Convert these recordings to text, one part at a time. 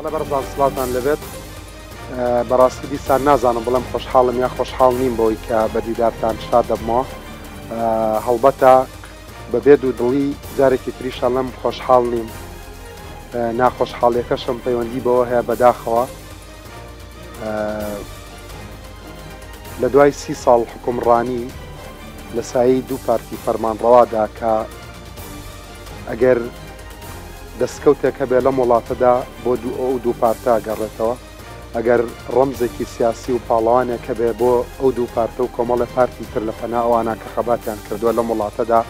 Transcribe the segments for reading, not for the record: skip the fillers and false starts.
بەڵێ بەڕێزان سڵاوتان لێبێت. بەڕاستی دیسان نازانم بڵێم خۆشحاڵم یا خۆشحاڵ نیم بەوەی کە بە دیدارتان شاد دەبمەوە. هەڵبەتە بە بێ دوودڵی جارێکی تریش ئەڵێم خۆشحاڵ نیم. ناخۆشحاڵیەکەشم پەیوەندی بەوە هەیە بەداخەوە لە دوای سی ساڵ حکومڕانی لە سایەی دوو پارتی فەرمانڕەوادا کە ئەگەر دەستکەوتێک هەبێ لەم وڵاتەدا بۆ دوو ئەو دوو پارتە ئەگەڕێتەوە، ئەگەر ڕەمزێکی سیاسی و پاڵەوانێک هەبێ بۆ ئەو دوو پارتە و کۆمەڵێ پارتی تر لە پەنا ئەوانە کە خەباتیان کردووە لەم وڵاتەدا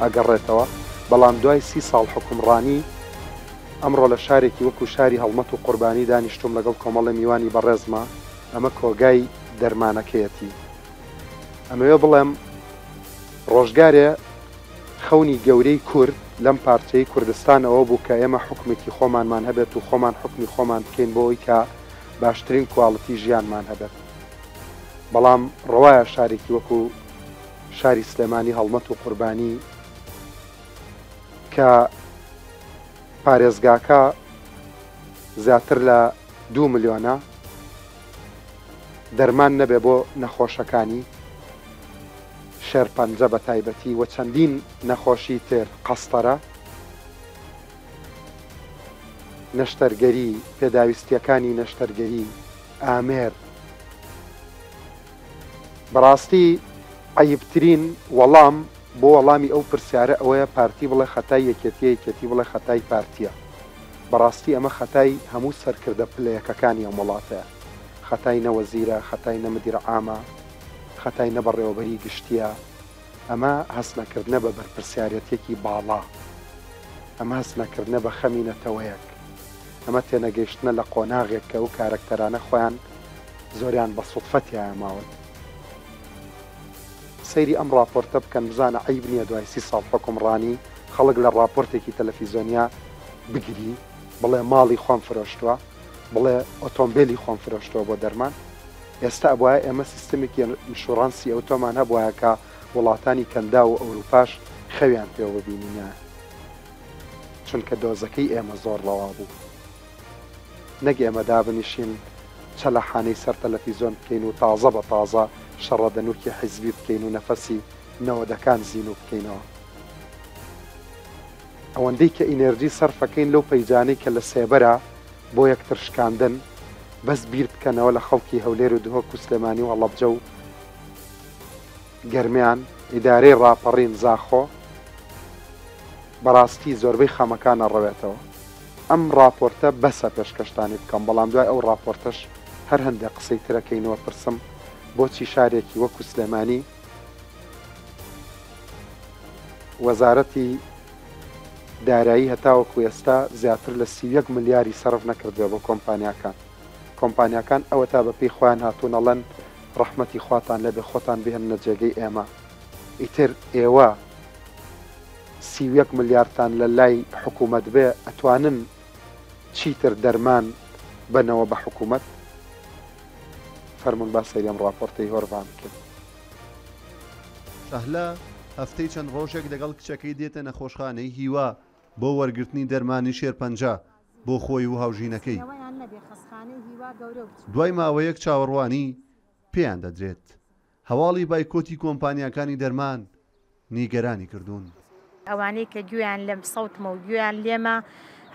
ئەگەڕێتەوە، بەڵام دوای سی ساڵ حوکمڕانی ئەمڕۆ لە شارێکی وەکو شاری هەڵمەت و قوربانی دانیشتووم لەگەڵ کۆمەڵێ میوانی بەڕێزما، ئەمە کۆگای دەرمانەکەیەتی. ئەمەوێ بڵێم ڕۆژگارێ خەونی گەورەی کورد لەم پارچەی کوردستان ئەوە بوو کە ئێمە حوکمێکی خۆمانمان هەبێت و خۆمان حوکمی خۆمان بکەین بۆ ئەوەی کە باشترین کواڵتی ژیانمان هەبێت. بەڵام ڕەوایە شارێکی وەکو شاری سلێمانی هەڵمەت و قوربانی کە پارێزگاکە زیاتر لە دوو ملیۆنە دەرمان نەبێ بۆ نەخۆشەکانی شێرپەنجە بە تایبەتی و چەندین نەخۆشی تر، قەستەرە، نەشتەرگەری، پێداویستییەکانی نەشتەرگەری، ئامێر. بەڕاستی عەیبترین وەڵام بۆ وەڵامی ئەو پرسیارە ئەوەیە پارتی بڵێ خەتای یەکێتیە یەکێتی بڵێ خەتای پارتیە. بەڕاستی ئەمە خەتای هەموو سەرکردە پلە یەکەکانی ئەم وڵاتەیە. خەتای نە وەزیرە، خەتای نە مدیر عامە، خەتای نە بەڕێوەبەری گشتیە. ئەمە هەستنەکردنە بە بەرپرسیارێتیەکی باڵا. ئەمە هەستنەکردنە بە خەمی نەتەوەیەک. ئەمە تێنەگەیشتنە لە قۆناغێک کە ئەو کارەکتەرانە خۆیان زۆریان بە سوتفە تیایا ماون. سەیری ئەم ڕاپۆرتە بکەن بزانە عەیب نیە دوای سی ساڵ حوکمڕانی خەڵک لە ڕاپۆرتێکی تەلەفیزۆنیا بگری بڵێ ماڵی خۆم فرۆشتوە بڵێ ئۆتۆمبێلی خۆم فرۆشتوە بۆ دەرمان ئێستا ئەبوایە ئێمە سیستمێکی ئینشوڕانسی ئەوتۆمان هەبوایە کە وڵاتانی کەنداو و ئەوروپاش خەویان پێوە ببینینایە چونکە دۆزەکەی ئێمە زۆر ڕەوا بوو. نەک ئێمە دابنیشین چەلەحانەی سەر تەلەفیزۆن بکەین و تازە بە تازە شەڕەدەنووکی حیزبی بکەین و نەفەسی نەوەدەکان زینوو بکەینەوە. ئەوەندەی کە ئینێرجی سەرفەکەین لەو پەیجانەی کە لە سێبەرە بۆ یەکتر شکاندن، بەس بیر بکەنەوە لە خەڵکی هەولێر و دهۆک و سلێمانی و هەڵەبجە و گەرمیان، ئیدارەی ڕاپەڕین، زاخۆ، بەڕاستی زۆربەی خەمەکان ئەڕەوێتەوە. ئەم ڕاپۆرتە بەسە پێشکەشتانی بکەم، بەڵام دوای ئەو ڕاپۆرتەش هەر هەندێک قسەی تر ئەکەین و ئەپرسم بۆچی شارێکی وەکو سلێمانی وەزارەتی دارایی هەتاوەکو ئێستا زیاتر لە 31 ملیاری سەرف نەکردووە بۆ کۆمپانیاکان. کۆمپانیاکان ئەوەتا بەپێی خۆیان هاتوون ئەڵێن ڕەحمەتی خواتان لێبێ خۆتان بهێننە جێگەی ئێمە ئیتر ئێوە 31 ملیارتان لە لای حکوومەت بێ ئەتوانن چیتر دەرمان بەنەوە بە حکوومەت؟ فەرموون با سەیری ئەم ڕاپۆرتەی هۆرڤان بکەین. شەهلا هەفتەی چەند ڕۆژێک لەگەڵ کچەکەی دێتە نەخۆشخانەی هیوا بۆ وەرگرتنی دەرمانی شێرپەنجە بۆ خۆی و هاوژینەکەی. دوای ماوەیەک چاوەڕوانی پێیان دەدرێت. هەواڵی بایکۆتی کۆمپانیاکانی دەرمان نیگەرانی کردوون. ئەوانەی کە گوێیان لەم سەوتمە و گوێیان لێمە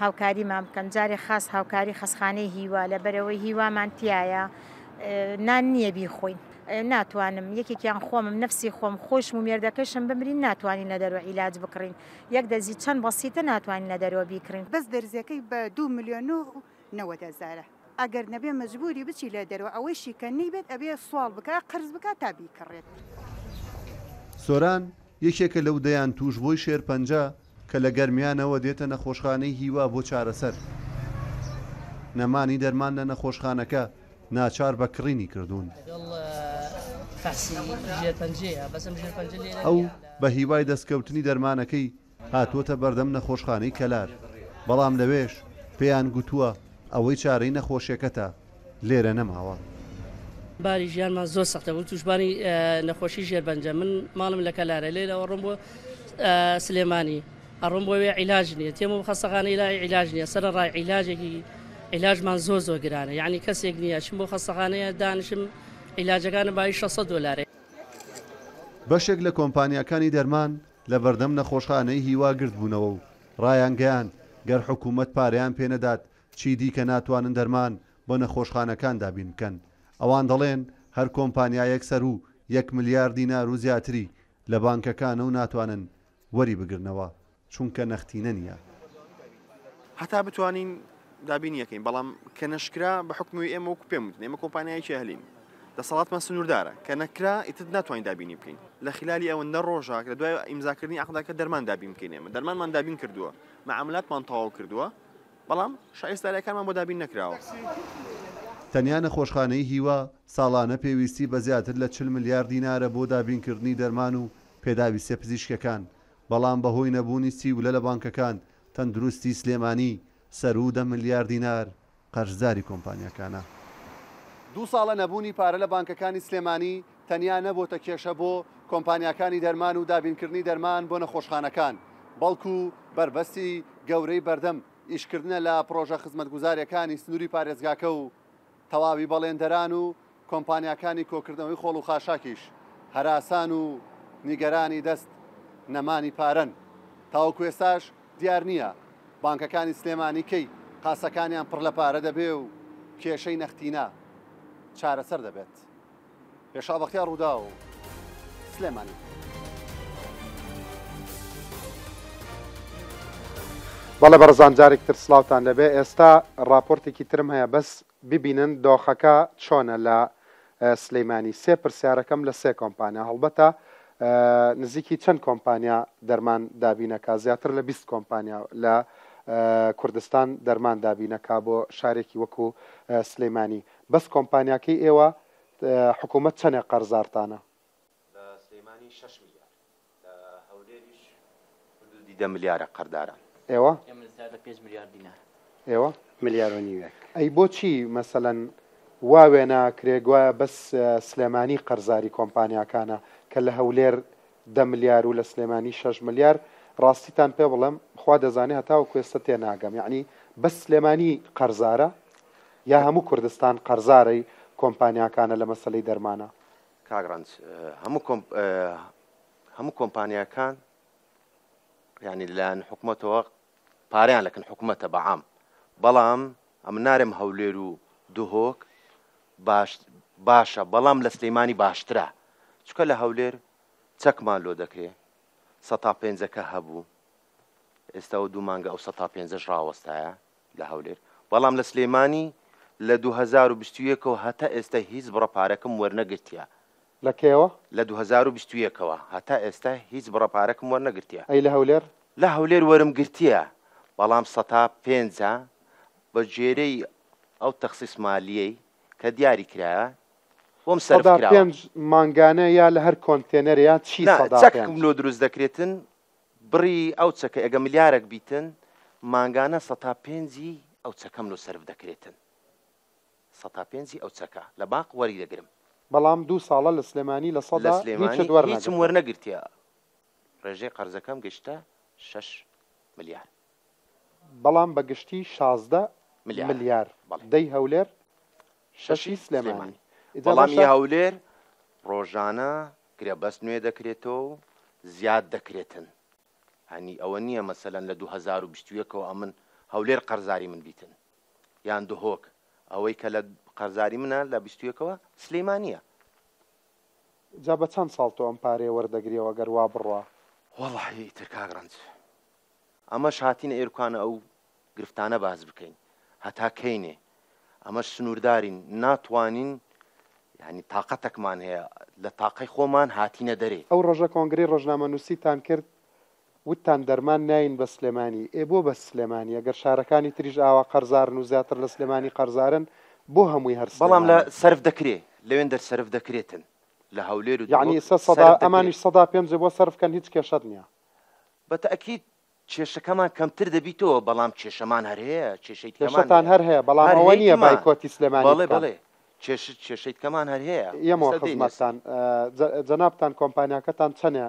هاوکاریمان بکەن جارێ خاس هاوکاری خەسخانەی هیوا لەبەرئەوەی هیوامان تیایە نان نییە بیخۆین ناتوانم یەکێکیان خۆمم نەفسی خۆم خۆشم و مێردەکەشم بمرین ناتوانین لە دەرەوە عیلاج بکڕین یەک دەرزی چەند بەسیتە ناتوانین لە دەرەوە بیکڕین. بەس دەرزیەکەی بە دوو ملیۆن و 90 هەزارە ئەگەر نەبێ مەجبوری بچی لە دەرەوە ئەوەیشی کە نەیبێت ئەبێ سواڵ بکا قەرز بکا تا بیکڕێت. سۆران یەکێکە لەو دەیان تووشبووی شێرپەنجە کە لە گەرمیانەوە دێتە نەخۆشخانەی هیوا بۆ چارەسەر. نەمانی دەرمان لە نەخۆشخانەکە ناچار بە کڕینی کردوون. ئەو بە هیوای دەستکەوتنی دەرمانەکەی هاتووەتە بەردەم نەخۆشخانەی کەلار، بەڵام لەوێش پێیان گوتووە ئەوەی چارەی نەخۆشیەکەتە لێرە نەماوە. باری ژیانمان زۆر سەختە بوو توشبانی نەخۆشی ژێربەنجە من ماڵم لە کەلارە لێرەوە ڕۆم بۆ سلێمانی ئەڕۆم بۆ وێ عیلاج نییە تێم و خەستەخانەی لای عیلاج نییە سەرەڕای عیلاجێکی. عیلاجمان زۆر زۆر گرانە یعنی کەسێک نییە چم بۆ خەستەخانەیە دانیشم عیلاجەکانم بایی 600 دۆلارە. بەشێک لە کۆمپانیاکانی دەرمان لە بەردەم نەخۆشخانەی هیوا گردبوونەوە و ڕایانگەیاند، گەر حکوومەت پارەیان پێنەدات چیدیکە ناتوانن دەرمان بۆ نەخۆشخانەکان دابین بکەن. ئەوان دەڵێن، هەر کۆمپانیایەک سەروو یەک ملیار دینار و زیاتری لە بانکەکانە و ناتوانن وەری بگرنەوە، چونکە نەختینە نییە. هەتا بتوانین دابینی ئەکەین، بەڵام کە نەشکرا بە حوکمی ئێمە وەکو پێم وتن ئێمە کۆمپانیایەکی ئەهلین، دەسەڵاتمان سنووردارە، کە نەکرا ئیتر ناتوانین دابینی بکەین. لە خلالی ئەوەندە ڕۆژە لە دوای ئیمزاکردنی عەقدەکە دەرمان دابین بکەین ئێمە دەرمانمان دابین کردووە، مەعاملاتمان تەواو کردووە، بەڵام شایستاریەکانمان بۆ دابین نەکراوە. تەنیا نەخۆشخانەی هیوا ساڵانە پێویستی بە زیاتر لە 40 ملیار دینارە بۆ دابینکردنی دەرمان و پێداویستیە پزیشکیەکان، بەڵام بەهۆی نەبوونی سیولە لە بانکەکان، تەندروستی سلێمانی سەروو دە ملیار دینار قەرزداری کۆمپانیاکانە. دوو ساڵە نەبوونی پارە لە بانکەکانی سلێمانی تەنیا نەبۆتە کێشە بۆ کۆمپانیاکانی دەرمان و دابینکردنی دەرمان بۆ نەخۆشخانەکان، بەڵکو بەربەستی گەورەی بەردەم ئیشکردنە لە پڕۆژە خزمەتگوزارییەکانی سنووری پارێزگاکە و تەواوی بەڵێندەران و کۆمپانیاکانی کۆکردنەوەی خۆڵ و خاشاکیش هەراسان و نیگەرانی دەست نەمانی پارەن. تاوەکو ئێستاش دیار نییە بانکەکانی سلێمانی کەی قاسەکانیان پڕ لە پارە دەبێ و کێشەی نەختینە چارەسەر دەبێت. پێشڕەو بەختیار ڕووداو، سلێمانی. بەڵێ بەڕێزان جارێکی تر سڵاوتان لێبێ ئێستا ڕاپۆرتێکی ترم هەیە بەس ببینن دۆخەکە چۆنە لە سلیمانی سێ پرسیارەکەم لە سێ کۆمپانیا هەڵبەتە نزیکی چەند کۆمپانیا دەرمان دابینەکا زیاتر لە 20 کۆمپانیا لە کوردستان دەرمان دابینەکا بۆ شارێکی وەکو سلیمانی بەس کۆمپانیاکەی ئێوە حکوومەت چەنێک قەرزارتانە؟ لە سلیمانی شەش ملیار، لە هەولێریش حدودی دە ملیارە قەرداران. ئێوە؟ ئێمە زیاد لە پێنج ملیار دینار. ئێوە؟ ملیار و نیوێک. ئەی بۆچی مەسەلەن وا وێنا ئەکرێ گوایە بەس سلێمانی قەرزاری کۆمپانیاکانە کە لە هەولێر دە ملیار و لە سلێمانی شەش ملیار ڕاستیتان پێ بڵێم خوا دەزانێ هەتاوەکو ئێستا تێناگەم یەعنی بەس سلێمانی قەرزارە یا هەموو کوردستان قەرزارەی کۆمپانیاکانە لە مەسەلەی دەرمانە؟ کاک ڕەنج هەموو کۆمپ هەموو کۆمپانیاکان یانی لەلایەن حکومەتەوە پارەیان لەکن حکومەتە بە عام بەڵام ئەمن نارێم هەولێر و دهۆک باش باشە بەڵام لە سلیمانی باشترە چکە لە هەولێر چەکمان لۆ دەکرێ سەتا پێنجەکە هەبوو ئێستا و دوو مانگە ئەو سەتا پێنجەش ڕاوەستایە لە هەولێر بەڵام لە سلێمانی لە 2021 ەوە هەتا ئێستا هیچ بڕە پارەکم وەرنەگرتیە. لە کەیەوە؟ لە 2021 ەوە هەتا ئێستا هیچ بڕە پارەکم وەرنەگرتیە. ئەی لە هەولێر؟ لە هەولێر وەرم گرتیە بەڵام سەتا پێنجە بە گوێرەی ئەو تەخسیس مالیەی کە دیاری کرایە بۆم سەرف سەدا کراوە. پێنج مانگانە یا لە هەر کۆنتێنەرێ یا چی نا سەدا چەکم پێنج؟ لۆ دروست دەکرێتن بڕی ئەو چەکە ئەگە ملیارەک بیتن مانگانە سەتا پێنجی ئەو چەکەم لۆ سەرف دەکرێتن سەتا پێنجی ئەو چەکە لە بانق وەری دەگرم. بەڵام دوو ساڵە لە سلێمانی لە لە سەدا سلێمانی هیچت هیچم وەرنەگرتووە. وەرنەگرتیە ڕێژەی قەرزەکەم گەشتە شەش ملیار. بەڵام بە گشتی 16 ملیارە ملیار بەڵێ. دەی هەولێر شەشی شەشی سلێمانی. سلێمانی ئیجا بەڵام ی باشە. هەولێر ڕۆژانە گرێبەست نوێ دەکرێتەوە و زیاد دەکرێتن هەنی ئەوە نییە مەسەلەن لە 2021 ەوە ئەمن هەولێر قەرزاری من بیتن یان دهۆک ئەوەی کە لە قەرزاری منە لە 21 ەوە سلێمانییە. جا بە چەند ساڵ تۆ ئەم پارەیە وەردەگریەوە گەر وا بڕوا؟ وەڵاهی ئیتر کاک ڕەنج ئەمەش هاتینە ئێرکانە ئەو گرفتانە باس بکەین هەتا کەینێ ئەمەش سنووردارین ناتوانین یانی تاقەتەکمان هەیە لە تاقەی خۆمان هاتینە دەرێ. ئەو ڕۆژە کۆنگرەی ڕۆژنامەنووسیتان کرد وتتان دەرمان ناین بە سلێمانی، ئێ بۆ بەس سلێمانی؟ ئەگەر شارەکانی تریش ئاوا قەرزارن و زیاتر لە سلێمانی قەرزارن بۆ هەمووی هەر بەڵام لە سلێمانی؟ سەرف دەکرێ لەوێندەر سەرف دەکرێتن لە هەولێر و یەعنی دهۆک ئیسە سەدا سەرف دەکرێ. ئەمانیش سەدا پێنجێ بۆ سەرف کەن هیچ کێشەت نیە؟ بە تەئکید کێشەکەمان کەمتر دەبیتەوە بەڵام کێشەمان هەر هەیە کێشەی تکەمان کێشەتان هەیە هەر هەیە بەڵام هەر ئەوە نییە هەیتمە بایکۆتی سلێمانی بەڵێ بکەن. بەڵێ کێش کێشەی تکەمان هەر هەیە یەمەوە ئێستا دێینە سەر. خزمەتتان جەنابتان کۆمپانیاکەتان چەنێ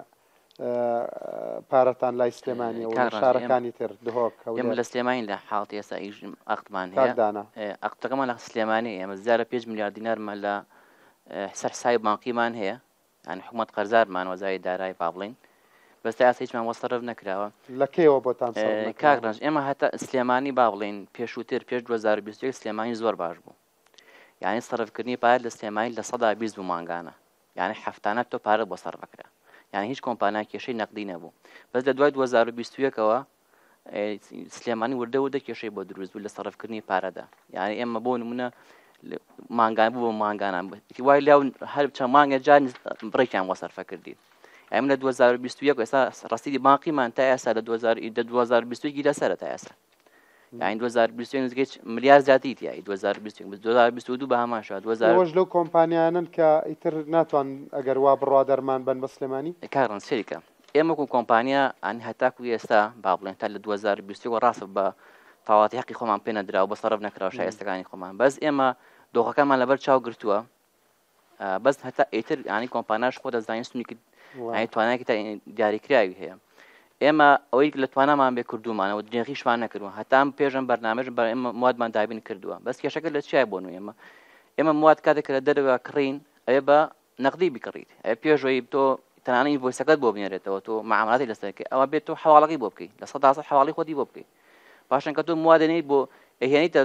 پارەتان لای سلێمانیە و کاک ڕەنج، شارەکانی تر دهۆک ئێمە هەولێر؟ لە سلێمانی لە حاڵەتی ئێستا ئیش عەقدمان کاک هەیە دانا. عەقدەکەمان لە سلێمانی ئێمە زیادە 5 ملیار دینارمان لە سەر حسابی بانقیمان هەیە یانی حکومەت قەرزارمان وەزاری دارایی با بڵێین بەس تا ئێستا هیچمان بۆ سەرف نەکراوە. لە کەیەوە بۆتان سەرف کاک نەکراوە؟ ڕەنج ئێمە هەتا سلێمانی با بڵێین پێشووتر پێش 2021 سلێمانی زۆر باش بوو یانی سەرفکردنی پارە لە سلێمانی 20% بوو مانگانە یانی هەفتانە تۆ پارەت بۆ سەرف ئەکرا یانی هیچ کۆمپانیا کێشەی نەقدی نەبوو بەس لە دوای 2021 ەوە سلێمانی وردە وردە کێشەی بۆ دروست بوو لە سەرفکردنی پارەدا یعنی ئێمە بۆ نمونە مانگان بوو بۆ مانگانان وای لەو هەر چەند مانگە جار بڕێکیان بۆ سەرفە کردین ئەم لە 2021 ئێستا ڕەسیدی بانقیمان تا ئێستا لە 2021 لەسەرە تا ئێستا یانی 2021 نزیکەی ملیار زیاتری تیایی 2021 بەس 2022 بە هەمان شێوە 2000 ئێوەش لەو کۆمپانیانەن کە ئیتر ناتوان ئەگەر وا بڕوا دەرمان بەن بە سلێمانی؟ کاک ڕەنج سەیری کە ئێمە وەکو کۆمپانیا ئەنی هەتاکو ئێستا با بڵێن تا لە 2021 ڕاستە بە تەواوەتی حەقی خۆمان پێ نەدراوە بە سەرف نەکراوە شایستەکانی خۆمان بەس ئێمە دۆخەکەمان لەبەر چاو گرتووە بەس هەتا ئیتر ینی کۆمپانیاش خۆ دەزانین سنوورێکی ینی توانایەکی تا دیاریکراوی هەیە ئێمە ئەوەی لە توانامان بێ کردومانەوە درێغیشمان نەکردووە هەتام پێشم بەرنامەش بە ئێمە موادمان دابین کردووە بەس کێشەکە لە چیای بۆن و ئێمە ئێمە مواد کاتێک لە دەرەوە کڕین ئەوێ بە نەقدی بکڕیت ئەوێ پێشەوەی تۆ تەنانە invoice ەکەت بۆ بنێرێتەوە تۆ معاملاتی لەسەر بکەی ئەوە بێت تۆ حواڵەکەی بۆ بکەی 100% حواڵی خۆتی بۆ بکەی پاشان کە تۆ موادێنیت بۆ ئەهێنیتە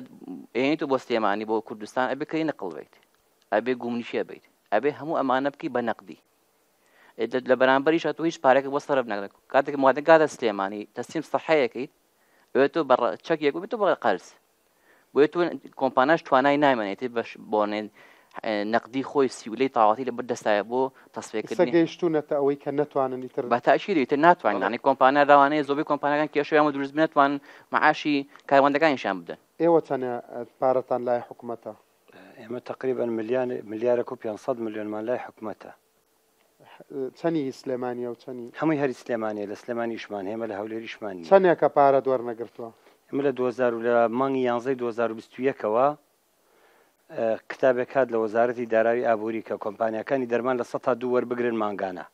ئەهێنیتە بۆ سلێمانی بۆ کوردستان ئەبێ کەی نقل بیت ئەبێ گومنیشێ بیت ئەبێ هەموو ئەمانە بکەی بە نەقدی لە بەرامبەریشا تۆ هیچ پارێکت بۆ سەرف ناکرێت کاتێک موادە گاتە سلێمانی تەسلیم سەحەیەکەیت ئەوێ تۆ بە چەکێک بێت تۆ بە قەرز بۆیە تۆ کۆمپانیاش توانای نامێنێت بەش بۆنێن نەقدی خۆی سیولەی تاواتی لە بەر دەستایە بۆ ئیستا تەسفیەکردنی گەیشتوونەتە ئەوەی کە نەتوانن ئیتر بە تەئکید ئیتر ناتوانین یانی کۆمپانیا لەوانەیە زۆربەی کۆمپانیاکان کێشەیان بۆ دروست بێت نەتوانن معاشی کارمەندەکانیشیان بدەن. ئێوە چەنە پارەتان لای حکومەتە؟ ئێمە تەقریبەن ملیان ملیارێک و 500 ملیۆنمان لای حکومەتە. چەنی هی سلێمانیە و چەنی؟ هەمووی هەری سلێمانیە لە سلێمانی ئیشمان هەیە ئێمە لە هەولێر ئیشمان نییە. چەنێکە پارەت وەرنەگرتووە؟ ئێمە لە 2000 و لە مانگی یانزەی 2021 ەوە کتابێک هات لە وەزارەتی داراوی ئابووری کە کۆمپانیاکانی دەرمان 2% وەربگرن مانگانە.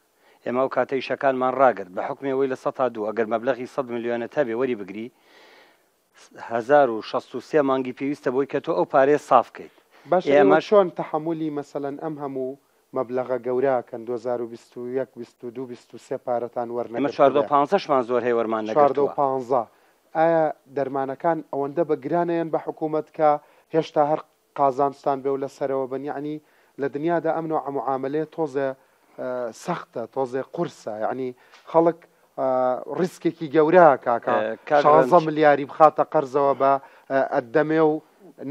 ئێمە ئەو کاتە ئیشەکانمان ڕاگرت بە حوکمی ئەوەی 2% ئەگەر مەبلەغی 100 ملیۆنت هەبێ وەری بگری 1063 مانگی پێویستە بۆی کە تۆ ئەو پارەیە ساف کەیت. باشە ئێوە ئێمەش. چۆن تەحەمولی مەسەلەن ئەم هەموو مەبلەغە گەورە ئەکەن 2021 22 23 پارەتان ئێمە 14 وەرنەگرتبێ؟ و پانزەشمان زۆر هەیە وەرمان 14 و نەگرتووە. پانزە ئایا دەرمانەکان ئەوەندە بە گران ئەیەن بە حکوومەت کە هێشتا هەر قازانجتان بێ و لە سەرەوە بن یەعنی لە دنیادا ئەم نەوعە معامەلەیە تۆزێ سەختە تۆزێ قورسە یەعنی خەڵک ڕیسکێکی گەورە ئەکا کە کاک شانزە ڕەنج. ملیاری بخاتە قەرزەوە بە ئەدەمێ و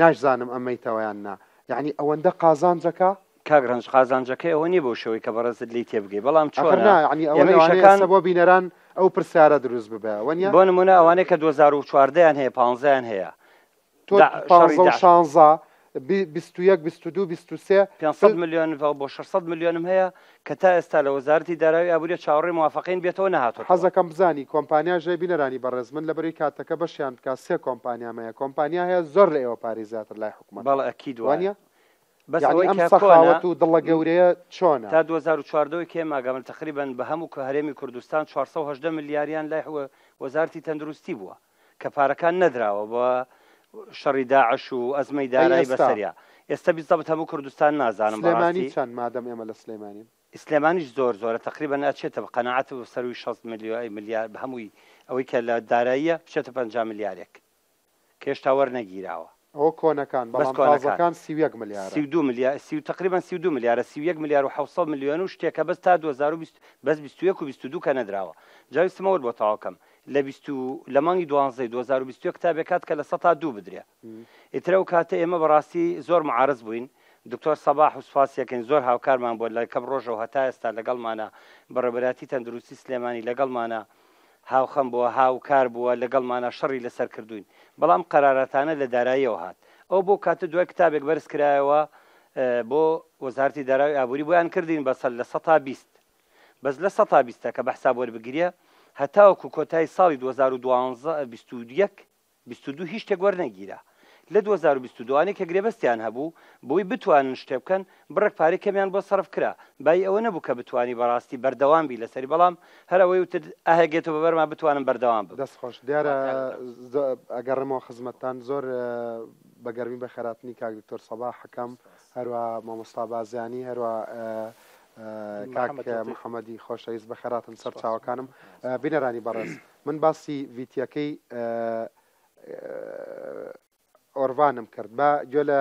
ناشزانم ئەمەیتەوە یان نا یەعنی ئەوەندە قازانجەکە. کاک ڕەنج قازانجەکەی ئەوە نیە بەو شێوەی کە بەڕێزت لێی تێبگەی بەڵام ئەخر چۆنە نا یەعنی ئەوە ئێمە لەوانەیە ئیشەکان ئێستا بۆ بینەران ئەو پرسیارە دروست ببێ وەنیە؟ بۆ نمونە ئەوانەی کە 2014 یان هەیە پانزەیان هەیە تۆ شەڕی پانزە و داعش. شانزە، 21، 22، 23، 500 ملیۆن و بۆ 600 ملیۆنم هەیە کە تا ئێستا لە وەزارەتی دارایی ئابووریە چاوەڕێی موافەقەین بێتەوە نەهاتۆتەوە. حەزەکەم بزانی کۆمپانیا ژێ بینەرانی بەڕێز من لەبەرەی کاتەکە بەشیان بکا سێ کۆمپانیام هەیە کۆمپانیا هەیە زۆر لە ئێوە پارەی زیاتر لای حکومەتە بەڵێ ئەکید وایە وانیە؟ بەس یەعنی ئەوەی ئەم کە کۆنە سەخاوەت و دڵە گەورەیە چۆنە؟ تا 2014 ەوەی کە ئێمە ئاگامان تەقریبەن بە هەموو هەرێمی کوردستان 418 ملیاریان لای وەزارەتی تەندروستی بووە. کە پارەکان نەدراوە بە شەڕی داعش و ئەزمەی ئەی دارایی ئێستا؟ بەسەریا ئێستا بیزەبت هەموو کوردستان نازانم سلێمانی بەڕاستی. چەند مادەم ئێمە لە سلێمانین؟ سلێمانیش زۆر زۆرە تەقریبەن ئەچێتە بە قەناعەت بە سەرووی 60 ملیۆ ملیار بە هەمووی ئەوەی کە لە داراییە بچێتە 50 ملیارێک کە هێشتا وەرنەگیراوە. ئەوە کۆنەکان بەس بەڵام کۆنەکان. تازەکان 31 ملیارە. 32 ملیار سی و تەقریبەن 32 ملیارە 31 ملیار و 700 ملیۆن و شتێکە بەس تا 2020 بەس 21 و 22 کە نەدراوە جا ویستم ئەوەت بۆ تەواو کەم لە بیست و لە مانگی دوانزەی 2021 کتابێک هات کە 2% بدرێ ئیتر ئەو کاتە ئێمە بەڕاستی زۆر معارز بووین دکتۆر سەباح و سوپاسیەکەین زۆر هاوکارمان بووە لە کەم ڕۆژەوە هەتا ئێستا لەگەڵمانە بەڕێوەبەرایەتی تەندروستی سلێمانی لەگەڵمانە هاوخەم بووە هاوکار بووە لەگەڵمانە شەڕی لەسەر کردوین بەڵام قەراراتانە لە داراییەوە هات ئەو بۆ کاتە دوای کتابێک بەرز کرایەوە بۆ وەزارەتی دارایی ئابووری بۆیان کردین بەسەر 20% بەس 20%ە کە بە حساب وەربگیرێ هەتاوەکو کۆتایی ساڵی 2012 21 22 هیچ شتێک وەرنەگیرا. لە 2022 ئەوانەی کە گرێبەستیان هەبوو بۆی بتوانن شتێ بکەن بڕێک پارەی کەمیان بۆ سەرف کرا بایی ئەوە نەبوو کە بتوانی بەڕاستی بەردەوام بی لەسەری بەڵام هەر ئەوەی وتت ئەه گێتۆ بە بەرما بتوانم بەردەوام بم. دەست خۆش دیارە ئەگەڕێمەوە خزمەتتان زۆر بە گەرمی بەخێراتنی کاک دکتۆر سەباح ئەکەم هەروا مامۆستا بازیانی هەروا کاک محەمەدی خۆشەویست بەخێراتن سەر چاوەکانم بینەرانی بەڕێز من باسی ڤیتیەکەی ئۆرڤانم کرد با گوێ لە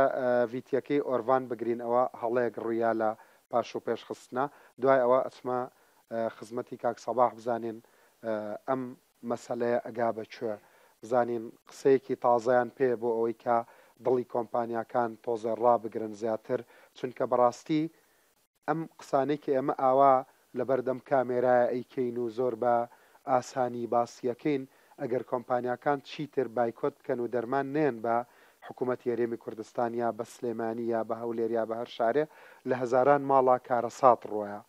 ڤیتیەکەی ئۆرڤان بگرین ئەوە هەڵەیەک ڕوویا لە پاش و پێش خستنە دوای ئەوە ئەچمە خزمەتی کاک سەباح بزانین ئەم مەسەلەیە ئەگا بە کوێ بزانین قسەیەکی تازەیان پێیە بۆ ئەوەی کە دڵی کۆمپانیاکان تۆزێ ڕابگرن زیاتر چونکە بەڕاستی ئەم قسانەی کە ئێمە ئاوا لەبەردەم کامێرایە ئەیکەین و زۆر بە ئاسانی باسیەکەین، ئەگەر کۆمپانیاکان چیتر بایکۆت بکەن و دەرمان نەیەن بە حکومەتی هەرێمی کوردستان یا بە سلێمانی یا بە هەولێر یا بە هەر شارێ لە هەزاران ماڵا کارەسات ڕۆیە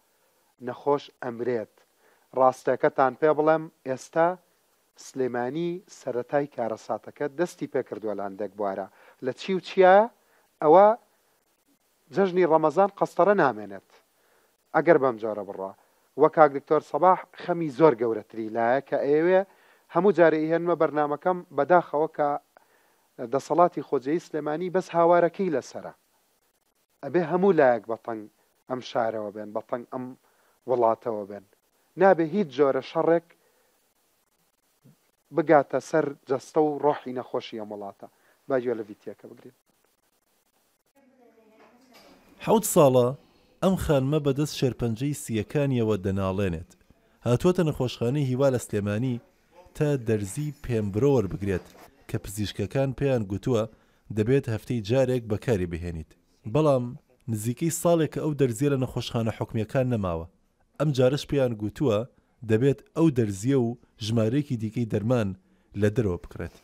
نەخۆش ئەمرێت ڕاستەکەتان پێ بڵێم ئێستا سلێمانی سەرەتای کارەساتەکە دەستی پێکردوە لە هەندێک بوارا لە چی و چیایە ئەوە جەژنی ڕەمەزان قەستەرە نامێنێت ئەگەر بەم جۆرە بڕوا. وە کاک دکتۆر سەباح خەمی زۆر گەورەتری لایە کە ئەیەوێ هەموو جارێ ئیهێنمە بەرنامەکەم بەداخەوە کە دەسەڵاتی خۆجێی سلێمانی بەس هاوارەکەی لەسەرە ئەبێ هەموو لایەک بەتەنگ ئەم شارەوە بێن بەتەنگ ئەم وڵاتەوە بێن نابێ هیچ جۆرە شەڕێک بگاتە سەر جەستە و ڕۆحی نەخۆشی ئەم وڵاتە با گوێ لە ڤیتیەکە بگرین. حەوت ساڵە ئەم خانمە بەدەست شێرپەنجەی سییەکانیەوە دەناڵێنێت، هاتووەتە نەخۆشخانەی هیوا لە سلێمانی تا دەرزی پێمبرۆ وەربگرێت کە پزیشکەکان پێیان گوتووە دەبێت هەفتەی جارێک بەکاری بهێنیت، بەڵام نزیکەی ساڵێکە ئەو دەرزییە لە نەخۆشخانە حکومییەکان نەماوە، ئەمجارەش پێیان گوتووە دەبێت ئەو دەرزییە و ژمارەیەکی دیکەی دەرمان لە دەرەوە بکڕێت.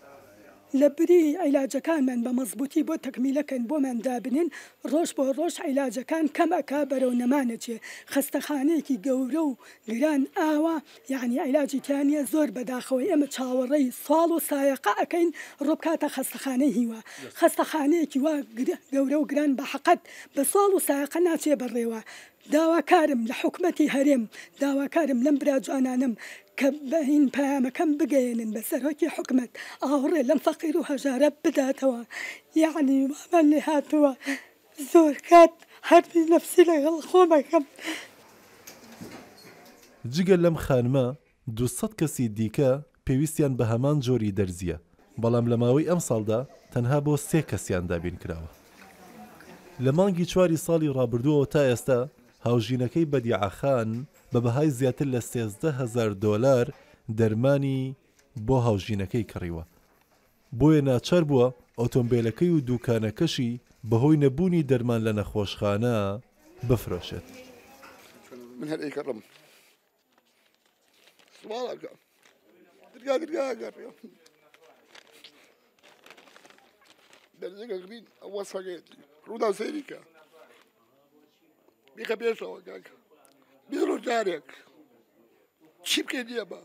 لە بری عیلاجەکانمان بە مەزبوتی بۆ تەکمیلە کەن بۆمان دابنێن ڕۆژ بۆ ڕۆژ عیلاجەکان کەم ئەکا بەرەو نەمان ئەچێ خەستەخانەیەکی گەورە و گران ئاوا یەعنی عیلاجی تیا نیە زۆر بەداخەوە ئێمە چاوەڕێی ساڵ و سایەقە ئەکەین ڕوبکاتە خەستەخانەی هیوا خەستەخانەیەکی وا گەورە و گران بە حەقەت بە ساڵ و سایەقە ناچێ بەڕێوە داواکارم لە حکومەتی هەرێم، داواکارم لەم برا جوانانەم کە هین پەیامەکەم بگەیەنن بە سەرۆکی حکومەت ئاوڕێ لەم فەقیر و هەژارە بداتەوە، یەعنی وامان لێ هاتووە زۆر کات حەربی نەفسی لەگەڵ خۆم ئەکەم. جگە لەم خانمە 200 کەسی دیکە پێویستیان بە هەمان جۆری دەرزییە، بەڵام لە ماوەی ئەمساڵدا تەنها بۆ سێ کەسیان دابینکراوە. لە مانگی چواری ساڵی ڕابردووەوە تا ئێستا هاوژینەکەی بەدیعە خان بە بەهای زیاتر لە 13 هەزار دۆلار دەرمانی بۆ هاوژینەکەی کڕیوە، بۆیە ناچار بووە ئۆتۆمبێلەکەی و دووکانەکەشی بەهۆی نەبوونی دەرمان لە نەخۆشخانە بفرۆشێت. من هەر ئەیکڕم. سواڵەکە درگا درگا گەڕێ دەرزەکە گرین ئەو وەسفەکەیەتی ڕوودا سەیریکە بیخە پێشەوە کاکە بیست ڕۆژ جارێک چی بکەین ئێمە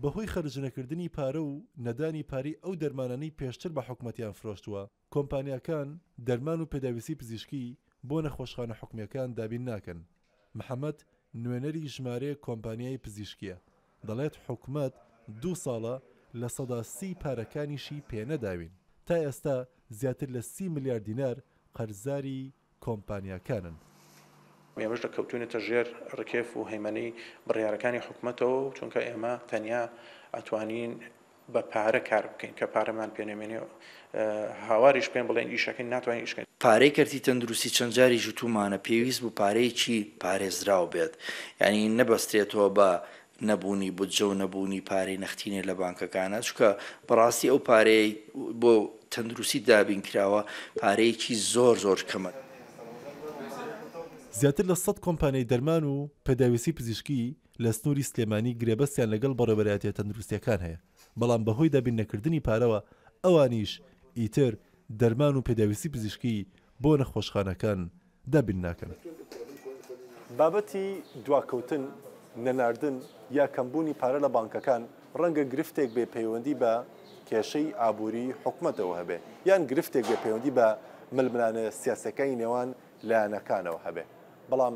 بەهۆی خەرجنەکردنی پارە و نەدانی پارەی ئەو دەرمانانەی پێشتر بە حکومەتیان فرۆشتووە، کۆمپانیاکان دەرمان و پێداویستی پزیشکی بۆ نەخۆشخانە حکومییەکان دابین ناکەن. محەمەد نوێنەری ژمارەیەک کۆمپانیای پزیشکییە، دەڵێت حکومەت دوو ساڵە 30% پارەکانیشی پێنەداوین، تا ئێستا زیاتر لە 30 ملیار دینار قەرزاری کۆمپانیاکانن. ئێمەش کەوتوینەتە ژێر ڕکێف و هەیمەنەی بڕیارەکانی حکومەتەوە و چونکە ئێمە تەنیا ئەتوانین بە پارە کار بکەین کە پارەمان پێ نەمێنێ هاواریش بکەین بڵێین ئیشەکەین ناتوانین ئیش کەین. پارەی کەرتی تەندروستی چەند جاریش وتومانە پێویست بوو پارەیەکی پارێزراو بێت یانی نەبەسترێتەوە بە نەبوونی بودجە و نەبوونی پارەی نەختینە لە بانکەکانە چونکە بەڕاستی ئەو پارەیەی بۆ تەندروستی دابین کراوە پارەیەکی زۆر زۆر کەمە. زیاتر لە سەد کۆمپانیای دەرمان و پێداویستی پزیشکی لە سنووری سلێمانی گرێبەستیان لەگەڵ بەڕێوەبەرایەتییە تەندروستییەکان هەیە، بەڵام بەهۆی دابیننەکردنی پارەوە ئەوانیش ئیتر دەرمان و پێداویستی پزیشکی بۆ نەخۆشخانەکان دابین ناکەن. بابەتی دواکەوتن، نەناردن یا کەمبوونی پارە لە بانکەکان ڕەنگە گرفتێک بێ پەیوەندی بە. کێشەی ئابووری حکومەتەوە هەبێ یان گرفتێک بێ پەیوەندی بە ململانێ سیاسیەکانی نێوان لایەنەکانەوە هەبێ بەڵام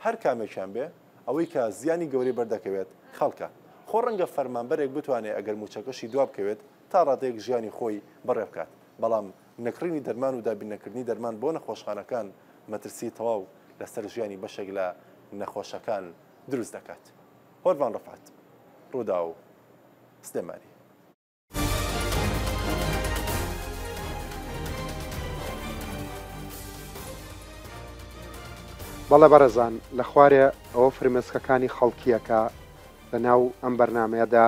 هەر کامێکیان بێ ئەوەی کە زیانی گەورەی بەردەکەوێت خەڵکە خۆ ڕەنگە فەرمانبەرێک بتوانێ ئەگەر مووچەکەشی دوا بکەوێت تا ڕادەیەک ژیانی خۆی بەڕێ بکات بەڵام نەکڕینی دەرمان و دابین نەکردنی دەرمان بۆ نەخۆشخانەکان مەترسی تەواو لەسەر ژیانی بەشێک لە نەخۆشەکان دروست دەکات. هۆرڤان ڕەفعەت، ڕووداو، سلێمانی. بەڵێ بەڕێزان لە خوارێ ئەوە فرمێسکەکانی خەڵکیە کە لە ناو ئەم بەرنامەیەدا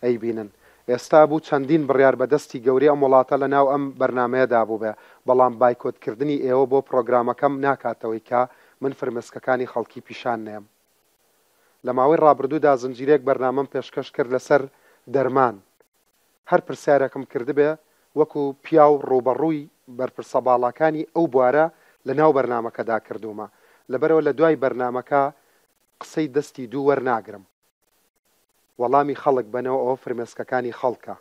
ئەیبینن. ئێستا بوو چەندین بڕیار بە دەستی گەورەی ئەم وڵاتە لە ناو ئەم بەرنامەیەدا بووبێ، بەڵام بایکۆت کردنی ئێوە بۆ پڕۆگرامەکەم ناکاتەوەی کە من فرمێسکەکانی خەڵکی پیشان نەیەم. لە ماوەی ڕابردوودا زنجیرەیەک بەرنامەم پێشکەش کرد لەسەر دەرمان. هەر پرسیارێکم کردبێ وەکو پیاو ڕووبەڕووی بەرپرسە باڵاکانی ئەو بوارە لە ناو بەرنامەکەدا کردوومە. لەبەرئەوە لە دوای بەرنامەکە قسەی دەستی دوو وەرناگرم. وەڵامی خەڵک بەنەوە ئەوە فرمێسکەکانی خەڵکە.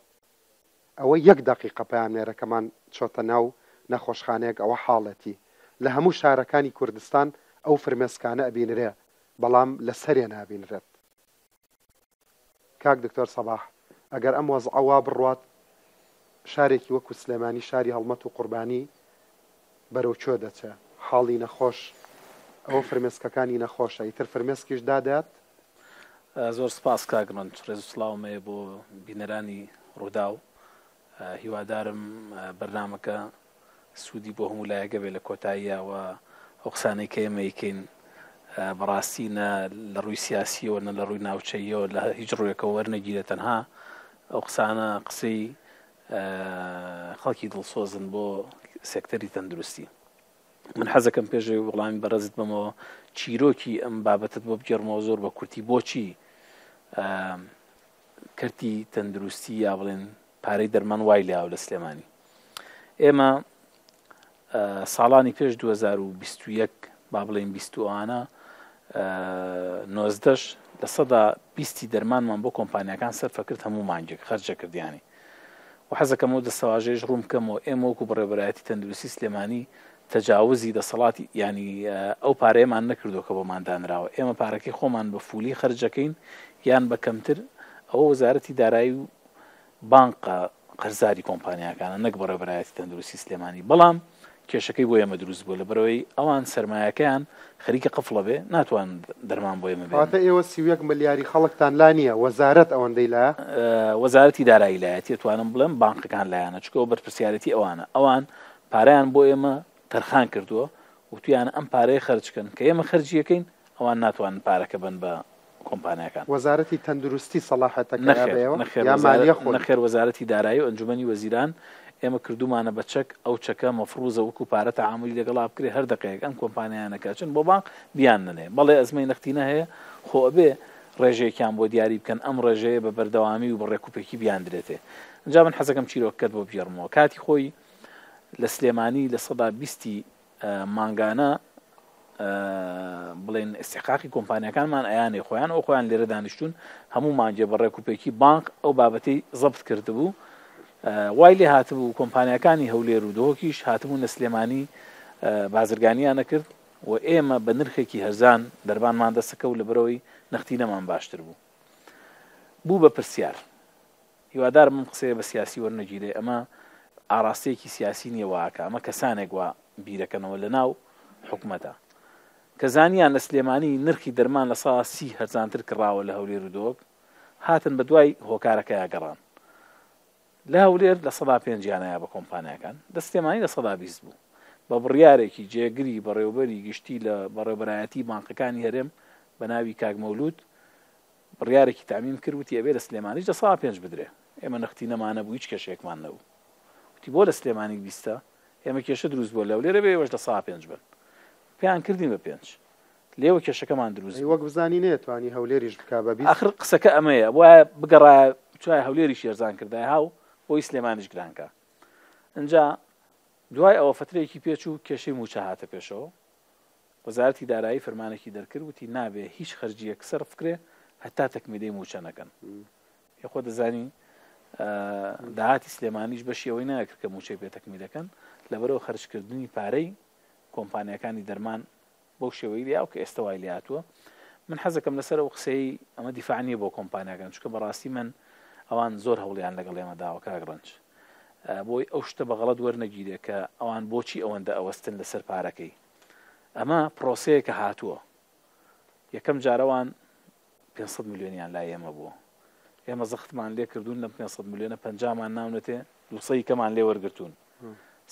ئەوە یەک دەقیقە پەیامنێرەکەمان چۆتە ناو نەخۆشخانەیەک ئەوە حاڵێتی. لە هەموو شارەکانی کوردستان ئەو فرمێسکانە ئەبینرێ بەڵام لە سەرێ نابینرێت. کاک دکتۆر سەباح ئەگەر ئەم وەزعە وا بڕوات شارێکی وەکو سلێمانی شاری هەڵمەت و قوربانی بەرەو کوێ دەچێ؟ حاڵی نەخۆش ئەوە فرمێسکەکانی نەخۆشە ئیتر فرمێسکیش دادات؟ زۆر سپاس کاک ڕەنج، ڕێز و سڵاوم هەیە بۆ بینەرانی ڕووداو، هیوادارم بەرنامەکە سوودی بۆ هەموو لایەک هەبێت لە کۆتاییا و ئەو قسانەی کە ئێمە ئەیکەین بەڕاستی نە لە ڕووی سیاسیەوە نە لە ڕووی ناوچەییەوە لە هیچ ڕوویەکەوە وەرنەگیرێت تەنها ئەو قسانە قسەی خەڵکی دڵسۆزن بۆ سێکتەری تەندروستی. من حەزەکەم پێش ئەوەی وەڵامی بەڕێزت بەمەوە چیرۆکی ئەم بابەتت بۆ بگێڕمەوە زۆر بە کورتی بۆچی کەرتی تەندروستی یا بڵێن پارەی دەرمان وای لێاو لە سلێمانی ئێمە ساڵانی پێش 2021 با بڵێن 20 ئەوانە نۆزدەش لە سەدا بیستی دەرمانمان بۆ کۆمپانیاکان سەرفەکرد هەموو مانگێک خەرجە کردیانی و حەزەکەم ئەو دەستەواژەیەش ڕوون بکەمەوە، ئێمە وەکو بەڕێوەبەرایەتی تەندروستی سلێمانی تەجاوزی دەسەڵاتی یانی ئەو پارەیەمان نەکردووە کە بۆمان دانراوە، ئێمە پارەکەی خۆمان بە فولی خەرج دەکەین یان بە کەمتر، ئەوە وەزارەتی دارایی و بانقە قەرزاری کۆمپانیاکانە نەک بەڕێوەبەرایەتی تەندروستی سلێمانی، بەڵام کێشەکەی بۆ ئێمە دروست بووە لەبەرئەوەی ئەوان سەرمایەکەیان خەریکە قفڵە بێ ناتوانن دەرمان بۆ ئێمە بێنن. کەواتە ئێوە 31 ملیاری خەڵکتان لا نییە، وەزارەت ئەوەندەی لایە؟ وەزارەتی دارایی لایەتی ئەتوانم بڵێم بانقەکان لایانە چونکە ئەوە بەرپرسیارێتی ئەوانە ئەوان پارەیان بۆ ئێمە تەرخان کردووە وتویانە ئەم پارەیە خەرج کەن کە ئێمە خەرجی ئەکەین ئەوان ناتوانن پارەکە بەن بە کۆمپانیاکان. وەزارەتی تەندروستی سەڵاحێتەکەیە نەخێر بە ئێوە نەخێر یا وەزارەت مالیە خۆی؟ نەخێر وەزارەتی دارایی و ئەنجومەنی وەزیران ئێمە کردوومانە بە چەک ئەو چەکە مەفروزە وەکو پارە تەعامولی لەگەڵا بکرێ هەر دەقەیەک ئەم کۆمپانیایانە کە ئەچن بۆ بانق بیاننەنێ بەڵێ ئەزمەی نەختینە هەیە خۆ ئەبێ ڕێژەیەکیان بۆ دیاری بکەن ئەم ڕێژەیە بە بەردەوامی و بە ڕێکوپێکی بیاندرێتێ ئینجا من حەزەکەم چیرۆکەکەت بۆ بگێڕمەوە کاتی خۆی لە سلێمانی 20%ی مانگانە بڵێن ئیستحقاقی کۆمپانیاکانمان ئەیانێ خۆیان ئەو خۆیان لێرە دانیشتون هەموو مانگێ بە ڕێک و پێکی بانق ئەو بابەتەی زەبت کردبوو وای لێ هاتبوو کۆمپانیاکانی هەولێر و دهۆکیش هاتبوون لە سلێمانی بازرگانیان نەکرد و ئێمە بە نرخێکی هەرزان دەربانمان دەستەکە و لەبەرەوەی نەختینەمان باشتر بوو بوو بە پرسیار هیوادارم ئەم قسەیە بە سیاسی وەرنەگیرێ، ئەمە ئاڕاستەیەکی سیاسی نییە وا ئەکا، ئەمە کەسانێک وا بیرەکەنەوە لە ناو حکومەتە. کە زانیان لە سلێمانی نرخی دەرمان 30% هەرزانتر کڕاوە لە هەولێر و دهۆک، هاتن بە دوای هۆکارەکەیا گەڕان. لە هەولێر 5% یان ئەیا بە کۆمپانیاکان، لە سلێمانی 20% بوو. بە بڕیارێکی جێگری بەڕێوەبەری گشتی لە بەڕێوەبەرایەتی بانقەکانی هەرێم بە ناوی کاک مەولود، بڕیارێکی تەعمیم کرد وتی ئەبێ لە سلێمانیش 5% بدرێ، ئێمە نەختینەمان نەبوو هیچ کێشەیەکمان نەبوو، وتی بۆ لە سلێمانی بیستە، ئێمە کێشە دروست بووە لە هەولێر ئەبێ ئێوەش 5% بن، پێیان کردین بە پێنج، لێوە کێشەکەمان دروست ئەی بوو. وەک بزانی نەیەتوانی هەولێریش بکا بە 20؟ ئاخر قسەکە ئەمەیە، ئەبوایە بگەڕایە بچوایە هەولێریشی هەرزان کردایە هاو بۆی سلێمانیش گران کا. ئنجا دوای ئەوە فەترەیەکی پێچوو کێشەی مووچە هاتە پێشەوە، وەزارەتی دارایی فەرمانێکی دەرکرد وتی نابێ هیچ خەرجییەک سەرف بکرێ هەتا تەکمیلەی مووچە نەکەن. ئێ خۆ دەزانی. داهاتی سلێمانیش بەشی ئەوەی ناکرد کە مووچەی پێ تەکمیلەکەن، لەبەرئەوە خەرجکردنی پارەی کۆمپانیاکانی دەرمان بەو شێوەی لێیاو کە ئێستە وای لێهاتووە. من حەزەکەم لەسەر ئەو قسەی ئەمە دیفاع نییە بۆ کۆمپانیاکان، چونکە بەڕاستی من ئەوان زۆر هەوڵیان لەگەڵ ئێمە داوە کاک ڕەنج، بۆی ئەو شتە بە غەڵەت وەرنەگیرێ کە ئەوان بۆچی ئەوەندە ئەوەستن لەسەر پارەکەی. ئەمە پرۆسەیەکە هاتووە. یەکەم جار ئەوان 500 ملیۆنیان لای ئێمە بووە. ئێمە زەختمان لێ کردوون لەم 500 ملیۆنە پەنجامان ناونەتێ، دووسەی کەمان لێ وەرگرتوون.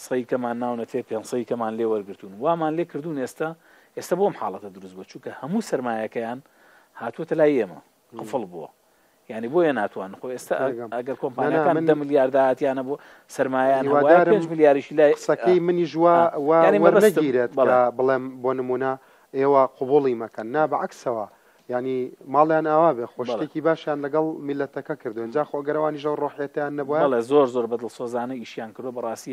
سەی کەمان ناونەتێ پێنسەی کەمان لێ وەرگرتوون. وامان لێ کردوون ئێستا ئێستا بۆم حاڵەتە دروست بووە چونکە هەموو سەرمایەکەیان هاتووەتە لای ئێمە قفڵ بووە. یانی بۆیە ناتوان خۆ ئێستا ئەگەر کۆمپانیاکان دە ملیار داهاتیانە بۆ سەرمایان هەبوایە پێنج ملیاریشی لای قسەکەی منیش وا وا وەرنەگیرێت کە بڵێم بۆ نمونە ئێوە قبوڵی مەکەن نا بە عەکسەوە یانی ماڵیان ئاوا بێ خۆ شتێکی باشیان لەگەڵ میللەتەکە کردووە ئینجا خۆ گەر ئەوانیش ئەو ڕۆحیەتەیان نەبوایە. بەڵێ زۆر زۆر بە دڵسۆزانە ئیشیان کردووە بەڕاستی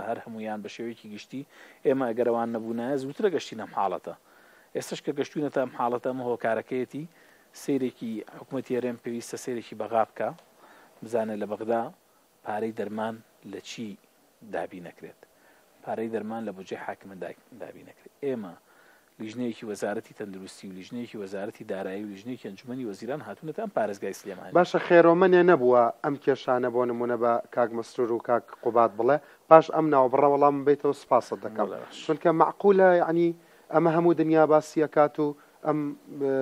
هەر هەموویان بە شێوەیەکی گشتی ئێمە ئەگەر ئەوان نەبوونایە زووترە گەشتینە ئەم حاڵەتە ئێستەش کە گەشتوینەتە ئەم حاڵەتە ئەمە هۆکارەکەیەتی سەیرێکی حکومەتی هەرێم پێویستە سەیرێکی بەغا بکا بزانێ لە بەغدا پارەی دەرمان لە چی دابین ئەکرێت پارەی دەرمان لە بودجەی حاکمە دابین ئەکرێت ئێمە لیژنەیەکی وەزارەتی تەندروستی و لیژنەیەکی وەزارەتی دارایی و لیژنەیەکی ئەنجومەنی وەزیران هاتوونەتە ئەم پارێزگای سلێمانی. باشە خێرۆمەنێ نەبووە ئەم کێشانە بۆ نموونە بە کاک مەسرور و کاک قوباد بڵێ پاش ئەم ناوبڕە وەڵامم بەیتەوە سوپاست دەکەم چونکە مەعقولە یەعنی ئەمە هەموو دنیا باسی ئەکات و ئەم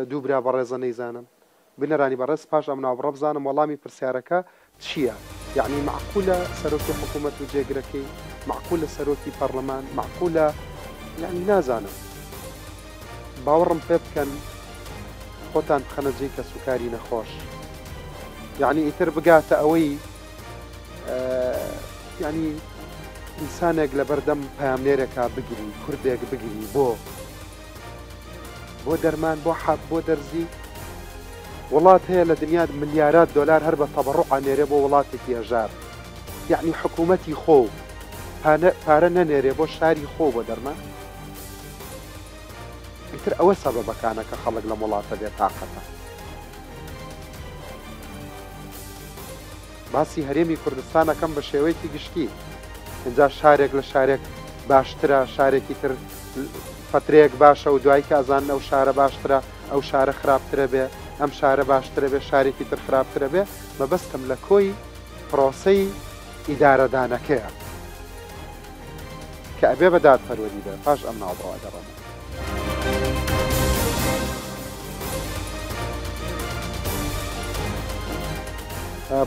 دوو برا بەڕێزە نەیزانن؟ بینەرانی بەڕێز پاش ئەم ناوبڕە بزانم وەڵامی پرسیارەکە چیە؟ یەعنی مەعقولە سەرۆکی حکومەت و جێگرەکەی؟ مەعقولە سەرۆکی پەڕلەمان؟ مەعقولە یەعنی نازانم. باوەڕم پێ بکەن خۆتان بخەنە جێی کەسوکاری نەخۆش. یەعنی ئیتر بگاتە ئەوەی یەعنی ئینسانێک لەبەردەم پەیامنێرێکا بگری، کوردێک بگری بۆ؟ بۆ دەرمان بۆ حەب بۆ دەرزی وڵات هەیە لە دنیا ملیارات دۆلار هەر بە تەبەڕوع ئەنێرێ بۆ وڵاتێکی هەژار یەعنی حکوومەتی خۆ و پارە نەنێرێ بۆ شاری خۆ بۆ دەرمان ئیتر ئەوە سەبەبەکانە کە خەڵک لەم وڵاتە بێ تاقەتە باسی هەرێمی کوردستان ئەکەم بە شێوەیەکی گشتی ئینجا شارێک لە شارێک باشترە شارێکی تر فەترەیەک باشە و دوایی کە ئەزانن ئەو شارە باشترە ئەو شارە خراپترە بێ ئەم شارە باشترە بێ شارێکی تر خراپترە بێ مەبەستم لە کۆی پرۆسەی ئیدارەدانەکەیە کە ئەبێ بە دادپەروەری بێ پاش ئەم ناوبڕە ئەگەڕێمەوە.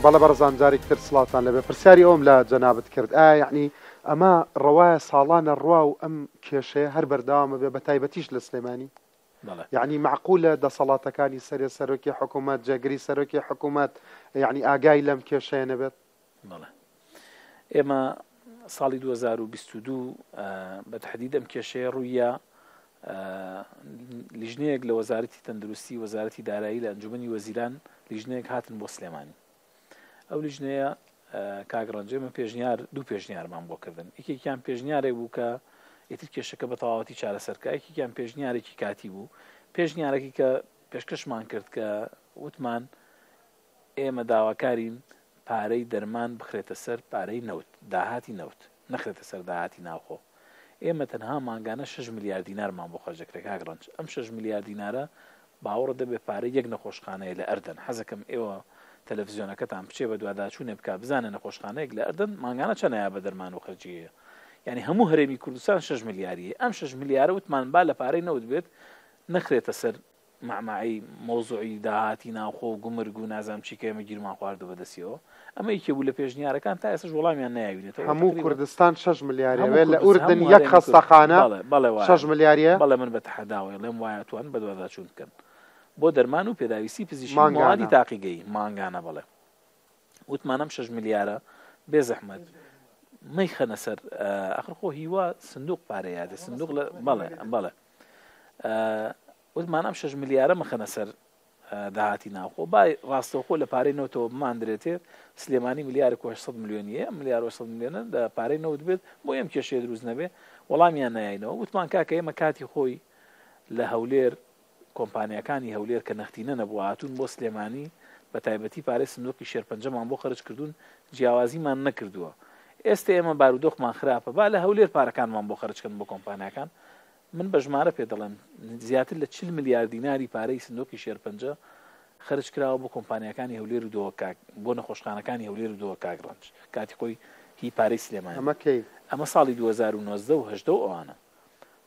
بەڵێ بەڕێزان جارێکی تر سڵاوتان لێبێ پرسیاری ئەوم لە جەنابت کرد ئایا یعنی ئەمە ڕەوایە ساڵانە ڕوا و ئەم کێشەیە هەر بەردەوامە بێ بە تایبەتیش لە سلێمانی یعنی معقولە دەسەڵاتەکانی سەرێ سەرۆکی حکوومەت جێگری سەرۆکی حکوومەت یعنی ئاگای لەم کێشەیە نەبێت بەڵێ ئێمە ساڵی 2022 بە تحدید ئەم کێشەیە ڕوویە لیژنەیەک لە وەزارەتی تەندروستی وەزارەتی دارایی لە ئەنجومەنی وەزیران لیژنەیەک هاتن بۆ سلێمانی ئەو لیژنەیە کاک ڕەنج ئێمە پێشنیار دوو پێشنیارمان بۆ کردن یەکێکیان پێشنیارێک بوو کە ئیتر کێشەکە بە تەواوەتی چارەسەرکە یەکێکیان پێشنیارێکی کاتی بوو پێشنیارێکی کە پێشکەشمان کرد کە وتمان ئێمە داواکارین پارەی دەرمان بخرێتە سەر پارەی نەوت، داهاتی نەوت، نەخرێتە سەر داهاتی ناوخۆ. ئێمە تەنها مانگانە شەش ملیار دینارمان بۆ خەرج دەکرێت کاک ڕەنج، ئەم شەش ملیار دینارە باوەڕت دەبێ پارەی یەک نەخۆشخانەیە لە ئەردەن، حەزەکەم ئێوە تەلەفزیۆنەکەتان بچێ بەدواداچوونێ بکا بزانێ نەخۆشخانەیەک لە ئەردەن مانگانە چەند ئایا بە دەرمان و خەرجی هەیە. یانی هەموو هەرێمی کوردستان شەش ملیاریە. ئەم شەش ملیارە وتمان با لە پارەی نەوت بێت نەخرێتە سەر مەعمەعەی مەوزوعی داهاتی ناوخۆ و گومرگ و نازانم چی کە ئێمە گیرمان خواردوە بەدەستیەوە ئەمە یەکێ بوو لە پێشنیارەکان تا ئێستاش وەڵامیان نەیاوینەتەوە هەموو تەقریبەن کوردستان شەش ملیاریە هەموو وێ لە کوردستان ئوردن هەموو یەک هەرێمی کورد خەستەخانە بەڵێ بەڵێ وایە شەش ملیاریە بەڵێ من بە تەحەداوە ئەڵێم وایە ئەتوانن بەدواداچوون بکەن بۆ دەرمان و پێداویستی پزیشکی و مەوادی مانگانە. تاقیگەیی مانگانە بەڵێ وتمان ئەم شەش ملیارە بێ زەحمەت مەیخەنە سەر ئەخر خۆ هیوا سندوق پارە یادە سندوق لە بەڵێ بەڵێ وتمان ئەم شەش ملیارە مەخەنە سەر داهاتی ناوخۆ با ڕاستەوخۆ لە پارەی نەوتەوە بماندرێتێ سلێمانی ملیارێک و 800 ملیۆنیە ئەم ملیار و 800 ملیۆنە لە پارەی نەوت بێت بۆ ئەم کێشەیە دروست نەبێ وەڵامیان نایینەوە وتمان کاکە ئێمە کاتی خۆی لە هەولێر کۆمپانیاکانی هەولێر کە نەختینە نەبووە هاتوون بۆ سلێمانی بە تایبەتی پارەی سندوقی شێرپەنجەمان بۆ خەرج کردوون جیاوازیمان نەکردووە ئێستە ئێمە بارودۆخمان خراپە با لە هەولێر پارەکانمان بۆ خەرج کەن بۆ کۆمپانیاکان من بە ژمارە پێ دەڵێم زیاتر لە 40 ملیار دیناری پارەی سندوقی شێرپەنجە خەرج کراوە بۆ کۆمپانیاکانی هەولێر و دهۆک کاک بۆ نەخۆشخانەکانی هەولێر و دهۆک کاک ڕەنج کاتی خۆی هی پارەی سلێمانی ئەمە کەی؟ ئەمە ساڵی 2019 و 18 و ئەوانە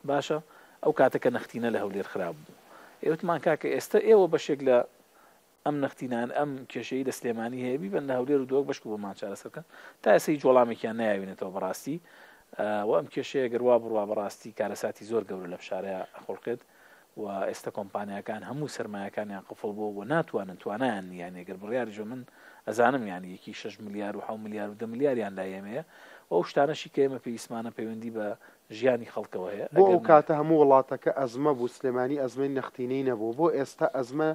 باشە ئەو کاتە کە نەختینە لە هەولێر خراپ بوو ئێ وتمان کاکە ئێستە ئێوە بەشێک لە ئەم نەختینان ئەم کێشەی لە سلێمانی هەیە بیبەن لە هەولێر و دهۆک بەشکو بۆمان چارەسەر بکەن تا ئێستا هیچ وەڵامێکیان نەیاوینەتەوە بەڕاستی و ئەم کێشەیە گەر وا بڕوا بەڕاستی کارەساتی زۆر گەورە لەم شارەیا ئەخوڵقێت و ئێستا کۆمپانیاکان هەموو سەرمایەکانیان قفڵ بووە و ناتوانن توانایان نییە یانی گەر بڕیاریش بە من ئەزانم یانی یەکی شەش ملیار و حەو ملیار و دە ملیاریان لای ئێمەیە و ئەو شتانەشی کە ئێمە پێویستمانە پەیوەندی بە ژیانی خەڵکەوە هەیە بۆ ئەگەر ئەو کاتە هەموو وڵاتەکە ئەزمە بوو سلێمانی ئەزمەی نەختینەی نەبوو بۆ ئێستا ئەزمە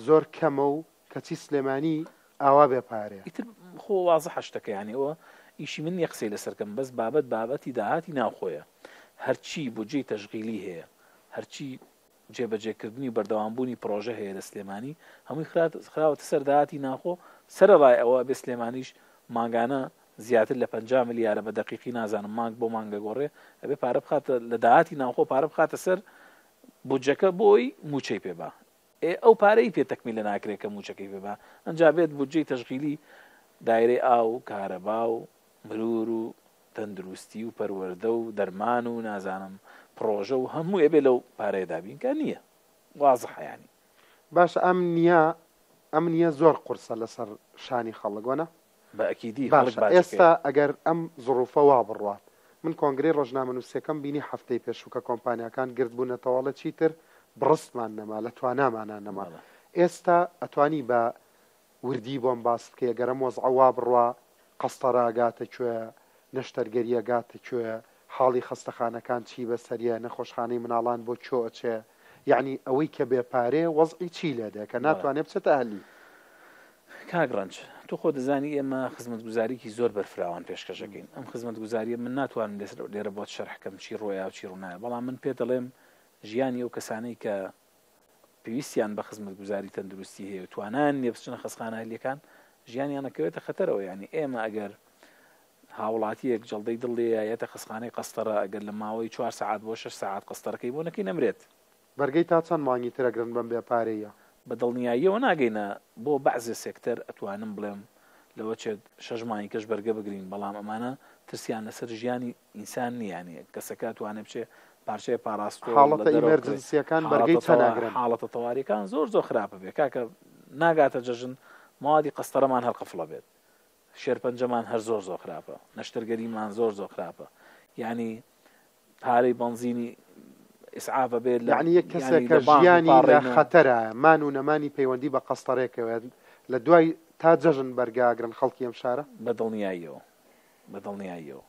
زۆر کەمە و کەچی سلێمانی ئاوا بێ پارەیە. ئیتر خۆ وازحە شتەکە یانی ئەوە ئیشی من نیە قسەی لەسەر کەم بەس بابەت بابەتی داهاتی ناوخۆیە هەرچی بودجەی تەشغیلی هەیە هەرچی جێبەجێکردنی و بەردەوامبوونی پڕۆژە هەیە لە سلێمانی هەمووی خراوەتە سەر داهاتی ناوخۆ، سەرەڕای ئەوە ئەبێ سلێمانیش مانگانە زیاتر لە 50 ملیارە بە دەقیقی نازانم مانگ بۆ مانگ دەگۆڕێ ئەبێ پارە بخاتە لە داهاتی ناوخۆ پارە بخاتە سەر بودجەکە بۆی مووچەی پێ با ئێ ئەو پارەی پێ تەکمیلە ناکرێ کە مووچەکەی پێ با ئەنجا بێت بودجەی تەشغیلی دایرەی ئاو و کارەبا و مرور و تەندروستی و پەروەردە و دەرمان و نازانم پڕۆژە و هەمووی ئەبێ لەو پارەیە دابین کە نییە وازحە یانی. باشە ئەم نییە ئەم نییە زۆر قورسە لەسەر شانی خەڵک وەنا؟ بە ئەکیدی خەڵک باشە باجەکەیە. ئێستا ئەگەر ئەم زڕوفە وا بڕوات من کۆنگرەی ڕۆژنامەنووسیەکەم بینی هەفتەی پێشوو کە کۆمپانیاکان گرد بوونەتەوە ئەڵێ چیتر بڕستمان نەما لە توانامانا نەما بەڵێ. ئێستا ئەتوانی بە وردی بۆم باس بکەی گەر ئەم وەزعە وا بڕوا قەستەرە ئەگاتە کوێ نەشتەرگەری ئەگاتە کوێ حاڵی خەستەخانەکان چی بەسەریە نەخۆشخانەی مناڵان بۆ کوێ ئەچێ یەعنی ئەوەی کە بێ پارەیە وەزعی چی لێ دێ کە بەڵێ. ناتوانێ بچێتە ئەهلی. کاک ڕەنج تۆ خۆت دەزانی ئێمە خزمەتگوزاریی زۆر بەرفراوان پێشکەش ئەکەین ئەم خزمەتگوزاریە من ناتوانم لێرە بۆت شەرح کەم چی ڕۆیا و چی ڕوونایە بەڵام من پێت دەڵێم ژیانی ئەو کەسانەی کە پێویستیان بە خزمەتگوزاری تەندروستی هەیە و توانایان نییە بچنە خەستخانە ئەهلییەکان، ژیانیان ئەکەوێتە خەتەرەوە، یانی ئێمە ئەگەر هاوڵاتییەک جەڵدەی دڵ لێیە یەتە خەستخانەی قەستەرە، ئەگەر لە ماوەی چوار سەعات بۆ شەش سەعات قەستەرەکەی بۆ نەکەین ئەمرێت. بەرگەی تا چەند مانگی تر ئەگرن بەم بێ پارەییە؟ بە دڵنیاییەوە ناگەینە بۆ بەعزێ سێکتەر ئەتوانم بڵێم لەوەچێت شەش مانگی کەش بەرگە بگرین، بەڵام ئەمانە ترسیان لەسەر ژیانی ئینسان نیە یانی کەسەکە ئەتوانێ بچێ پارچەیە پاراستۆڵ لە حاڵەتە دەرەوە بکڕێ ئیمێرجنسیەکان بەرگەی حاڵەتە چەند تەوا ئەگرن؟ حاڵەتە تەواریەکان زۆر زۆر خراپە بێ کاکە ناگاتە جەژن مەوادی قەستەرەمان هەر قفڵە بێت شێرپەنجەمان هەر زۆر زۆر خراپە نەشتەرگەریمان زۆر زۆر خراپە یانی پارەی بەنزینی ئیسعاف ئەبێت لە یەعنی یەک کەسێک یانی کە لە بانک ژیانی لە بپاڕێینەوە. خەتەرایە مان و نەمانی پەیوەندی بە قەستەرێکەوەیە لە دوای تا جەژن بەرگە ئەگرن خەڵکی ئەم شارە؟ بە دڵنیاییەوە بە دڵنیاییەوە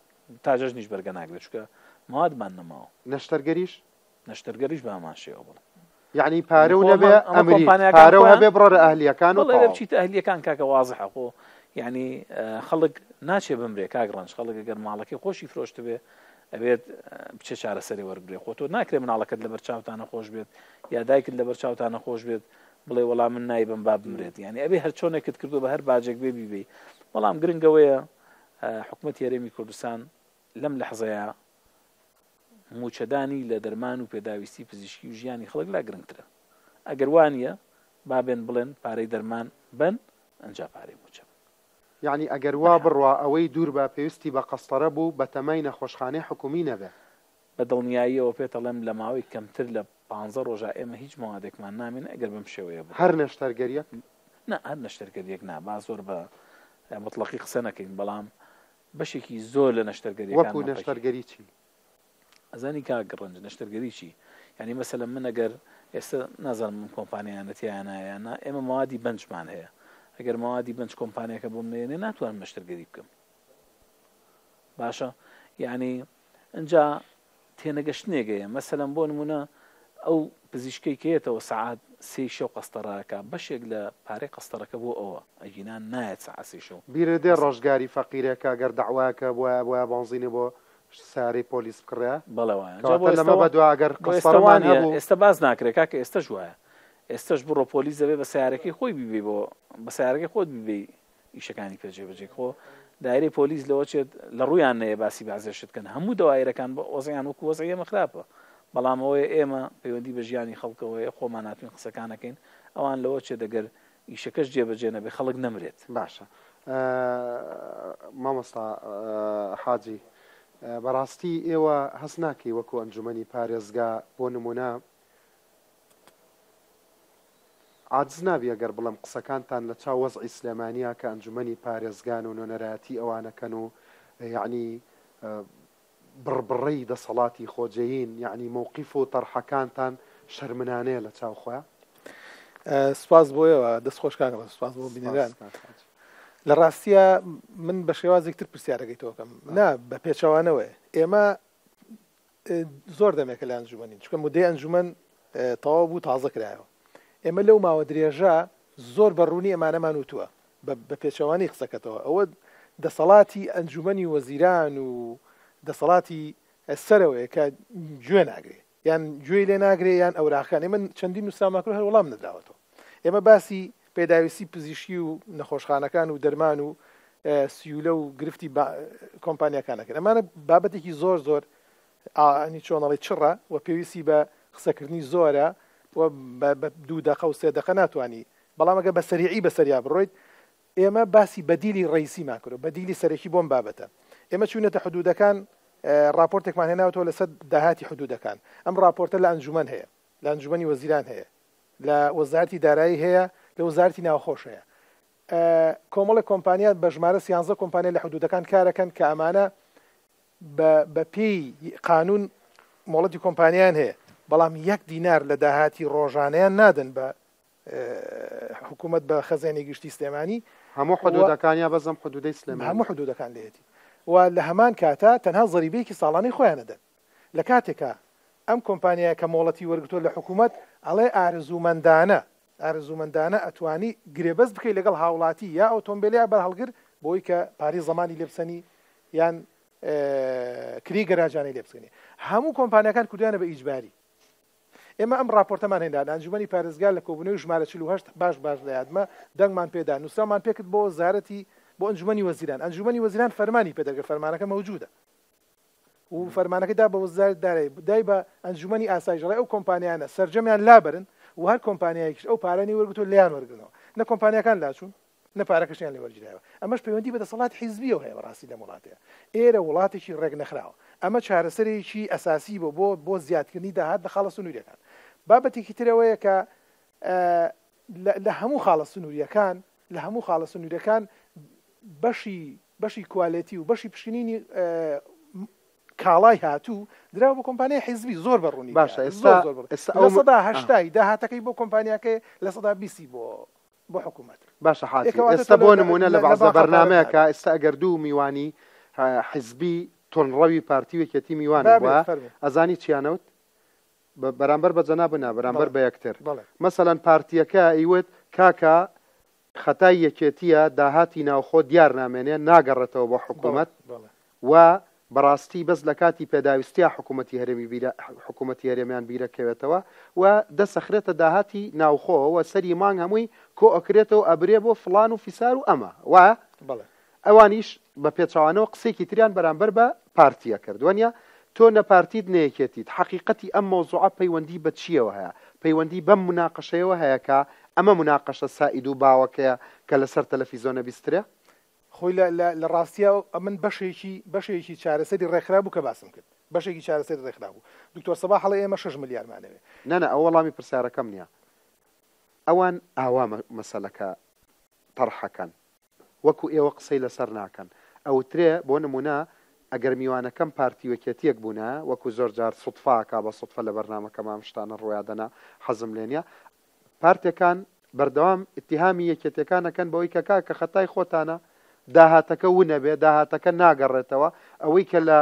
تا جەژنیش بەرگە ناگرێت چونکە مەوادمان نەماوە. نەشتەرگەریش؟ نەشتەرگەریش بە هەمان شێوە بەڵێ. یەعنی یانی پارەو خۆ ئەمە نەبێ ئەمە ئەمریت کۆمپانیاکان پارەو خۆیان هەبێ بڕۆرە ئەهلیەکان و بەڵێ ئەبێ تەواو. بچیتە ئەهلیەکان کاکە وازحە خۆ یانی خەڵک ناچێ بمرێ کاک ڕەنج خەڵک ئەگەر ماڵەکەی خۆشی فرۆشتبێ ئەبێت بچێ چارەسەری وەربگرێ خۆ تۆ ناکرێ مناڵەکەت لەبەر چاوتا نەخۆش بێت یا دایکت لەبەر چاوتا نەخۆش بێت بڵێ وەڵا من نایبەم با بمرێت یانی ئەبێ هەر چۆنێکت کردو بە هەر باجێک بێ بیبەی بەڵام گرنگەوەیە حکومەتی هەرێمی کوردستان لەم لەحزەیە مووچەدانی لە دەرمان و پێداویستی پزیشکی و ژیانی خەڵک لا گرنگترە. ئەگەر وا نییە با بێن بڵێن پارەی دەرمان بەن ئەنجا پارەی مووچە بەن. یەعنی ئەگەر وا بڕوا ئەوەی دوور با پێوستی بە قەستەرە بوو بەتەمای نەخۆشخانەی حکومی نەبێ. بە دڵنیاییەوە پێتەڵێم لە ماوەی کەمتر لە پانزە ڕۆژا ئێمە هیچ مەوادێکمان نامێنێ ئەگەر بەم شێوەیە بڕوا. هەر نەشتەرگەریەک؟ نا هەر نەشتەرگەریەک نا با زۆر بە موتڵەقی قسە نەکەین بەڵام بەشێکی زۆر لە وەکو نەشتەرگەریەکانمان پەکی. نەشتەرگەری چی؟ ئەزانی کاک ڕەنج نەشتەرگەری چی؟ یانی مەسەلەن من ئەگەر ئێستا نازانم ئەم کۆمپانیایانە تیایانایە یان نا ئێمە مەوادی بەنجمان هەیە ئەگەر مەوادی بەنج کۆمپانیاکە بۆم نەیەنێ ناتوانم نەشتەرگەری بکەم باشە یانی ئنجا تێنەگەشتنێک هەیە مەسەلەن بۆ نمونە ئەو پزیشکەی کە یەتەوە سەعات سێی شەو قەستەڕە ئەکا بەشێک لە پارەی قەستەڕەکە بۆ ئەوە ئەگینا نایەت سەعات سێی شەو بیرت دێ قەستەڕ. ڕۆژگاری فەقیرێکە گەر دەعوایەکە بوایە بوایە بەنزینی بۆ سەیارەی پۆلیس بکڕێ بەڵێ وایە جا بۆ کەواتە ئێستە لەمە وا بەدوا ئەگەر بۆ ئێستە وا قەستەڕەمان نییە هەبوو. ئێستە باس ناکرێ کاکە ئێستەش وایە. ئێستەش بڕۆ پۆلیس دەبێ بە سەیارەکەی خۆی بیبەی بۆ بە سەیارەکەی خۆت بیبەی ئیشەکانی پێ جێبەجێ خۆ دایرەی پۆلیس لەوە چێت لە ڕوویان نەیە باسی بازێ شت کەن هەموو دەوایرەکان بە وەزعیان وەکو وەزعی ئێمە خراپە بەڵام ئەوەیە ئێمە پەیوەندی بە ژیانی خەڵکەوەیە خۆمان هاتوین قسەکان ئەکەین ئەوان لەوە چێت ئەگەر ئیشەکەش جێبەجێ نەبێ خەڵک نەمرێت. باشە مامۆستا حاجی بەڕاستی ئێوە هەست ناکەی وەکو ئەنجومەنی پارێزگا بۆ نمونە عاجز نابی ئەگەر بڵێم قسەکانتان لە چاو وەزعی سلێمانیا کە ئەنجومەنی پارێزگان و نوێنەرایەتی ئەوانەکەن و یەعنی بڕبڕەی دەسەڵاتی خۆجێیین یەعنی مەوقیف و تەرحەکانتان شەرمنانەیە لە چاو خۆیان؟ سپاس بۆ ئێوە دەست خۆش کاک ڕەز سپاس بۆ بینەران لە ڕاستیە من بە شێوازێک تر پرسیارەکەی تۆکەم نا بە پێچەوانەوەی ئێمە زۆر دەمێکە لە ئەنجومەنین چونکە مودەی ئەنجومەن تەواو بوو تازە کرایەوە ئێمە لەو ماوە درێژە زۆر بە ڕوونی ئەمانەمان وتووە بە پێچەوانەی قسەکەتەوە ئەوە دەسەڵاتی ئەنجومەنی وەزیران و دەسەڵاتی سەرەوەیە کە گوێ ناگرێ یان گوێی لێ ناگرێ یان ئەوراقەکان ئێمە چەندین نووسراومان کردووە هەر وەڵام نەدراوەتەوە ئێمە باسی پێداویستی پزیشکی و نەخۆشخانەکان و دەرمان و سیولە و گرفتی کۆمپانیاکان ئەکەن ئەمانە بابەتێکی زۆر زۆر ئانی چۆنەڵی چڕە و پێویستی بە قسەکردنی زۆرە و بە دوو دەقە و سێ دەقە ناتوانانی بەڵام ئەگە بە سەریعی بەسەریا بڕۆیت ئێمە باسی بەدیلی ڕئیسیمان کردو بەدیلی سەرەکی بۆم بابەتە ئێمە چوونەتە حدودەکان راپۆرتێکمان هێناوەتەوە لەسەر داهاتی حدودەکان ئەم راپۆرتە لە ئەنجومەن هەیە لە ئەنجومەنی وەزیران هەیە لە وەزارەتی دارایی هەیە لە وەزارەتی ناوخۆش هەیە کۆمەڵێک کۆمپانیا بە ژمارە سیانزە کۆمپانیا لە حدودەکان کارەکەن کە ئەمانە بە پێی قانون مۆڵەتی کۆمپانیان هەیە بەڵام یەک دینار لە داهاتی ڕۆژانەیان نادەن بە حکوومەت بە خەزێنی گشتی سلێمانی هەموو حدودەکان یا بەزم حدودەی سلێمانی هەموو حدودەکان لێتی و لە هەمان کاتا تەنها زەریبەیەکی ساڵانەی خۆیان ئەدەن لە کاتێکا ئەم کۆمپانیایە کە مۆڵەتی وەرگرتووە لە حکوومەت ئەڵێ ئارەزوومەندانە ئارەزوومەندانە ئەتوانی گرێبەست بکەی لەگەڵ هاوڵاتی یا ئۆتۆمبێل یا بارهەڵگر بۆی کە پارەی زەمانی لێ بسەنی یان کری گەراجانەی لێ بسێنی هەموو کۆمپانیاکان کردویانە بە ئیجباری ئێمە ئەم ڕاپۆرتەمان هێنا لە ئەنجومەنی پارێزگا لە کۆبوونەوەی ژمارە 48 باش باش لە یادمە دەنگمان پێدا نووسراومان پێکرد بۆ وەزارەتی بۆ ئەنجومەنی وەزیران ئەنجومەنی وەزیران فەرمانی پێدەرکرد فەرمانەکە مەوجودە و فەرمانەکەی دا بە وەزارەتی دارایی دای بە ئەنجومەنی ئاسایش ئەڵێ ئەو کۆمپانیانە سەرجەمیان لابەرن و هەر کۆمپانیایەکیش ئەو پارەی وەرگرتووە لێیان وەرگرنەوە نە کۆمپانیاکان لاچوون نە پارەکەشیان لێ وەرگیرایەوە ئەمەش پەیوەندی بە دەسەڵاتی حیزبیەوە هەیە بەڕاستی لەم وڵاتەیە ئێرە وڵاتێکی ڕێکنەخراوە ئەمە چارەسەرێکی ئەساسی بۆ بۆ بۆ زیادکردنی داهات لە خاڵە سنووریەکان بابەتێکی ترەوەیە کە لە هەموو خاڵە سنووریەکان لە هەموو خاڵە سنووریەکان بەشی بەشی کوالێتی و بەشی پشکنینی کاڵای هاتوو دراوە بە کۆمپانیای حیزبی زۆر بە ڕوونی باشە ئێستا ئێستا ئەو لە هەشتای داهاتەکەی بۆ کۆمپانیاکەی 20%ی بۆ بۆ حکوومەت باشە حاجی ئێستا بۆ نمونە لە بەعزە بەرنامەیەکە ئێستا ئەگەر دوو میوانی حیزبی تونڕەوی پارتی و یەکێتی میوان بووە ئەزانی چیانەوت بەرامبەر بە جەناب نا بەرامبەر بە یەکتر مەسەلەن پارتیەکە ئەیوت کاکە خەتای یەکێتیە داهاتی ناوخۆ دیار نامێنێ ناگەڕێتەوە بۆ حکومەت و بەڕاستی بەس لە کاتی پێداویستیا حکومەتی هەرێمی بیرە حکومەتی هەرێمیان بیرەکەوێتەوە و دەسەخرێتە داهاتی ناوخۆ و سەری مانگ هەمووی کۆ ئەکرێتەوە ئەبرێ بۆ فڵان و فیسار و ئەمە وایە؟ ئەوانیش بە پێچەوانەوە قسەیەکی تریان بەرامبەر بە پارتی ئەکرد وەنیە؟ تۆ نە پارتیت نە یەکێتیت، حەقیقەتی ئەم مەوزوعە پەیوەندی بە چییەوە هەیە؟ پەیوەندی بەم موناقەشەیەوە هەیە کە ئەمە موناقەشە سائید و باوەکەیە کە لەسەر تەلەفیزۆن ئەبیسترێ؟ خۆی لە لە لە ڕاستیا ئەمن بەشێکی بەشێکی چارەسەری ڕێکخرا بوو کە باسم کرد بەشێکی چارەسەری ڕێکخرا بوو دکتۆر سەباح ئەڵێ ئێمە شەش ملیارمان ئەوێ. نا نا ئەوە وەڵامی پرسیارەکەم نیە ئەوان ئاوا مەسەلەکە تەڕحەکەن. وەکو ئێوە قسەی لەسەر ناکەن. ئەوترێ بۆ نمونە ئەگەر میوانەکەم پارتی و یەکێتیەک بونایە وەکو زۆر جار سوتفە ئەکا بە سوتفە لە بەرنامەکەما ئەم شتانە ڕویادەنا حەزم لێ نیە پارتێکان بەردەوام ئیتیهامی یەکێتیەکان ئەکەن بەوەی کە کاکە خەتای خۆتانە داهاتەکە ونەبێ داهاتەکە ناگەڕێتەوە ئەوەی کە لە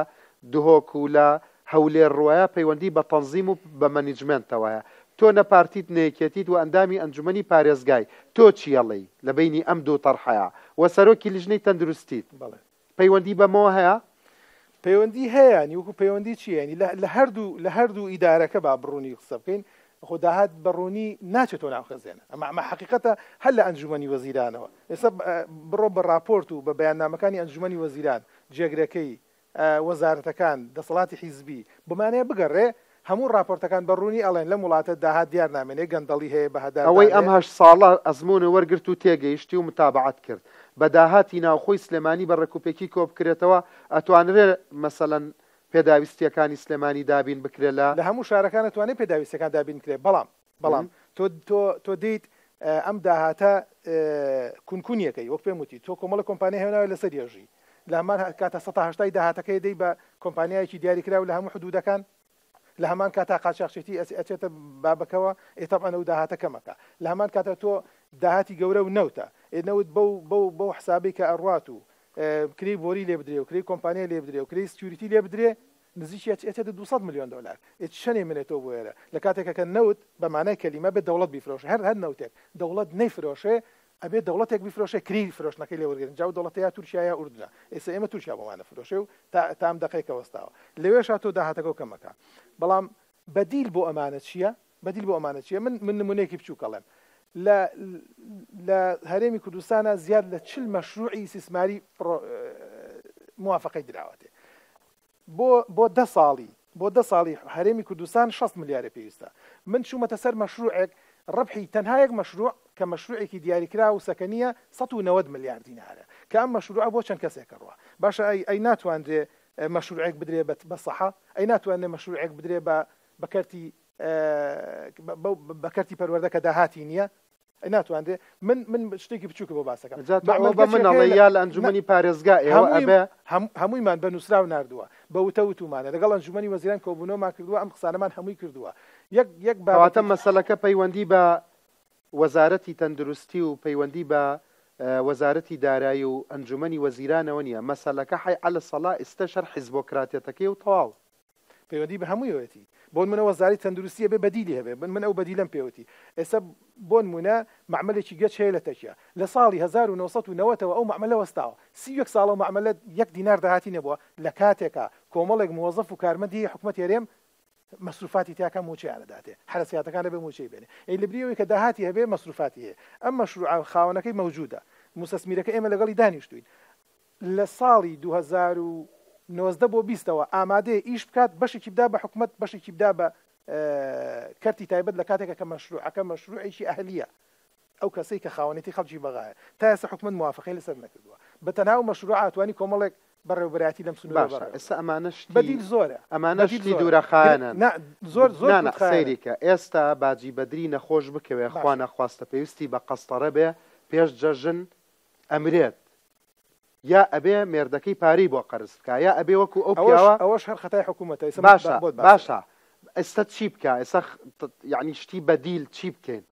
دهۆک و لە هەولێر ڕوایە پەیوەندی بە تەنزیم و بە مەنیجمێنتەوەیە. تۆ نە پارتیت نە یەکێتیت و ئەندامی ئەنجومەنی پارێزگای، تۆ چیەڵێی لە بەینی ئەم دوو تەڕحەیا؟ وە سەرۆکی لیژنەی تەندروستیت. بەڵێ. پەیوەندی بەمەوە هەیە؟ پەیوەندی هەیە یانی وەکو پەیوەندی چی یانی لە لە هەردوو لە هەردوو ئیدارەکە با بڕوونی قسە بکەین. خۆ داهات بە ڕوونی ناچێتەوە ناو خەزێنە. ئەمە ئەمە حەقیقەتە هەر لە ئەنجومەنی وەزیرانەوە. ئێستا بڕۆ بە ڕاپۆرت و بە بەیاننامەکانی ئەنجومەنی وەزیران، جێگرەکەی، وەزارەتەکان، دەسەڵاتی حیزبی، بۆمانەیە بگەڕێ، هەموو ڕاپۆرتەکان بە ڕوونی ئەڵێن لەم وڵاتە داهات دیار نامێنێ، گەندەڵی هەیە، بەهەداردان ئەوەی ئەم هەیە. هەشت ساڵە ئەزموونت وەرگرت و تێگەیشتی و متابەعەت کرد، بە داهاتی ناوخۆی سلێمانی بە ڕێکوپێکی کۆبکرێتەوە، ئەتوانرێ مەسەلەن پێداویستییەکانی سلێمانی دابین بکرێ لە. لە هەموو شارەکان ئەتوانێ پێداویستیەکان دابین بکرێ، بەڵام بەڵام تۆ تۆ تۆ دێیت ئەم داهاتە کونکونیەکەی وەک پێم وتی تۆ کۆمەڵە کۆمپانیا هێناوە لەسەر یەژی لە هەمان کاتە 180 داهاتەکەی دەی بە کۆمپانیایەکی دیاریکراو لە هەموو حدودەکان لە هەمان کاتا قاچاخچێتی ئەچێتە بابەکەوە ئێ تەبعەن ئەو داهاتە کەمەکە لە هەمان کاتا تۆ داهاتی گەورە و نەوتە ئێ نەوت بەو بەو بەو حسابەی کە ئەڕوات و کرێی بۆری لێ بدرێ و کرێی کۆمپانیای لێ بدرێ و کرێی security لێ بدرێ نزیکی ئەچێتە 200 ملیۆن دۆلار ئێ چەنێ منێتەوە بۆ ئێرە لە کاتێکە کە نەوت بە مانای کەلیمە بێ دەوڵەت بیفرۆشێ هەر هەر نەوتێک دەوڵەت نەیفرۆشێ ئەبێ دەوڵەتێک بیفرۆشێ کرێی فرۆشتنەکەی لێ وەرگرن جا ئەو دەوڵەتە یا تورکیا یا ئوردنە ئێستا ئێمە تورکیا بۆمان ئەفرۆشێ و تا تا ئەم دەقەیە کە وەستاوە لەوێشا تۆ داهاتەکەو کەم ئەکا بەڵام بەدیل بۆ ئەمانە چییە بەدیل بۆ ئەمانە چییە من من نمونەیەکی بچووک ئەڵێم لە لە هەرێمی کوردستانە زیاد لە چل مەشروعی ئیستیسماری پڕۆ موافقەی دراوەتێ بۆ بۆ دە ساڵی بۆ دە ساڵی هەرێمی کوردستان 60 ملیارێ پێویستە من چوومەتە سەر مەشروعێک ڕبحی تەنها یەک مەشروع کە مەشروعێکی دیاریکراو و سەکەنییە 190 ملیار دینارە کە ئەم مەشروعە بۆ چەند کەسێک ئەڕوا باشە ئەی ئەی ناتوانرێ مەشروعێک بدرێ بە بە سەحە ئەی ناتوانرێ مەشروعێک بدرێ بە بە کەرتی بە کەرتی پەروەردە کە داهاتی نییە ئەی ناتوانرێ من من شتێکی بچووکە بۆ باسەکەم جا تۆ ئەوە بە من ئەڵێی یا لە ئەنجومەنی پارێزگا ئێوە ئەبێ هەموویمان بە نووسراو ناردووە بە وتە وتومانە لەگەڵ ئەنجومەنی وەزیران کۆبوونەوەمان کردووە ئەم قسانەمان هەمووی کردووە یەک یەک کەواتە بابەتی مەسەلەکە پەیوەندی بە وەزارەتی تەندروستی و پەیوەندی بە وەزارەتی دارایی و ئەنجومەنی وەزیرانەوە نییە مەسەلەکە حەی عەلە سەڵا ئیستەش هەر حیزبۆکراتیەتەکەی و تەواو. پەیوەندی بە هەموویەوەتی. بۆنمونە وەزارەی تەندروستی ئەبێ بەدیلی هەبێ، من من ئەو بەدیلەم پێوتی. ئێستا بۆنمونە مەعمەلێکی گەچ هەیە لە تەکیە. لە ساڵی 1990 ەوە ئەو مەعمەلە وەستاوە. 31 ساڵە ئەو مەعمەلە یەک دینار داهاتی نەبووە، لە کاتێکا کۆمەڵێک موەزەف و کارمەندی هەیە حکومەتی هەرێم مەسروفاتی تیاکا موچەیان ئەداتێ. حەرەسیاتەکان ئەبێ موچەی بێنێ. ئەی لەبری ئەوەی کە داهاتی هەبێ مەسروفاتی هەیە. ئەم مەشروعە خاوەنەکەی مەوجودە. موسەسمیرەکە ئێمە لەگەڵی دانیشتووین. لە ساڵی 2019 بۆ بیستەوە ئامادەیە ئیش بکات، بەشێکی بدا بە حکومەت، بەشێکی بدا بە کەرتی تایبەت لە کاتێکا کە مەشروعەکە مەشروعێکی ئەهلییە، ئەو کەسەی کە خاوەنێتی خەڵکی بەغایە، تا ئێستا حکومەت موافەقەی لەسەر نەکردووە. بە تەنها ئەو مەشروعە ئەتوانی کۆمەڵێک بەڕێوەبەرایەتی لەم سنوورە باشە بەڕێوە ئێستا ببات. ئەمانە شتی بەدیل زۆرە. ئەمانە بەدیل شتی زۆرە. دوورەخایەنن. نا زۆر زۆر نا نا کورتخایەنن. سەیری کە ئێستا باجی بەدری نەخۆش بکەوێ خوا باشە. نەخواستە پێویستی بە قەستەرە بێ پێش جەژن ئەمرێت یا ئەبێ مێردەکەی پارەی بۆ قەرز بکا یا ئەبێ وەکو ئەو ئەوەش پیاوە ئەوەش هەر خەتای حکومەتە ئێستا من باشە بۆت باس باشە ئەکەم. ئێستا چی بکا ئێستا یەعنی شتی بەدیل چی بکەین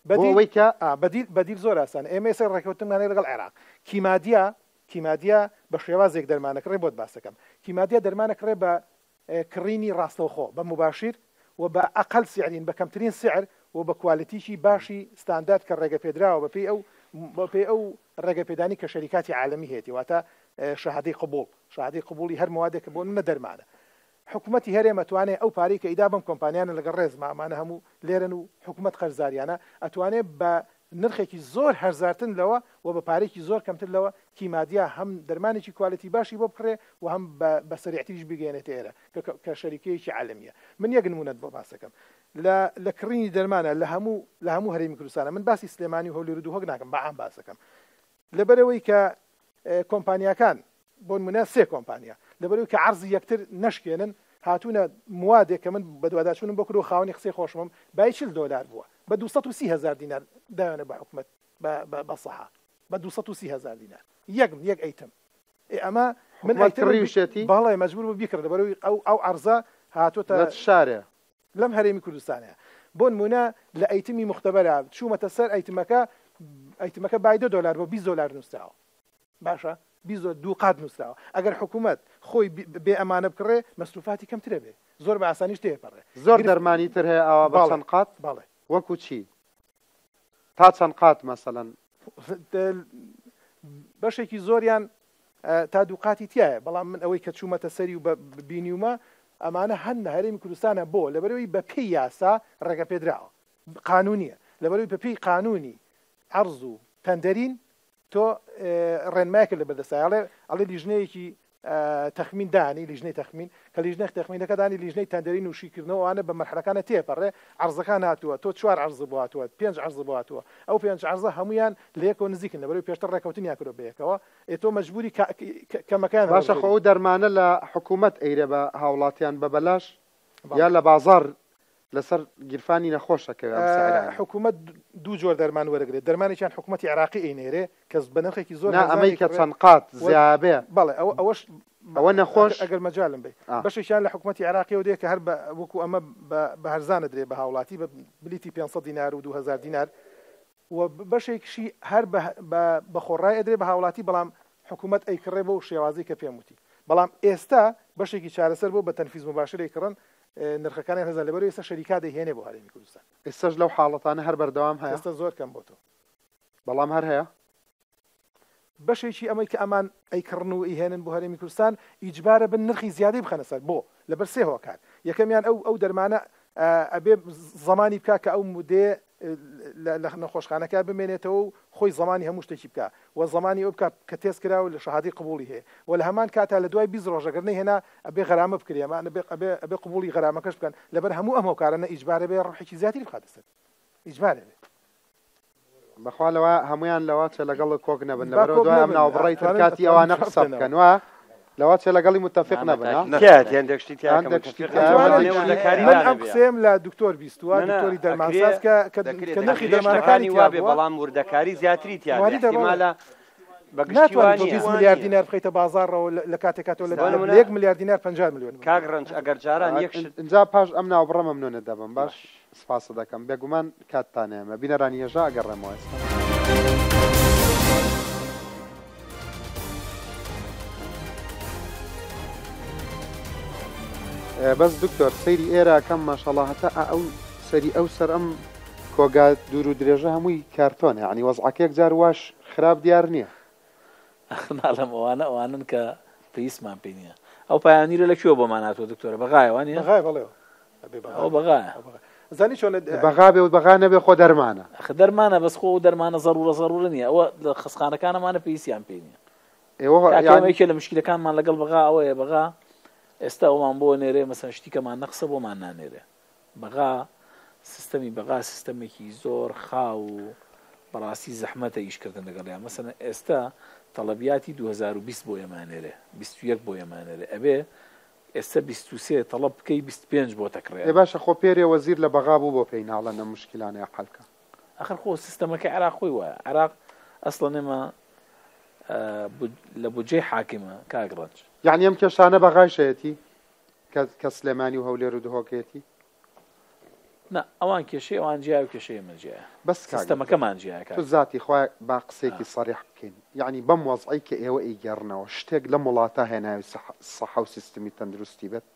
بۆ بەدیل ئەوەی کە ئا بەدیل بەدیل زۆر ئاسانە ئێمە ئێستا ڕێکەوتنمان هەیە لەگەڵ عێراق کیمادیا کیمادیا بە شێوازێک دەرمانەکڕێ بۆت باس ئەکەم کیمادیا دەرمانەکڕێ بە کڕینی ڕاستەوخۆ بە موباشیر و بە ئەقەل سعرین بە کەمترین سعر و بە کوالێتیی باشی ستاندارد کە ڕێگەپێدراوە بەپێی ئەو بەپێی ئەو ڕێگەپێدانی کە شەریکاتی عالەمی هەیەتی واتە شەهادەی قبوڵ شەهادەی قبوڵی هەر موادێک کە بۆ نمونە دەرمانە حکومەتی هەرێم ئەتوانێ ئەو پارەی کە ئیدا بەم کۆمپانیانە لەگەڵ ڕێزما ئەمانە هەموو لێرەن و حکومەت قەرزاریانە ئەتوانێ بە نرخێکی زۆر هەرزارتن لەوە و بە پارەیەکی زۆر کەمتر لەوە کیمادیا هەم دەرمانێکی کوالێتی باشی بۆ بکڕێ و هەم بە بە سەریعتریش بیگەیەنێتە ئێرە کە کە شەریکەیەکی عالەمییە. من یەک نموونەت بۆ باس دەکەم. لە لە کڕینی دەرمانە لە هەموو لە هەموو هەرێمی کوردستانە من باسی سلێمانی و هەولێر و دهۆک ناکەم بە عام باس دەکەم. لەبەرئەوەی کە کۆمپانیاکان بۆ نمونە سێ کۆمپانیا لەبەرئەوەی کە عەرزی یەکتر نەشکێنن هاتوونە موادێک کە من بەدواداچوونم بۆ کردووە خاوەنی قسەی خۆشمم بای 40 دۆلار بووە بە 230 هەزار دینار داوێنە بە حکومەت بە سەحا بە 230 هەزار دینار یەک یەک ئەیتم ئێ ئەمە من حکومەت ئەیتم کڕیوشێتی؟ بەڵێ مەجبور بوو بیکڕێت لەبەرئەوەی ئەو ئەو عەرزە هاتۆتە لە چ شارێ؟ لەم هەرێمی کوردستانەیە بۆ نمونە لە ئەیتمی موختەبەرە چوومەتە سەر ئەیتمەکە ئەیتمەکە بای دە دۆلار بۆ 20 دۆلار نووسراوە باشە 20 دۆلار دوو قات نووسراوە ئەگەر حکوومەت خۆی بێ ئەمانە بکڕێ مەسروفاتی کەمترە بێ زۆر بە ئاسانیش تێپەڕێ زۆر گرفت دەرمانی تر هەیە ئاوا بە بەڵێ چەند قات؟ بەڵێ. وەکو چی؟ تا چەند قات مەسەلەن؟ بەشێکی زۆریان تا دووقاتی تایە بەڵام من ئەوەی کە چوومەتە سەری و بینیومە ئەمانە هەن لە هەرێمی کوردستانە بۆ؟ لەبەرئەوەی بەپێی یاسا ڕێگەپێدراوە، قانونیە، لەبەرئەوەی بەپێی قانونی عەرز و تەندەرین تۆ ڕێنمایەکت لەبەردەستایە ئەڵێ ئەڵێ لیژنەیەکی تەخمین دانی لیژنەی تەخمین کە لیژنەی تەخمینەکە دانی لیژنەی تەندەرین و شیکردنەوە ئەوانە بە مەرحەلەکانە تێپەڕێ عەرزەکان هاتووە تۆ چوار عەرز بۆ هاتووە پێنج عەرز بۆ هاتووە ئەو پێنج عەرزە هەموویان لە یەکەوە نزیکن لەبەرئەوەی پێشتر ڕێکەوتنیان کردووە بەیەکەوە ئێ تۆ مەجبوری کەمەکەیان باشە خۆ هەڵبژێری. ئەو دەرمانە لە حکومەت ئەیرێ بە هاوڵاتیان بە بەلاش یا لە بازاڕ لەسەر گیرفانی نەخۆش ئەکەوێ ئەم سعرانە؟ حکومەت دوو جۆر دەرمان وەرەگرێ دەرمانێکیان حکومەتی عێراقی ئەینێرێ کە بە نرخێکی زۆر نا هەرزان ئەمەی کە ئەیکڕێ چەند قات و زیابێ بەڵێ ئەوە ئەوەش ئەوە نەخۆش ئەگەر مەجالم بەی ئا. بەشێکیان لە حکومەتی عێراقیەوە دێ کە هەر بە وەکو ئەمە بە بە هەرزان ئەدرێ بە هاوڵاتی بە بلیتی 500 دینار و 2000 دینار و بەشێکیشی هەر بە بە بە خۆڕای ئەدرێ بە هاوڵاتی بەڵام حکومەت ئەیکڕێ بەو شێوازەی کە پێم وتی بەڵام ئێستا بەشێکی چارەسەر بووە بە تەنفیز موباشر ئەیکڕن نرخەکانیان هەزار لەبەرئەوەی ئێستا شەریکات دەیهێنێ بۆ هەرێمی کوردستان. ئێستاش لەو حاڵەتانە هەر بەردەوام هەیە؟ ئێستا زۆر کەم بۆتەوە. بەڵام هەر هەیە؟ بەشێکی ئەمەی کە ئەمان ئەیکڕن و ئەیهێنن بۆ هەرێمی کوردستان ئیجبارە بن نرخی زیادەی بخەنە سەر بۆ؟ لەبەر سێ هۆکار یەکەمیان ئەو ئەو دەرمانە ئەبێ زەمانی بکا کە ئەو مودەیە لە نەخۆشخانەکە بمێنێتەوە و خۆی زەمانی هەموو شتێکی بکا و زەمانی ئەو بکا کە تێست کرا و لە شەهادەی قبوڵی هەیە و لە هەمان کاتا لە دوای 20 ڕۆژ ئەگەر نەیهێنا ئەبێ غەرامە بکرێ ئەمان ئەبێ ئەبێ ئەبێ قبوڵی غەرامەکەش بکەن لەبەر هەموو ئەم هۆکارانە ئیجبارە بێ ڕەبحێکی زیاتری بخاتە سەر ئیجبارە بێ. بەخوا لەوە هەموویان لەوە چێ لەگەڵ کۆک نەبن با لەبەرەوە کۆک دوای ئەم نەبن ناوبڕەی تر ئەتوانن کاتی ئەتوانن ئەوانە جواب قسە بدەنەوە. بکەن وا لەوە چێ لەگەڵی متفق نامە نەبن ها تاکید تیایەتی هەندێک شتی تیا کە هەندێک شتی متفق تیایە نەبن ئەتوانن هەندێک لەوانەیە شتی وردەکاری من ئەم دانەبێ قسەیەم لە دکتۆر بیستووە نا نا دکتۆری ئەکرێ دەرمانساز کە کە دەکرێ کە نرخی دەکرێ دەرمانەکانی شتەکانی تیا وابێ بووە بەڵام وردەکاری زیاتری تیا بێ واری دەبەڵێ احتیمالە بە گشتی وا ناتوانانی تۆ نییە. 20 ملیار دینار بخەیتە بازاڕەوە لە کاتێکا تۆ لە بۆ لە نمونە یەک ملیار دینار 50 ملیۆن کاک وەرگری. ڕەنج ئەگەر جاران یەک شت ئینجا پاش ئەم ناوبڕە مەمنونت دەبم باش باش. سپاست دەکەم بێگومان کاتتان ئێمە بینەرانی هێژا ئەگەڕێمەوە ئێستا. بەس دکتۆر سەیری ئێرە کەم ماشەڵا هەتا ئەو سەری ئەو سەر ئەم کۆگا دوور و درێژە هەمووی کارتۆنە یعنی وەزعەکە یەکجار واش خراپ دیار نییە. ئەخر ناڵێم ئەوانە ئەوانەن کە پێویستمان پێی نییە. ئەو پایانیرە لە کوێوە بۆمان هاتووە دکتۆرە؟ بەغایە وا نییە؟ بەغایە بەڵێ ئەبێ بەغا ئەوە بەغایە. ئەوە بەغا. زانی چۆنە بەغا بێ و بەغا نەبێ خۆ دەرمانە. ئەخر دەرمانە بەس خۆ ئەو دەرمانە زەڕوورە زەڕوورە نییە. ئەوە لە خەستخانەکانەمانە پێویستیان پێی نییە. ئێوە کاکە ئێمە یانی یەکێ لە مشکیلەکانمان لەگەڵ بەغا ئەوەیە بەغا ئێستا ئەومان بۆ نێرێ مەسەن شتیکەمان نەقسە بۆمان نانێرێ. بەغا سیستەمی بەغا سیستەمێکی زۆر خاو و بەڕاستی زەحمەتە ئیش کردن لەگەڵیا مەسەلەن ئێستا تەڵەبیاتی 2020 بۆ ئێمە ئەنێرێ 21 بۆ ئێمە ئەنێرێ ئەبێ ئێستا 23 تەڵەب بکەی 25 بۆ تەکڕێ ئێ باشە خۆ پێرێ وەزیر لە بەغا بوو بۆ پێی ناڵێن ئەم موشکیلانەیە حەل کە. ئەخر خۆ سیستەمەکەی عێراق خۆی وایە عێراق ئەسڵەن ئێمە لە بودجەی حاکمە کاک ڕەنج. یەعنی ئەم کێشانە بەغایش هەیەتی؟ کە کە سلێمانی و هەولێر و دهۆکێتی؟ نا ئەوان کێشەی ئەوان جیایە و کێشەی ئێمە جیایە. بەس کاک دکتۆر سیستەمەکەمان جیایە کاک. تو زاتی خوا با قسەیەکی سەریح بکەین یەعنی بەم وەزعەی کە ئێوە ئەیگێڕنەوە شتێک لەم وڵاتە هەیە ناوی سەحە و سیستمی تەندروستی بێت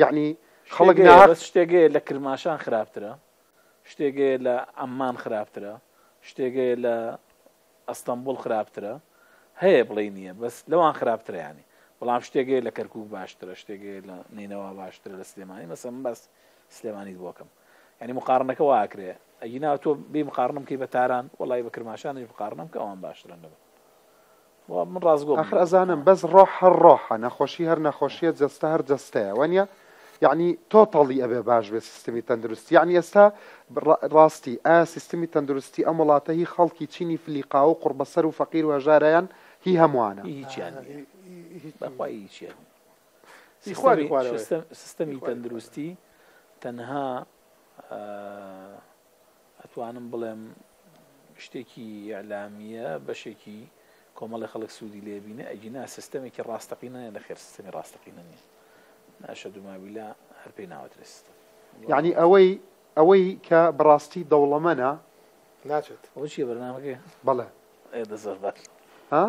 یەعنی خەڵک شتێک هەیە ناهەق بەس شتێک هەیە لە کرماشان خراپترە شتێک هەیە لە عەممان خراپترە شتێک هەیە لە ئەستەنبوڵ خراپترە هەیە بڵێی نییە بەس لەوان خراپترە یانی بەڵام شتێک هەیە لە کەرکوک باشترە شتێک هەیە لە نەینەوا باشترە لە سلێمانی مەسەن من باس سلێمانیت بۆ کەم یانی مقارنەکە وا ئەکرێ ئەگینا تۆ بێ مقارنم بکەی بە تاران وەڵی بە کرماشانیش مقارنم کە ئەوان باشترن لەمن وا من ڕاستگۆ بم ئاخر لەگەڵ ئەزانم بەس ڕۆح هەر ڕۆحە نەخۆشی هەر نەخۆشیە جەستە هەر جەستەیە وەنیە یەعنی تۆتەڵی ئەبێ باش بێ سیستمی تەندروستی یەعنی ئێستا ڕاستی ئایا سیستمی تەندروستی ئەم وڵاتە هی خەڵکی چینی فلیقاو و قوڕبەسەر و فەقیر و هەژارە یان هی هەمووانە؟ هی هیچیان نییە بەخوا هی هیچیان نییە هی خواری سیستەمی خوارەوەیە. سیستەم سیستەمی هی خواری خوارەوەیە. تەندروستی تەنها ئەتوانم بڵێم شتێکی ئیعلامییە بەشێکی کۆمەڵی خەڵک سوودی لێ بینێ ئەگینا سیستەمێکی ڕاستەقینە نیە نەخێر سیستەمی ڕاستەقینە نیە ناشەد و مابیلا هەر پێی ناوترێ سیستەم. یەعنی ئەوەی ئەوەی کە بەڕاستی دەوڵەمەنە. ناچێت. ئەوە چیە بەرنامەکەی؟ بەڵێ. ئێ دە زۆر باش. ها؟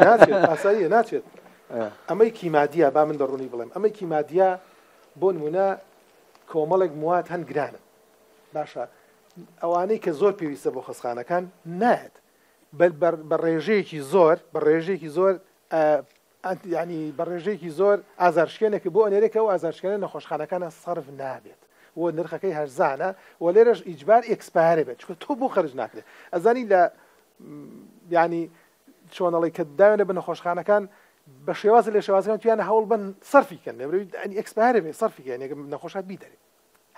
ناچێت ئاساییە ناچێت. ئەمەی کیمادیە با من بە ڕوونی بڵێم ئەمەی کیمادیە بۆ نمونە کۆمەڵێک مواد هەن گرانن باشە ئەوانەی کە زۆر پێویستە بۆ خەسخانەکان نایەت بە ڕێژەیەکی زۆر بە ڕێژەیەکی زۆر یانی بە ڕێژەیەکی زۆر ئازارشکێنێک بۆ ئەنێرێ کە ئەو ئازارشکێنە نەخۆشخانەکانە سەرف نابێت و نرخەکەی هەرزانە و لێرەش ئیجبار expire بێت چونکە تۆ بۆ خەرج ناکرێت ئەزانی لە یانی چۆن ئەڵێ کە داوێنە بە نەخۆشخانەکان بە شێوازە لە شێوازەکان تویانە هەوڵ بن سەرفی کەن لەبەرئەوەی یانی expire بێ سەرفی کەن یەکەم نەخۆشات بیدەرێ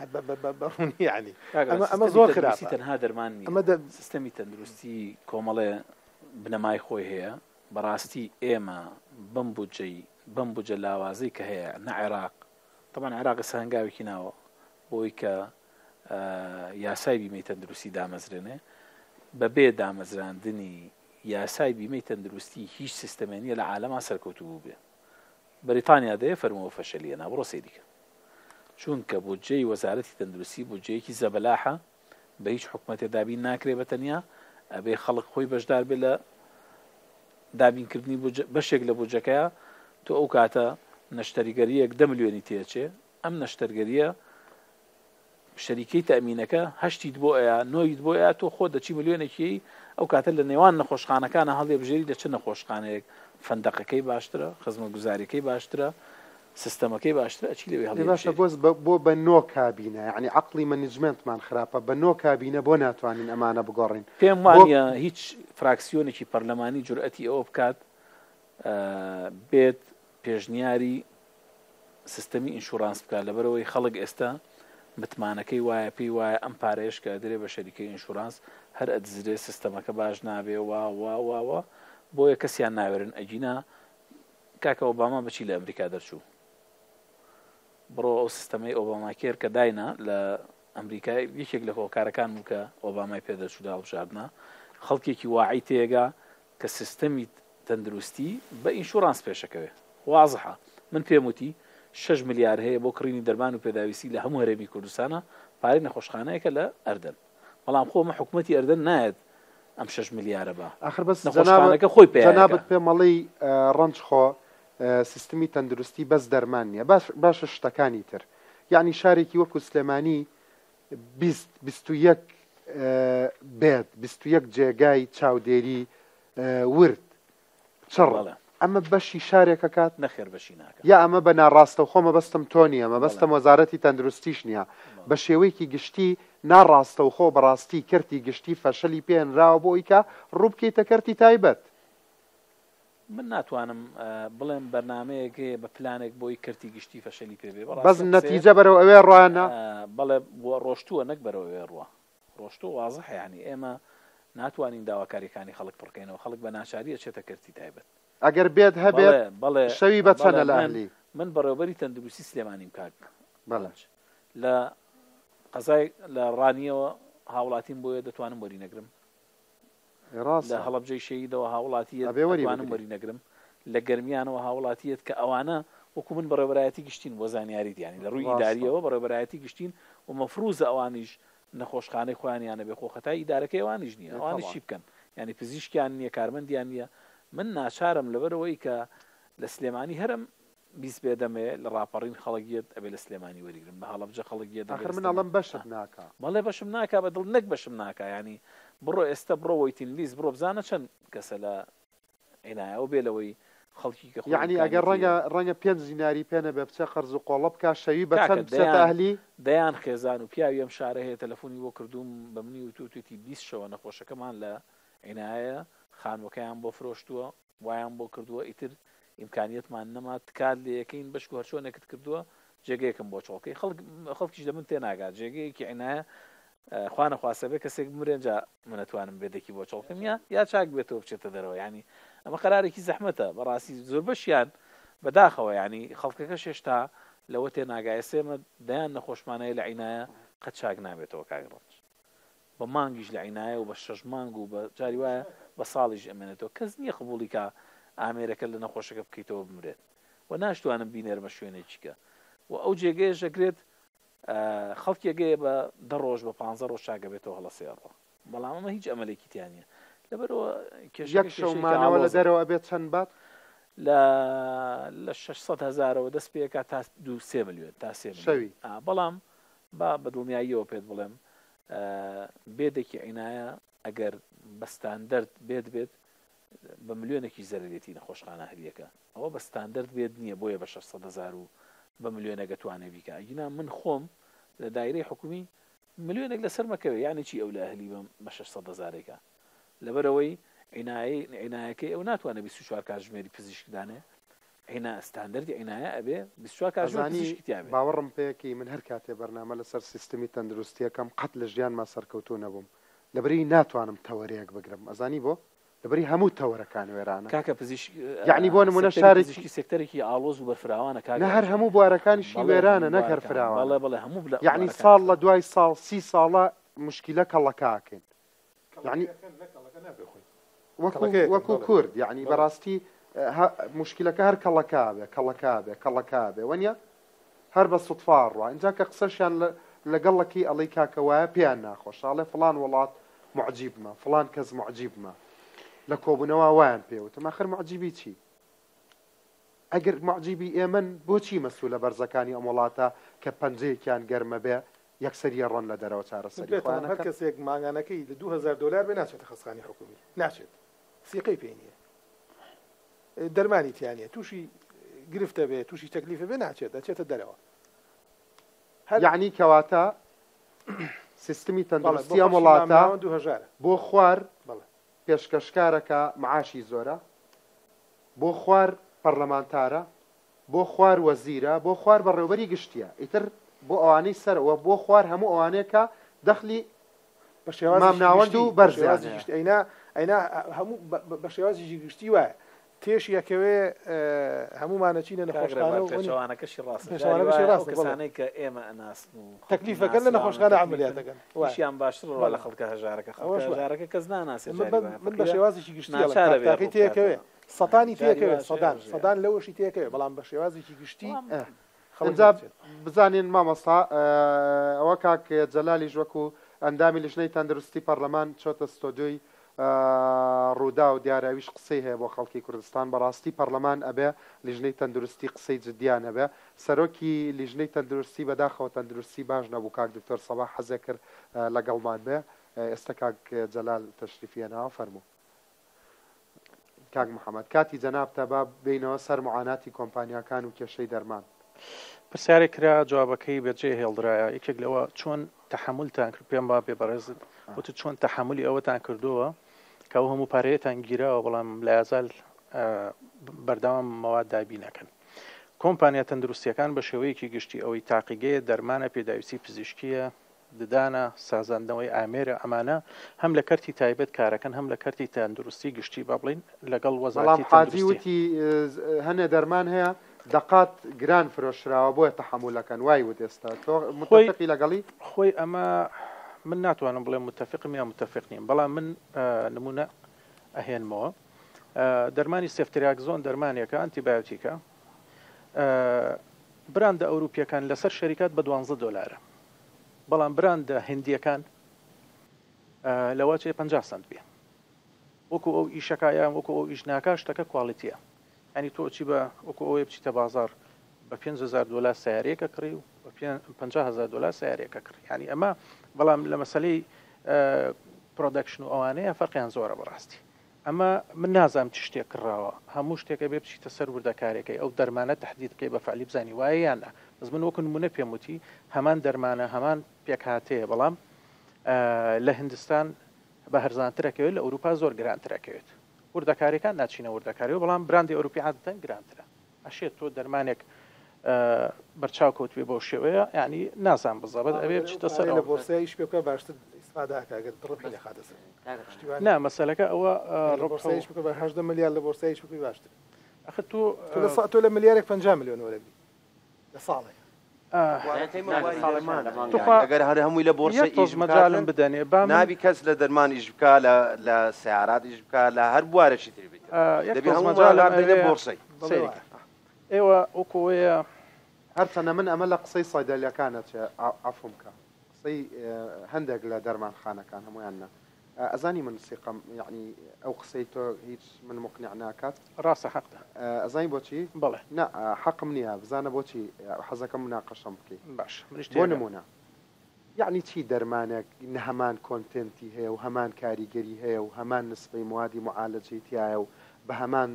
هەر بە بە بە ڕوونی یانی کاک ئەمە ئەمە سیستەمی زۆر تەندروستی خراپە تەنها دەرمان نییە ئەمە دە سیستەمی تەندروستی کۆمەڵێ بنەمای خۆی هەیە بەڕاستی ئێمە بەم بودجەی بەم بودجە لاوازەی کە هەیە نە عێراق تەبعەن عێراق ئێستا هەنگاوێکی ناوە بۆی کە یاسای بیمەی تەندروستی دامەزرێنێ بەبێ دامەزراندنی یاسای بیمەی تەندروستی هیچ سیستەمێ نییە لە عالەما سەرکەوتوو بووبێ بەریتانیا دەیە فەرمووە فەشەلیە نا بڕۆ سەیری کە چونکە بودجەی وەزارەتی تەندروستی بودجەیەکی زەبەلاحە بە هیچ حکومەتێ دابین ناکرێ بە تەنیا ئەبێ خەڵک خۆی بەشدار بێ لە دابینکردنی بەشێک لە بودجەکەیە تۆ ئەو کاتە نەشتەریگەریەک دە ملیۆنی تێچێ ئەم نەشتەرگەریە شەریکەی تەئمینەکە هەشتیت بۆ ئەیا نۆیت بۆ ئەیا تۆ خۆت دەچی ملیۆنێکی ئەی ئەو کاتە لە نێوان نەخۆشخانەکانا هەڵیەبژێری لە چ نەخۆشخانەیەک فەندەقەکەی باشترە خزمەتگوزاریەکەی باشترە سیستەمەکەی باشترە ئەچی لەوێ ئەی باشە هەڵیەبژێری. بۆس بە بۆ بە نۆ کابینە یەعنی عەقڵی مەنجمێنتمان خراپە بە نۆ کابینە بۆ ناتوانین ئەمانە بگۆڕین پێم بۆ وانیە هیچ فراکسیۆنێکی پەرلەمانی جورئەتی ئەوە بکات بێت پێشنیاری سیستەمی ئینشورانس بکات لەبەرئەوەی خەڵک ئێستا متمانەکەی وایە پێی وایە ئەم پارەیەش کە ئەدرێ بە شەریکەی ئینشورانس هەر ئەدزرێ سیستەمەکە باش نابێ وا وا وا وا بۆیە کەسیان ناوێرن ئەگینا کاکە ئۆباما بەچی لە ئەمریکا دەرچوو بڕۆ ئەو سیستەمەی ئۆباما کێر کە داینا لە ئەمریکا یەکێک لە هۆکارەکان بوو کە ئۆبامای پێ دەرچوو لە هەڵبژاردنە خەڵکێکی واعی تێگا کە سیستەمی تەندروستی بە ئینشورانس پێشەکەوێ وازحە من پێم وتی شەش ملیار هەیە بۆ کڕینی دەرمان و پێداویستی لە هەموو هەرێمی کوردستانا پارەی نەخۆشخانەیەکە لە ئەردەن بەڵام خۆ ئەمە حکومەتی ئەردەن نایەت ئەم شەش ملیارە بە ئاخر بەس نەخۆشخانەکە خۆی پەیایەکا. جەنابت پێم ئەڵێی ڕەنج خۆ سیستمی تەندروستی بەس دەرمان نیە باش باشە شتەکانی تر یەعنی شارێکی وەکو سلێمانی 20 21 بێت 21 جێگای چاودێری ورد چڕ بەڵێ. ئەمە بەشی شارێک ئەکات؟ نەخێر بەشی ناکا. یا ئەمە بە ناڕاستەوخۆ مەبەستم تۆ نییە بەڵێ. مەبەستم وەزارەتی تەندروستیش نییە بەڵێ. بە شێوەیەکی گشتی ناڕاستەوخۆ بەڕاستی کەرتی گشتی فەشەلی پێ نراوە بۆ ئەوی کە ڕوو بکەیتە کەرتی تایبەت. من ناتوانم بڵێم بەرنامەیەک هەیە بە پلانێک بۆی کەرتی گشتی فەشەلی پێ بێ بەس بەڕاستی ئەم قسەیە نەتیجە بەرەو ئەوێ ڕوا نا؟ بەڵێ ڕۆشتووە نەک بەرەو ئەوێ ڕوا. ڕۆشتووە وازحە یانی ئێمە ناتوانین داواکاریەکانی خەڵک پڕکەینەوە خەڵک بە ناچاری ئەچێتە کەرتی تایبەت. ئەگەر بێت هەبێت بەڵێ بەڵێ شەوی بە بەڵێ چەنە لە من ئەهلی؟ من بەڕێوبەری تەندروستی سلێمانیم کاک بەڵێ. ڕەنج لە قەزای لە ڕانیەوە هاوڵاتیم بۆیە دەتوانم وەری نەگرم ئێ لە ڕاستە. هەڵەبجەی شەهیدەوە هاوڵاتی یەت ئەبێ وەری ئەتوانم بگری. وەری نەگرم لە گەرمیانەوە هاوڵاتی یەت کە ئەوانە وەکو من بەڕێوبەرایەتی گشتین بۆ زانیاریت یانی لە ڕووی ڕاستە. ئیداریەوە بەڕێوبەرایەتی گشتین و مەفروزە ئەوانیش نەخۆشخانەی خۆیانیان هەبێ خۆ خەتای ئیدارەکەی ئەوانیش نیە ئێ ئەوانیش تەبعەن. چی بکەن یانی پزیشکیان نیە کارمەندیان نیە من ناچارم لەبەرئەوەی کە لە سلێمانی هەرم 20 بێدەمێ لە ڕاپەڕین خەڵک یەت ئەبێ لە سلێمانی وەریگرم لە هەڵەبجە خەڵک یەت ئەبێ ئاخر لە من سلێمانی ئەڵێم بەشت ناکا. بەڵێ بەشم ناکا بە دڵ نەک بەشم ناکا یانی بڕۆ ئێستە بڕۆ waiting list بڕۆ بزانە چەند کەسە لە عینایەوە بێ لەوەی خەڵکی کە خۆی یەعنی ئەگەر ئیمکانیەتی ڕەنگە هەیە. ڕەنگە پێنج دیناری پێ نەبێ بچێ قەرز و قۆڵە بکا شەوی بە کاکە چەند بچێتە دەیان ئەهلی؟ دەیان خێزان و پیاوی ئەم شارە هەیە تەلەفونی بۆ کردووم بە منی وتووە وتویەتی 20 شەوە نەخۆشەکەمان لە عینایەیە خانووەکەیان بۆ فرۆشتووە وایان بۆ کردووە ئیتر ئیمکانیەتمان نەما تکات لێیەکەین بەشکو هەرچۆنێکت کردووە جێگەیەکم بۆ چۆڵ کەی خەڵک خەڵکیش لە من تێناگات جێگەیەکی عینایە خوا نەخواستە بێ کەسێک بمرێ جا من ئەتوانم بێدەکی بۆ چۆڵ کەم یا یا چاک بێتەوە بچێتە دەرەوە یانی ئەمە قەرارێکی زەحمەتە بەڕاستی زۆربەشیان بەداخەوە یانی خەڵکەکەش هێشتا لەوە تێناگا ئێستا ئێمە دەیان نەخۆشمان هەیە لە عینایە قەت چاک نابێتەوە کاک ڕەنج بە مانگیش لە عینایە و بە شەش مانگ و بە جاری وایە بە ساڵیش ئەمێنێتەوە کەس نییە قبوڵی کا ئامێرەکە لە نەخۆشەکە بکەیتەوە بمرێت و ناشتوانم بینێرمە شوێنێکی کە و ئەو جێگەیەش ئەکرێت خەڵکێک هەیە بە دە ڕۆژ بە پانزە ڕۆژ چاک ئەبێتەوە هەڵەسێ ئەڕوا بەڵام ئەمە هیچ ئەمەلێکی تیا نییە لەبەرئەوە کێشەکە یەک شەو کێشەیەکی مانەوە لە ئاڵۆزە. دەرەوە ئەبێت چەند بات؟ لە لە 600 هەزارەوە دەست پێکا تا دوو سێ ملیۆن تا سێ ملیۆن شەوی. ئا بەڵام با بە دڵنیاییەوە پێت بڵێم bed ێکی عینایە ئەگەر بە ستاندەرد bed بێت. بە ملیۆنێکیش زەرەرێتی نەخۆشخانە ئەهلیەکە ئەوە بە ستاندەرد بێت نیە بۆیە بە 600 هەزار و بە ملیۆنێک ئەتوانێ بیکا ئەگینا من خۆم لە دایرەی حکومی ملیۆنێک لەسەر مەکەوێ یانی چی ئەو لە ئەهلی بەم بە 600 هەزارێکە لەبەرئەوەی عینایەی عینایەکەی ئەو ناتوانێ 24 کاتژمێری پزیشک دانێ عینا ستاندەردی عینایە ئەبێ 24 کاتژمێر ئەزانی پزیشکی تیا بێ. باوەڕم پێکەی من هەر کاتێ بەرنامە لەسەر سیستمی تەندروستی ئەکەم قەت لە ژیانما سەرکەوتوو نەبووم لەبری ناتوانم تەوەرەیەک بگرم ئەزانی بۆ لەبری هەموو تەوەرەکان وێرانە کاکە پزیشک یەعنی بۆ نمونە سێکتەری شارێکی پزیشکی سێکتەرێکی ئاڵۆز و بەرفراوانە کاک نە هەر ڕاجی هەموو بوارەکانیشی بەڵێ وێرانە هەموو نەک هەر بوارەکان فراوانە بەڵێ بەڵێ هەموو بلە یەعنی بوارەکانی ساڵ لە دوای ساڵ سی ساڵە موشکیلە کەڵەکە ئەکەین یەعنی کەڵەکەیەکەن نە کەڵەکە نابێ خۆی وەکو کەڵەکەیەکەن وەکو بەڵێ کورد یەعنی بەڵێ بەڕاستی هە موشکیلەکە هەر کەڵەکە ئەبێ کەڵەکە ئەبێ کەڵەکە ئەبێ وەنیە هەر بە سوتفە ئەڕوا ئینجا کە قسەشیان لە لەگەڵ ئەکەی ئەڵێی کاکە وایە پێیان ناخۆشە ئەڵێ فڵان وڵات موعجیبمە فڵان کەس موعجیبمە لە کۆبونەوە وایان پێ وتم ئاخر موعجیبی چی ئەگەر موعجیبی ئێمەن بۆچی مەسولە بەرزەکانی ئەم وڵاتە کە پەنجەیەکیان گەرمە بێ یەکسەر یەڕۆن لە دەرەوە من چارەسەری پێتەڵێم خۆیان هەر ئەکەن. کەسێک مانگانەکەی لە 2000 دۆلار بێ ناچێتە خەستخانەی حکومی ناچێت سیقەی پێی نییە دەرمانی تیا نییە تووشی گرفتە بێ تووشی تەکلیفە بێ ناچێت دەچێتە دەرەوە هەر یەعنی کەواتە سیستمی بەڵێ بۆ تەندروستی ئەم خەڵکی وڵاتە مامناوەند و هەژارە بۆ خوار بەڵێ. پێشکەشکارەکە معاشی زۆرە، بۆ خوار پەرلەمانتارە، بۆ خوار وەزیرە، بۆ خوار بەڕێوبەری گشتیە، ئیتر بۆ ئەوانەی سەرەوە، بۆ خوار هەموو ئەوانەیە کە دەخلی بە شێوازێکی مامناوەند گشتی و بە بەرزیان شێوازی هەیە. گشتی ئەینا ئەینا هەموو بە شێوازێکی گشتی وایە تێش یەکەوێ هەموومان ئەچینە کاک نەخۆشخانە ڕێبوار و وەنی پێچەوانەکەشی ڕاستە جاری پێچەوانەکەشی وایە ئەو ڕاستە بەڵێ کەسانەی کە ئێمە ئەناسن و خەڵکی تەکلیفەکەن لە ناسراون و نەخۆشخانە تەکلیفن عەمەلیاتەکەن وایە ئیشیان باشتر ڕوا بەڵێ لە خەڵکە هەژارەکە خەڵکە ئەوەش وایە هەژارەکە کەس ناناسێ من جاری بە وایە من بە فەقیرە شێوازێکی گشتی ئەڵێم ناچارە تاک بێ تاکەی ڕوو بکاتە تێکەوێ سەتانی جاری تێکەوێ واش هەیە سەدان ڕژێ سەدان لەوەشی تێکەوێ بەڵام بە شێوازێکی گشتی بەڵام خەڵک ئینجا ناچێت. بزانین مامۆستا ئەوە کاک جەلالیش وەکو ئەندامی لیژنەی تەندروستی پەرلەمان چۆتە ستۆدیۆی ڕووداو دیارە ئەویش قسەی هەیە بۆ خەڵکی کوردستان بەڕاستی پەرلەمان ئەبێ لیژنەی تەندروستی قسەی جدیان هەبێ سەرۆکی لیژنەی تەندروستی بەداخەوە تەندروستی باش نەبوو کاک دکتۆر سەباح حەزێ کرد لەگەڵمان بێ ئێستا کاک جەلال تەشریفی هێناوە فەرموو. کاک محمد کاتی جەنابتە با بێینەوە سەر معاناتی کۆمپانیاکان و کێشەی دەرمان. پرسیارێک کرا جوابەکەی بەجێ هێڵدرایە یەکێک لەوە چۆن تەحەمولتان کرد پێم وابێ بەڕێزت وتت چۆن تەحەمولی ئەوەتان کردووە کە ئەو هەموو پارەیەتان گیراوە بەڵام لایەزال بەردەوام مەواد دابین ئەکەن کۆمپانیا تەندروستیەکان بە شێوەیەکی گشتی ئەوەی تاقیگەیە دەرمانە پێداویستی پزیشکیە ددانە، سازاندنەوەی ئامێرە، ئەمانە هەم لە کەرتی تایبەت کارەکەن هەم لە کەرتی تەندروستی گشتی با بڵێین لەگەڵ بەڵام وەزارەتی حاجی تەندروستی. وتی هەنێ دەرمان هەیە دەقات گران فرۆشراوە بۆیە تەحەمول ئەکەن وای وت ئێستا تۆ خۆی متەفقی لەگەڵی؟ خۆی ئەمە من ناتوانم بڵێم متەفقم یا متەفق نیم بەڵام من نمونە ئەهێنمەوە دەرمانی سێفتریاکزۆن دەرمانێکە ئەنتیبایۆتیکە براندە ئەوروپیەکان لەسەر شەریکات بە دوانزە دۆلارە بەڵام براندە هندیەکان لەوەچێ 50 سنت بێ وەکو ئەو ئیشەکە یان وەکو ئەو ئیش ناکا شتەکە کواڵیتیە ینی تۆ چی بە وەکو ئەوەیە بچیتە بازار بە 5هزار دلار سیارەیەکە کڕی و بە 500هزار دلار سیارەیەکە کڕی ینی ئەمە بەڵام لە مەسلەی پرۆدەکشن و ئەوانەیە فەرقیان زۆرە بەڕاستی ئەمە من نازانم چ شتێک کڕاوە هەموو شتێک ئەبێ بچیتە سەر وردەکارێکەی ئەو دەرمانە تەحدید بکەی بە فعلی بزانی وایە یان نا بەس من وەکو نمونە پێم وتی هەمان دەرمانە هەمان پێکهاتەیە بەڵام لە هندستان بە هەرزانتر ئەکەوێت لە ئەوروپا زۆر گرانتر ئەکەوێت وردەکاریەکان ناچینە وردەکاریەوە بەڵام براندی ئەوروپی عادەتەن گرانترە ئەشێت تۆ دەرمانێک بەرچاو کەوتبێ بەو شێوەیە یعنی نازان بزەبت ئەوێ بچیتە سەر لە بۆرسای ئیش پێ بکە باشتر ئیسفادە ئەکا گەر ڕبحی نەخاتە سەر پشتیوانی نا مەسەلەکە ئەوە لە بۆرسای ئیش بکە بە 18 ملیار لە بۆرسای ئیش بکەی باشتر ئەخر تۆ تۆ لە تۆ لە ملیارێک 50 ملیۆن وەرەگری لە ساڵێک ئەگەر هەر هەمووی لە بۆرسە یەک تۆز ئیش مەجالم بکاتن بدەنێ با من نابی کەس لە دەرمان ئیش بکا لە لە سەیارات ئیش بکا لە هەر بوارێکی تری بیتن یەک دەبی تۆز هەموومان مەجالم بنێ ئەوێ بۆرسەی بەڵێ سەیری وایە کە ئێوە وەکو ئەوەیە هەرچەندە من ئەمە لە قسەی سایدەلیەکان ئەچێ عەفوم کە قسەی هەندێک لە دەرمانخانەکان هەموویان نا ئەزانی من سیقەم یەعنی ئەو قسەی تۆ هیچ من موقنیع ناکات. ڕاستە حەقتە. ئەزانی بۆچی؟ بەڵێ. نا حەقم نییە بزانە بۆچی حەزەکەم مناقەشەم بکەی. باشە منیش بۆ تێگەم. نموونە. یەعنی چی دەرمانێک نە هەمان content ی هەیە و هەمان کاریگەری هەیە و هەمان نسبەی موادی معالەجەی تیایە و بە هەمان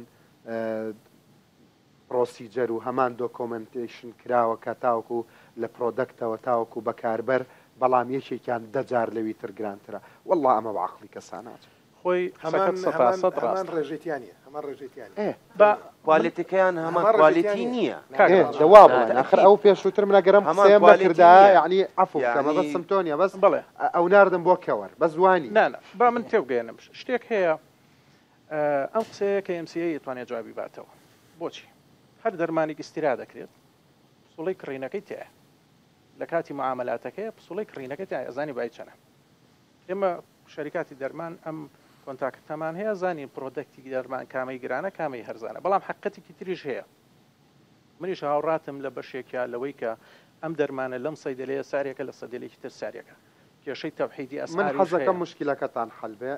procedure و هەمان documentation کراوە کە تاوەکو لە product ەوە تاوەکو بەکاربەر بەڵام یەکێکیان دە جار لەوی تر گرانترە وەڵا ئەمە بە عەقڵی کەسا ناچێ. خۆی هەمان قسەکەت سەتا هەمان سەد هەمان ڕاستە. ڕێژەی تیا نییە هەمان ڕێژەی تیا نییە. ئێ. با من کوالێتیەکەیان هەمان هەمان ڕێژەی تیا کوالێتی نییە. نییە. کاک ئێ ڕەنج. دە وا بڵێن ئاخر تەئکید ئەو پێشووتر من ئەگەر ئەم هەمان قسەیەم کوالێتی نەکردایە نییە یەعنی عەفوو بکە یەعنی. مەبەستم تۆ نییە بەس بەڵێ. ئەو ناردم بۆ کەوەر بەس وا نییە. نا نا با من تێبگەیەنم شتێک هەیە ئەم قسەیە کە MCA ئەتوانێت جوابی باتەوە بۆچی هەر دەرمانێک ئیستیرا دەکرێت پسوڵەی کڕینەکەی تایە لە کاتی معاملاتەکەی پسوڵەی کڕینەکەی تایە ئەزانی بای چەنە ئێمە شەریکاتی دەرمان ئەم contact ەمان هەیە زانین product ی دەرمان کامەی گرانە کامەی هەرزانە بەڵام حقیقەتێکی تریش هەیە منیش هاوڕاتم لە بەشێکیا لەوەی کە ئەم دەرمانە لەم سەیدەلەیە سعرێکە لە سەدەلێکی تر سعرێکە کێشەی تەوحیدی من ئەسعاریش حەزەکەم هەیە. موشکیلەکەتان حەل بێ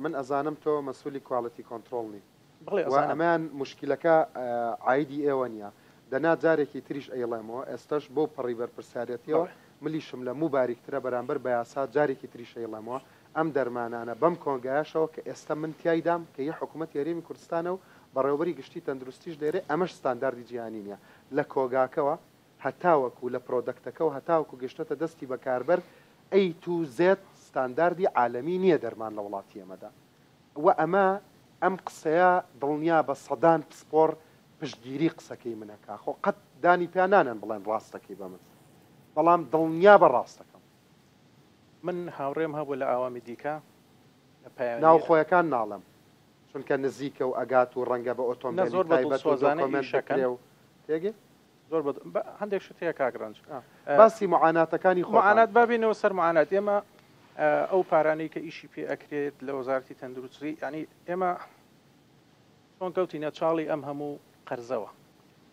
من ئەزانم تۆ مەسولی quality control نی بەڵێ و ئەزانم. ئەمەیان موشکیلەکە عایدی ئێوە نیە دەنا جارێکی تریش ئەیڵێمەوە ئێستەش بەو پەڕی بەرپرسیارەتیەوە بەڵێ. ملیشم لە موو باریکترە بەرامبەر بە یاسا جارێکی تریش ئەیڵێمەوە ئەم دەرمانانە بەم کۆگایەشەوە کە ئێستە من تیایدام کە هی حکومەتی هەرێمی کوردستانە و بەڕێوەبەری گشتی تەندروستیش لێرەیە ئەمەش ستانداردی جیهانی نیە لە کۆگاکەوە هەتاوەکو لە product ەکەوە هەتاوەکو گەشتۆتە دەستی بەکاربەر A to Z ستانداردی عالەمی نیە دەرمان لە وڵاتی ئێمەدا وە ئەمە ئەم قسەیە دڵنیابە سەدان پسپۆڕ پشتگیری قسەکەی من ئەکا خۆ قەت دانی پیا نانەن بڵێن ڕاستەکەی بە من بەڵام دڵنیابە ڕاستەکەم. من هاوڕێم هەبوو لە ئاوامی دیکە لە پایۆنیر. ناوخۆیەکان ناڵێم چونکە نزیکە و ئەگات و ڕەنگە بە نە ئۆتۆمبێلی زۆر بە تایبەت و دڵسۆزانە دۆکۆمێنت ئیشەکەن. بکرێ و تێگەی؟ زۆر بە بە هەندێک شت هەیە کاک ڕەنج باسی معاناتەکانی خۆتان معانات بکەن. با بێینەوە سەر معانات ئێمە ئەو پارانەی کە ئیشی پێ ئەکرێت لە وەزارەتی تەندروستی یانی ئێمە چۆن کەوتینە چاڵی ئەم هەموو قەرزەوە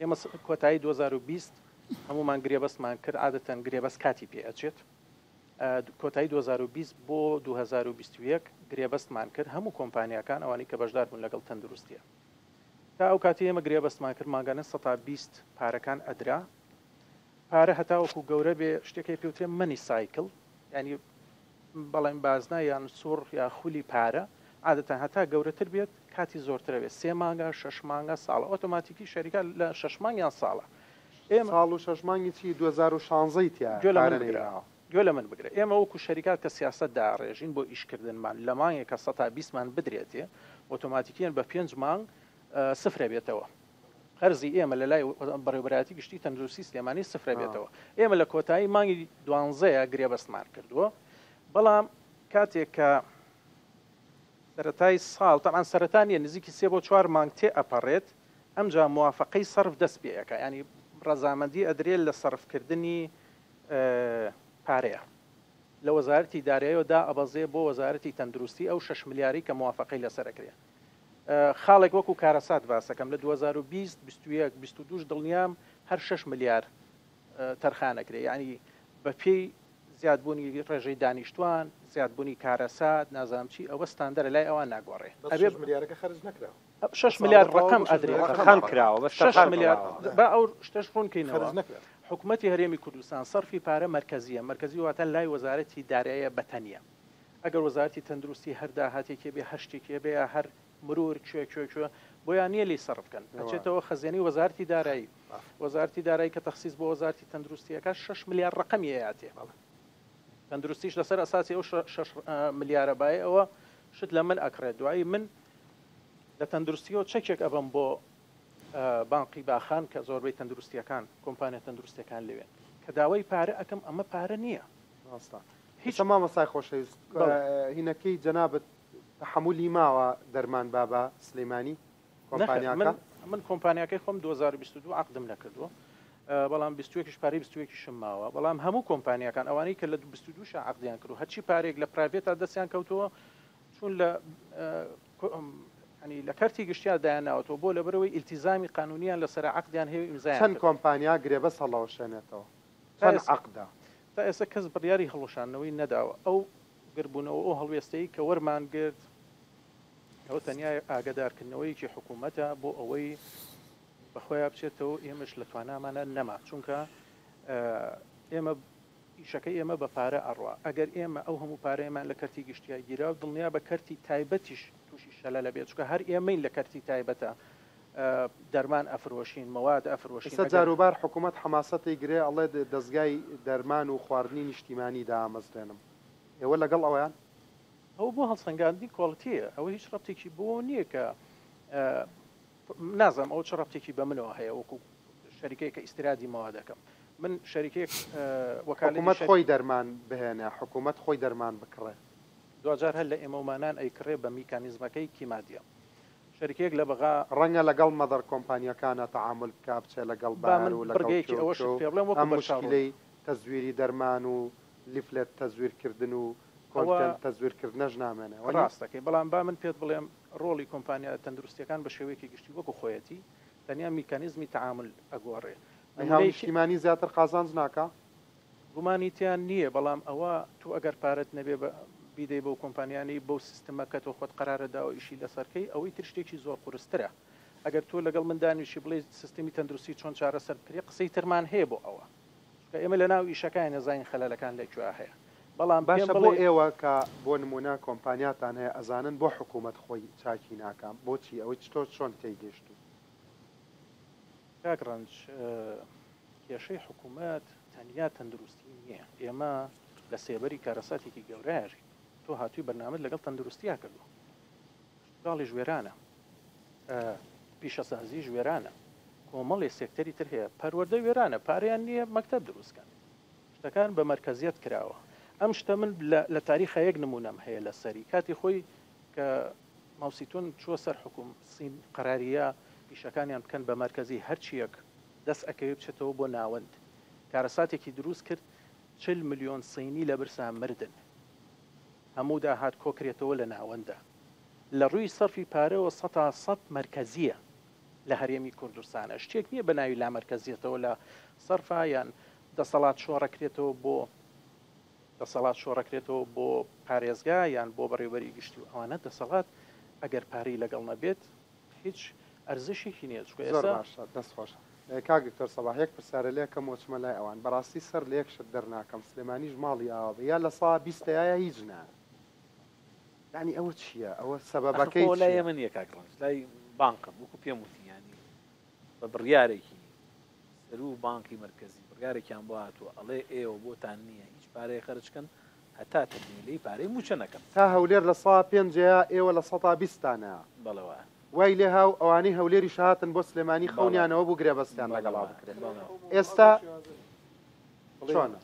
ئێمە کۆتایی 2020 هەموومان گرێبەستمان کرد عادەتەن گرێبەست کاتی پێ ئەچێت کۆتایی 2020 بۆ 2021 گرێبەستمان کرد هەموو کۆمپانیاکان ئەوانەی کە بەشدار بوون لەگەڵ تەندروستیە تا ئەو کاتەی ئێمە گرێبەستمان کرد مانگانە 20% پارەکان ئەدرا پارە هەتاوەکو گەورە بێ شتێک هەیە پێوترێ money cycle یانی بەڵێن بازنە یان سوڕ یا خولی پارە عادەتەن هەتا گەورەتر بێت کاتی زۆرترە بێت سێ مانگە شەش مانگە ساڵە ئۆتۆماتیکی شەریکە لە شەش مانگ یان ساڵە ئێمە ساڵ و شەش مانگی چی 2016 ی تیایە گوێ لە من پارە بگرە نەیراوە. گوێ لە من بگرە ئێمە وەکو شەریکات کە سیاسەت داڕێژین بۆ ئیشکردنمان لە مانگێک کە سەتا بیستمان بدرێتێ ئۆتۆماتیکیەن بە پێنج مانگ سفرە بێتەوە قەرزی ئێمە لە لای بەڕێوەبەرایەتی گشتی تەندروستی سلێمانی سفرە بێتەوە ئێمە لە کۆتایی مانگی دوانزەیە گرێبەستمان کردووە بەڵام کاتێک کە سەرەتای ساڵ تەمان سەرەتا نیە نزیکی سێ بۆ چوار مانگ تێ ئەپەڕێت ئەمجا موافقەی سەرف دەست پێ ئەکا یانی ڕەزامەندی ئەدرێت لە سەرفکردنی پارەیە لە وەزارەتی دارایەوە دائەبەزێ بۆ وەزارەتی تەندروستی ئەو شەش ملیارەی کە موافقەی لەسەر ئەکرێ خاڵێک وەکو کارەسات باسەکەم لە 2020 21 22 دڵنیام هەر 6 ملیار تەرخان ئەکرێ یعنی بە پێی زیادبوونی ڕێژەی دانیشتوان زیادبوونی کارەسات نازانم چی ئەوە ستاندەرە لای ئەوان ناگۆڕێ بەس ئەبێ شەش ملیارەکە خەرج نەکراوە. شەش ساڵ ملیار بە تەواو ڕەقەم بۆ شەش ئەدرێ. ملیار تەرخان کراوە بەس شەش تەرخان ملیار کراوە. با ئەو شتەش ڕوون کەینەوە خەرج نەکراوە. حکومەتی هەرێمی کوردستان سەرفی پارە مەرکەزییە مەرکەزی واتە لای وەزارەتی داراییە بە تەنیا ئەگەر وەزارەتی تەندروستی هەر داهاتێکی هەبێ هەر شتێکی هەبێ یا هەر مرور کوێ کوێ کوێ بۆیان نییە لێی سەرف کەن ئەچێتەوە خەزێنەی وەزارەتی دارایی وەزارەتی دارایی کە تەخسیس بۆ وەزارەتی تەندروستی ئەکات شەش ملیار ڕەقەمی ئەیاتێ تەندروستیش لەسەر ئەساسی ئەو شەش ملیارە بایە ئەوە شت لە من ئەکڕێت دوایی من لە تەندروستیەوە چەکێک ئەبەم بۆ بانقی باخان کە زۆربەی تەندروستیەکان کۆمپانیا تەندروستیەکان لەوێن کە داوای پارە ئەکەم ئەمە پارە نییە ڕاستە هیچ مامۆستای خۆشەویست هینەکەی جەنابت تەحەمولی ماوە دەرمان با بە سلیمانی کۆمپانیاکە؟ من کۆمپانیاکەی خۆم 2022 عەقدم نەکردووە بەڵام 21 یش پارەی 21 یشم ماوە بەڵام هەموو کۆمپانیاکان ئەوانەی کە لە 22 شا عەقدیان کردو هەرچی پارێک لە private ا دەستیان کەوتووە چون لە ینی لە کەرتی گشتیا دایانناوەتەوە بۆ لەبەرەوەی ئیلتیزامی قانونیان لەسەر عەقدیان هەیە و ئیمزایان چەند کردووە. کۆمپانیا گرێبەست هەڵەوەشێنێتەوە؟ چەند عەقدە؟ تا ئێستا کەس بڕیاری هەڵوەشاندنەوەی نەداوە. ئەو گربوونەوە ئەو هەڵوێستەی کە وەرمان گرت ئەوە تەنیا ئاگەدارکردنەوەیەکی حکوومەتە بۆ ئەوەی بە خۆیا بچێتەوە ئێمەش لە توانامانە نەما چونکە ئێمە ئیشەکەی ئێمە بە پارە ئەڕوا، ئەگەر ئێمە ئەو هەموو پارەیەمان لە کەرتی گشتیا گیرا و دڵنیابە کەرتی تایبەتیش تووشی شەلەل ئەبێت، چونکە هەر ئێمەین لە کەرتی تایبەتە دەرمان ئەفرۆشین، مەواد ئەفرۆشین، ئێستا ئەگەر. جاروبار حکومەت حەماسەتی گرێ ئەڵێ دەزگای دەرمان و خواردنی نیشتیمانی دامەزرێنم، ئێوە لەگەڵ ئەوەیان؟ ئەوە بۆ هەڵسەنگاندنی کواڵیتییە، ئەوە هیچ ڕەبتێکی بۆوە نییە کە نازانم ئەوە چ ڕەبتێکی بە منەوە هەیە وەکو شەریکەیەک کە ئیستیرادی مەوادەکەم من شەریکەیەک وەکالەتی حکومەت خۆی دەرمان بهێنێ حکومەت خۆی دەرمان بکڕێ. دواجار هەر لە ئێمەومانان ئەیکڕێ بە میکانیزمەکەی کیمادیە شەریکەیەک لە بەغا. ڕەنگە لەگەڵ مەدەر کۆمپانیەکانا تەعامول بکا بچێ لەگەڵ با بایەر من و لەگەڵ بڕگەیەکی کێ و ئەوەشت کێ و پێ بڵێم وەکو ئەم بەرچاو ڕوونی. موشکیلەی تەزویری دەرمان و لیفلێت تەزویر کردن و ئەوە کۆنتێنت تەزویر کردنەش نامێنێ وەنیە؟ ڕاست دەکەی بەڵام با من پێت بڵێم ڕۆڵی کۆمپانیا تەندروستیەکان بە شێوەیەکی گشتی وەکو خۆیەتی تەنیا میکانیزمی تەعامول ئەگۆڕێ. ئەی نمونەیەکی. هاونیشتیمانی زیاتر قازانج ناکا؟ گومانی تیا نییە بەڵام ئەوە تۆ ئەگەر پارەت نەبێ بە بیدەی بەو کۆمپانیانەی بەو سیستمە کە تۆ خۆت قەرارت داوە ئیشی لەسەر کەی ئەوەی تر شتێکی زۆر قورسترە ئەگەر تۆ لەگەڵ من دانیشی بڵێی سیستمی تەندروستی چۆن چارەسەر بکرێ قسەی ترمان هەیە بۆ ئەوە چونکە ئێمە لەناو ئیشەکاین ئەزانین خەلەلەکان لە کوێ هەیە بەڵام پێم باشە بۆ بڵێ. ئێوە کە بۆ نمونە کۆمپانیاتان هەیە ئەزانن بۆ حکومەت خۆی چاکی ناکا بۆچی ئەوەی چتۆ چۆن تێی گەیشتوون؟ کاک ڕەنج کێشەی حکومەت تەنیا تەندروستی نییە ئێمە لە سێبەری کارەساتێکی گەورەیاژین تۆ هاتووی بەرنامەت لەگەڵ تەندروستیا کردووە کشتوکاڵیش وێرانە پیشەسازیش وێرانە کۆمەڵێ سێکتەری تر هەیە پەروەردە وێرانە پارەیان نییە مەکتەب دروستکەن شتەکان بە مەرکەزیەت کراوە ئەم شتە من لە تاریخا یەک نمونەم هەیە لەسەری کاتی خۆی کە ماوسیتون چووە سەر حوکم سین قەراریە ئیشەکانیان بکەن بە مەرکەزی هەرچیەک دەست ئەکەوێ بچێتەوە بۆ ناوەند کارەساتێکی دروست کرد 40 ملیۆن سینی لە برسا مردن هەموو داهات کۆکرێتەوە لە ناوەندا لە ڕووی سەرفی پارەوە سەتا سەت مەرکەزیە لە هەرێمی کوردستانە شتێک نیە بە ناوی لامەرکەزیەتەوە لە سەرفا یان دەسەڵات شۆڕەکرێتەوە بۆ دەسەڵات شۆڕەکرێتەوە بۆ پارێزگا یان بۆ بەڕێوبەری گشتی و ئەوانە دەسەڵات ئەگەر پارەی لەگەڵ نەبێت هیچ ئەرزشێکی نیە چونکە زۆر ئێستا باشە دەست خۆش کاک دکتۆر سەباح یەک پرسیارە لێکەم و ئەچمە لای ئەوان بەڕاستی سەر لە یەک شت دەرناکەم سلێمانیش ماڵی ئاوا بێ یا لە سا بیستە یا هیچ نا یانی ئەوە چیە ئەوە ئەخر سەبەبەکەی خۆ لای چیە؟ ئێمە نیە کاک ڕەنج لای بانقە وەکو پێم وتی یانی بە بڕیارێکی سەروو بانقی مەرکەزی بڕیارێکیان بۆ هاتووە ئەڵێ ئێوە بۆتان نیە هیچ پارەیەک خەرج کەن هەتا تەکمیلەی پارەی مووچە نەکەن. تا هەولێر لە سا پێنجەیە ئێوە لە سەتا بیستانە. بەڵێ وایە. وای لێها و ئەوانەی هەولێریش هاتن بۆ سلێمانی بەڵێ. خەونیان ئەوە بوو گرێبەستیان بەڵێ لەگەڵا وایە. بکرێ بەڵێ. ئێستا چۆنە؟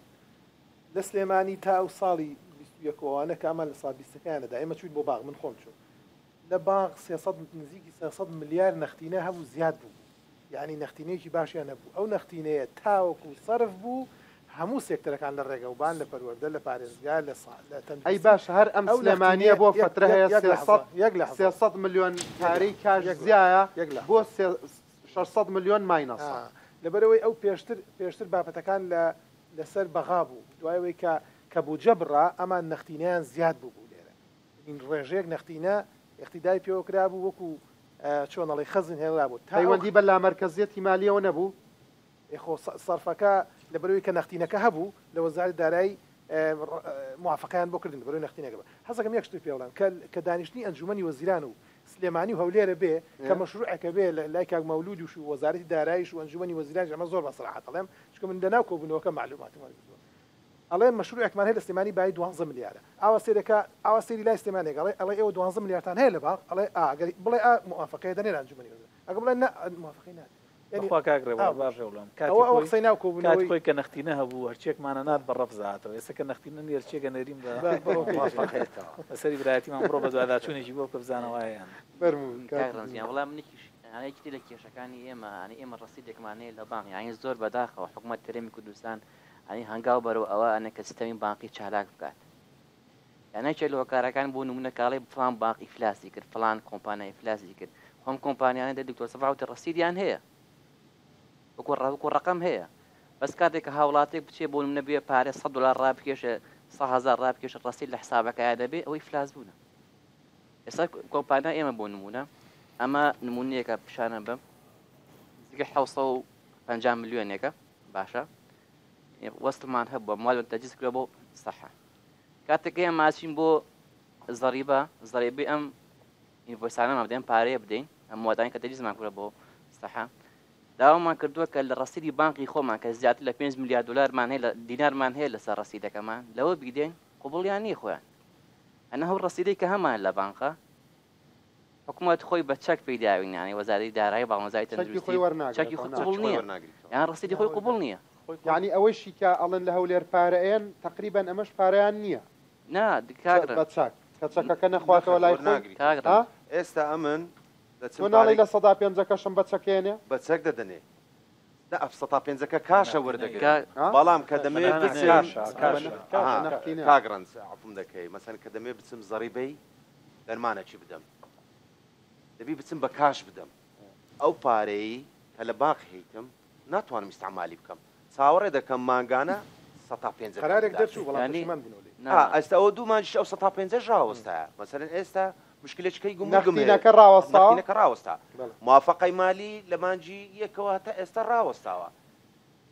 لە سلێمانی تا ئەو ساڵی 21 و ئەوانە کە ئەمان لە سا بیستەکەیان ئەدا ئێمە چووین بۆ باغ من خۆم چووم لە باغ 300 نزیکی 300 ملیار نەختینە هەبوو زیاد بوو یانی نەختینەیەکی باشیان هەبوو ئەو نەختینەیە تاوەکو سەرف بوو هەموو سێکتەرەکان لە ڕێگەوبان لە پەروەردە لە پارێزگا لە سا لە ئەی تەندروستی باشە هەر ئەم ئەو سلێمانیە نەختینەیە بۆ یەک فەترە یەک هەیە یەک سێ لەحزە سەد یەک لەحزە 300 ملیۆن یەک پارەی لەحزە کاش یەک لەحزە زیایە یەک لەحزە بۆ سێ 600 ملیۆن ماینەسە. ئا لەبەرئەوەی ئەو پێشتر پێشتر بابەتەکان لە لەسەر بەغا بوو دوای ئەوەی کە کە بودجە بڕا ئەمان نەختینەیان زیاد بووبوو لێرە یانی ڕێژەیەک نەختینە ئیقتیدای پێوە کرابوو وەکو چۆن ئەڵێی خەزن هێنرابوو تا ئەو پەیوەندی بە لامەرکەزیەتی مالیەوە نەبوو؟ ئێ خۆ سەرفەکە لەبەرئەوەی کە نەختینەکە هەبوو لە وەزارەتی دارایی موافەقەیان بۆ کردن لەبەرئەوەی نەختینەکە بە حەزەکەم یەک شتت پێ بڵێم کە کە دانیشتنی ئەنجومەنی وەزیران و سلێمانی و هەولێرە بێ کە مەشروعێکە بێ لە لای کاک مەولودیش و وەزارەتی داراییش و ئەنجومەنی وەزیرانیش ئەمە زۆر بە سەراحەت ئەڵێم چونکە من لەناو کۆبوونەوەکە مەعلوماتم وەرگرتووە ئەڵێ مەشروعێکمان هەیە لە سلێمانی بایی دوانزە ملیارە ئاوا سەیرەکە ئاوا سەیری لای سلێمانێک ئەڵێ ئەڵێ ئێوە دوانزە ملیارتان هەیە لە باغ ئەڵێ ئا گەر بڵێ ئا موافەقەیە دەنێرە ئەنجومەنی وەزیران ئەگەر بڵێ نا موافەقەی نادرێ یانی بەخوا کاک ڕێبوار ئاو باش ڕێوڵێم کاتی ئەوە ئەوە خۆی قسەی ناو کاتی کۆبوونەوەی خۆی کە نەختینە هەبوو هەرچیەکمان ئەنارد بە ڕەفز هاتەوە ئێستا کە نەختینە نیە هەرچیەک ئەنێرین بە بە بە ئۆکەی دەکرێت. موافەقەیەتەوە. بەسەری برایەتیمان بڕۆ بەدواداچوونێکی بۆ بکە بزانە وایە یان نا. فەرموو کاک کاک ڕەنج گیان دکتۆر. وەڵا منێکیش یانی یەکێ لە کێشەکانی ئێمە یانی ئێمە ڕەسیدێکمان هەیە لە بانق یانی زۆر بەداخەوە حکومەت هەرێمی کوردستان یانی هەنگاو بەرەو ئەوە ئەنێ کە سیستەمی بانقی چالاک بکات یان یەکێک لە هۆکارەکان بۆ نمونە کاڵێ فڵان بانق ئیفلاسی کرد فڵان کۆمپانیا ئیفلاسی کرد خۆ ئەم کۆمپانیانە دە دکتۆر سەفا وتی ڕەسیدیان هەیە وەکو ڕە وەکو ڕەقەم هەیە بەس کاتێک کە هاوڵاتێک بچێ بۆ نمونە بێ پارە 100 دلار ڕابکێشێ 100 هەزار ڕابکێشێ ڕەسید لە حسابەکەیا دەبێ ئەوە ئیفلاس بوونە ئێستا کۆمپانیا ئێمە بۆ نمونە ئەمە نمونەیەکە پیشانە بم نزیکە 750 ملیۆنێکە باشە. وەستمان هەبووە موادمان تەجهیز کردوە بۆ سەحە کاتێک ئێمە ئەچین بۆ زەریبە زەریبەی ئەم ئینڤۆیسانەمان بدەین پارەیە بدەین ئەم موادانەی کە تەجهیزمان کردوە بۆ سەحە داوامان کردووە کە لە ڕەسیدی بانقی خۆمان کە زیاتر لە 5 ملیار دلارمان هەیە لە دینارمان هەیە لەسەر ڕەسیدەکەمان لەوە بیدەین قبوڵیان نییە خۆیان ئەنە هەو ڕەسیدەی کە هەمان لە بانقە حکومەت خۆی بە چەک پێی داوین یانی وەزارەتی دارایی بەڵام وەزارەتی چەکی تەندروستی خۆی وەرناگرێتەوە چەکی خۆی نا. قبوڵ چەکی خۆی نییە وەرناگریتەوە. یان ڕەسیدی خۆی قبوڵ نییە. یانی ئەوەیشی کە ئەڵێن لە هەولێر پارە ئەیەن تەقریبەن ئەمەش پارەیان نییە. نا کاک بە ڕەنج. چەک کە چەکەکە نەخواتەوە نەخێر لای خۆی وەرناگریتەوە. کاک ها؟ ڕەنج. ئێستا ئەمن دەچم تۆ ناڵێی پارەی. لە سەدا پێنجەکەشم بە چەک ئەیەنێ؟ بە چەک دەدەنێ. نا ئەف سەتا پێنجەکە کاشە وەردەگرن کاک. ها؟ بەڵام کە دەمەوێ نا نا بچم کاشە کاشە. کاشە ئەها نەختینە. کاک ڕەنج عەفوم دەکەی مەسەن کە دەمەوێ بچم زەڕیبەی دەرمانەکی بدەم دەبی بچم بە کاش بدەم ئەو پارەی کە لە باق هەیتم ناتوانم ئیستعمالی بکەم چاوەڕێ دەکەم مانگانە سەتا پێنجەکەم قەرارێک بداتێ. دەرچوو بەڵام یانی پەشیمان بوونەوە لێی. نا ئا ئێستا ئەوە دوو مانگیشە ئەو سەتا پێنجەش ڕاوەستایە مەسەلەن ئێستا مشکلێکی کەی گومرگم هەیە نەختینەکە ڕاوەستاوە؟ نەختینەکە ڕاوەستا بەڵێ. موافەقەی مالی لە مانگی یەکەوە هەتا ئێستا ڕاوەستاوە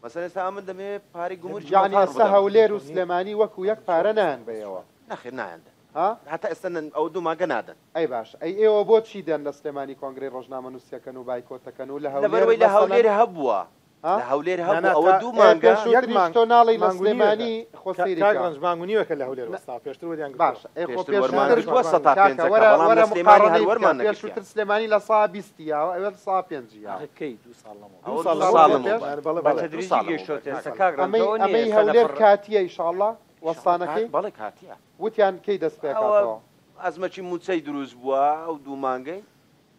مەسەلەن ئێستا ئەمن دەمەوێ پارەی گومرگی یانی مەتار ئێستا بدەم. هەولێر و سلێمانی وەکو یەک پارە نایەن بە ئێوە؟ نەخێر نایەن دەن. ها؟ هەتا ئێستا نە ئەوە دوو مانگە نادەن. ئەی باشە ئەی ئێوە بۆ چی دێن لە سلێمانی کۆنگرەی ڕۆژنامەنووسیەکەن و بایکۆتەکەن و لە هەولێر لەبەرئەوەی لە مەسەلەن هەولێر هەبووە ها؟ لە هەولێر نا هەبوو نا ئەوە تا دوو ئێ مانگە یەک پێشووتریش مانگ تۆ ناڵێی لە مانگ و نیوێکە سلێمانی خۆ کا سەیری کاک کە ڕەنج مانگ و نیوێکە لە هەولێر نە وەستاوە پێشتر وەریان گرتووە. باشە ئەی خۆ پێشتر وەرمان پێشووتر پێشتر گرتووە وەرمان سەتا گرتووە. کاکە پێنجەکە وەرە بەڵام لە وەرە سلێمانی هەر مقاڕەنەی بکە وەرمان نەگرتیە. پێشووتر سلێمانی 20% یاوە ئەوێ 5% یاوە. ئاخر کەی دوو ساڵ لەمەوبەر. دوو ئەوە ساڵ دوو ساڵ ساڵ لەمەوبەر پێش لەمەوبەر. یان بەڵێ بە بەڵێ دوو تەدریجی ساڵ لەمەوبەر گەیشتۆتە کاک ئێستا ڕەنج. کاک ڕەنج ئەمەی ئەوە نییە ئەمەی ئێستا لە هەولێر پڕ کاتیە ئیشاڵڵا ئیشاڵڵا کات وەستانەکەی بەڵێ کاتیە. وتیان کەی دەست ئەوە پێکاتەوە؟ ئەزمەکی مووچەی دروست بووە ئەو دوو مانگەی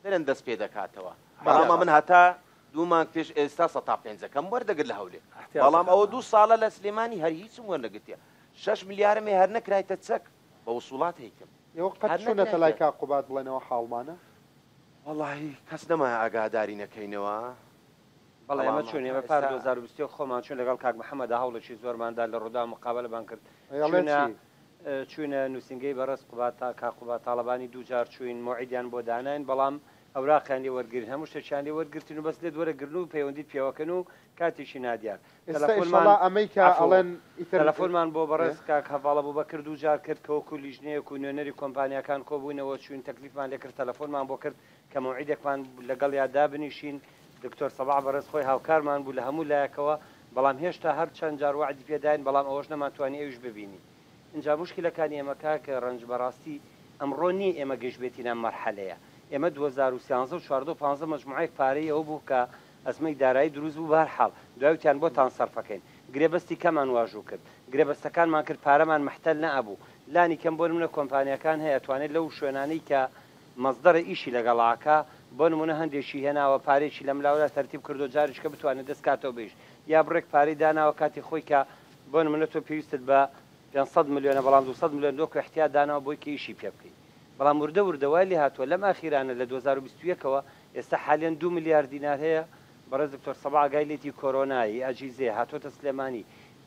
درەن دەست پێ دەکاتەوە بەڵام بەڵێ. ئەمن هەتا دوو مانگ پێش ئێستا سەتا پێنجەکەم وەردەگرت لە هەولێر احتیاط بەڵام دەکات ئەوە دوو ساڵە لە سلێمانی هەر هیچم وەرنەگرتیە شەش ملیارم هەیە هەر نەکرایتە چەک بە وسوڵات هەیتم ئێوە قەت هەر چوونەتە لای نەکرایتە. کاک قوباد بڵێنەوە حاڵمانە؟ وەڵاهی کەس نەمایە ئاگاداری نەکەینەوە بەڵێ ئێمە بەڵام چووین هەتا ئێمە پار ئێستا. 2021 خۆمان چووین لەگەڵ کاک محەمەدا هەوڵێکی زۆرمان دا لە ڕووداو مقابەلەمان کرد ئەی ئەڵێن چووینە چی؟ چووینە نووسینگەی بەڕێز قوباد تا کاک قوباد تاڵەبانی دوو جار چووین مۆعیدیان بۆ داناین بەڵام ئەوراقیان لێ وەرگرین هەموو شتێکیان لێ وەرگرتین و بەس لێت وەرەگرن و پەیوەندیت پێوەکەن و کاتێکی نادیار ئێستا تەلەفۆنمان ئیشەڵا ئەمەی کە عەفو ئەڵێن ئیتر تەلەفۆنمان بۆ ئێ؟ بەڕێز کاک هەڤاڵ ئەبوبەکر دوو جار کرد کە وەکو لیژنەیەک و نوێنەری کۆمپانیاکان کۆبووینەوە چووین تەکلیفمان لێ کرد تەلەفۆنمان بۆ کرد کە مەوعیدێکمان لەگەڵیا دابنیشین دکتۆر سەباح بەڕێز خۆی هاوکارمان بوو لە هەموو لایەکەوە بەڵام هێشتا هەر چەند جار وەعدی پێ داین بەڵام ئەوەش نەمانتوانی ئەویش ببینین ئینجا موشکیلەکانی ئێمە کاک ڕەنج بەڕاستی ئەمڕۆ نیە ئێمە گەیشتبێتینە ئەم مەرحەلەیە ئێمە 2013 و 14 و 15 مەجموعەیەک پارەی ئەوە بوو کە ئەزمەی دارایی دروست بوو بەهەر حاڵ دوای وتیان بۆتان سەرفەکەین گرێبەستی کەمان واژوو کرد گرێبەستەکانمان کرد پارەمان مەحتەل نەئەبوو لانی کەم بۆ نمونە کۆمپانیاکان هەیە ئەتوانێت لەو شوێنانەی کە مەسدەرە ئیشی لەگەڵا ئەکا بۆ نمونە هەندێکی هێناوە پارەیەکی لەملاولا تەرتیب کردوە جارێکیکە بتوانێت دەست کاتەوە بە ئیش یا بڕێک پارەی داناوە کاتی خۆی کە بۆ نمونە تۆ پێویستت بە 500 ملیۆنە بەڵام 200 ملیۆن وەکو احتیاط داناوە بۆی کە ئیشی پێ بکەی بەڵام وردە وردە وای لێ هاتووە لەم ئاخیرانە لە 2021 ەوە ئێستا حالیەن دوو ملیار دینار هەیە بەڕێز دکتۆر سەباح ئاگای لێتی کۆرۆنایی ئەجیزەیە هاتۆتە سلێمانی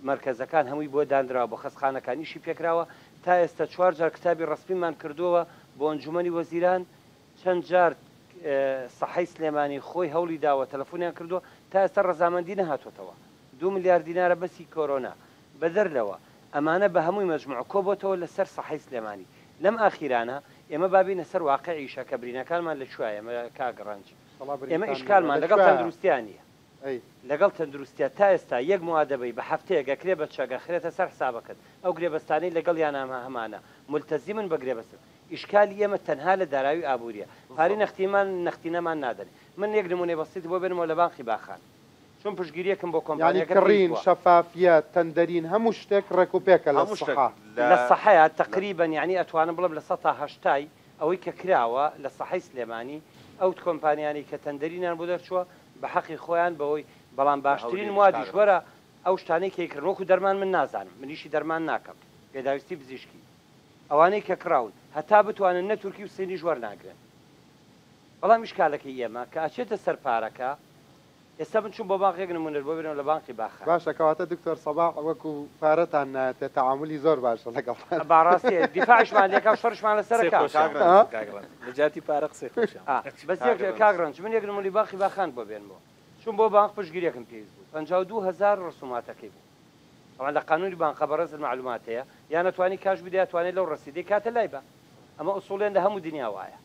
مەرکەزەکان هەمووی بۆ دانراوە بۆ خەستخانەکان ئیشی پێکراوە تا ئێستا چوار جار کتابی ڕەسمیمان کردووە بۆ ئەنجومەنی وەزیران چەند جار سەحەی سلێمانی خۆی هەوڵی داوە تەلەفۆنیان کردووە تا ئێستا ڕەزامەندی نەهاتۆتەوە دوو ملیار دینارە بەسی کۆرۆنا بەدەر لەوە ئەمانە بە هەمووی مەجموع کۆبۆتەوە لەسەر سەحەی سلێمانی لەم ئاخیرانە ئێمە با بینە سەر واقعی ئیشە کە برینەکانمان لە کوایە ئێمە کاک ڕەنج وەڵا ئێمە برینتان نییە ئیشکالمان لە لەگەڵ کوایە؟ تەندروستیا نییە ئەی. لەگەڵ تەندروستیا تا ئێستا یەک موادەبەی بە هەفتەیەک ئەکرێ بە چەک ئەخرێتە سەر حسابەکەت ئەو گرێبەستانەی لەگەڵیانا هەمانە مولتەزیمن بە گرێبەست ئیشکالی ئێمە تەنها لە داراوی ئابوریە پارەی نەختیمان نەختینەمان نادەنێ من یەک نمونەی بەسیت بۆ بێنمەوە لە بانقی باخان چون پشتگیریەکم بۆ یانی کۆمپانیاکە پێویست کڕین، بوە. شەفافیەت، تەندەرین هەموو شتێک ڕێک و پێکە لە هەموو شتێک سەحە. لە لە سەحەیا لە. تەقریبەن یانی ئەتوانم بڵێم 80% ی ئەوەی کە کراوە لە سەحەی سلێمانی ئەو کۆمپانیانەی کە تەندەرینیان بۆ دەرچووە بە حەقی خۆیان بەوەی بەڵام لە باشترین هەولێریش موادیش کاک وەرە ڕەنج. ئەو شتانەی کە ئەیکڕن وەکو دەرمان من نازانم من ئیشی دەرمان ناکەم پێداویستی پزیشکی ئەوانەی کە کڕاون هەتا بتوانن نە تورکی و سینیش وەرناگرن بەڵام ئیشکالەکەی ئێمە کە ئەچێتە سەر پارەکە ئێستا من چوم بۆ بانق یەک نمونەت بۆ بێنمەوە لە بانقی باخان. باشە کەواتە دکتۆر سەباح وەکو پارەتان نایەتێ تەعامولی زۆر باشە لەگەڵتان. باڕاستیە دیفاعیشمان لێکا و شەڕیشمان لەسەر قسەی ئەکا. خۆشیان کاک ڕەنج. کاک ڕەنج لە جیاتی پارە قسەی خۆشیان. ئا بەس کاک یەک ڕەنج. کاک ڕەنج من یەک نمونەی بانقی باخان بۆ بێنمەوە چوم بۆ بانق پشتگیریەکم پێویست بوو 52 هەزار ڕسوماتەکەی بوو. تەبعەن لە قانونی بانقە بەڕێزت مەعلومات هەیە یان ئەتوانی کاش بدەی ئەتوانێ لەو ڕەسیدەی کاتە لای بە ئەمە ئوسوڵیان لە هەموو دنیا وایە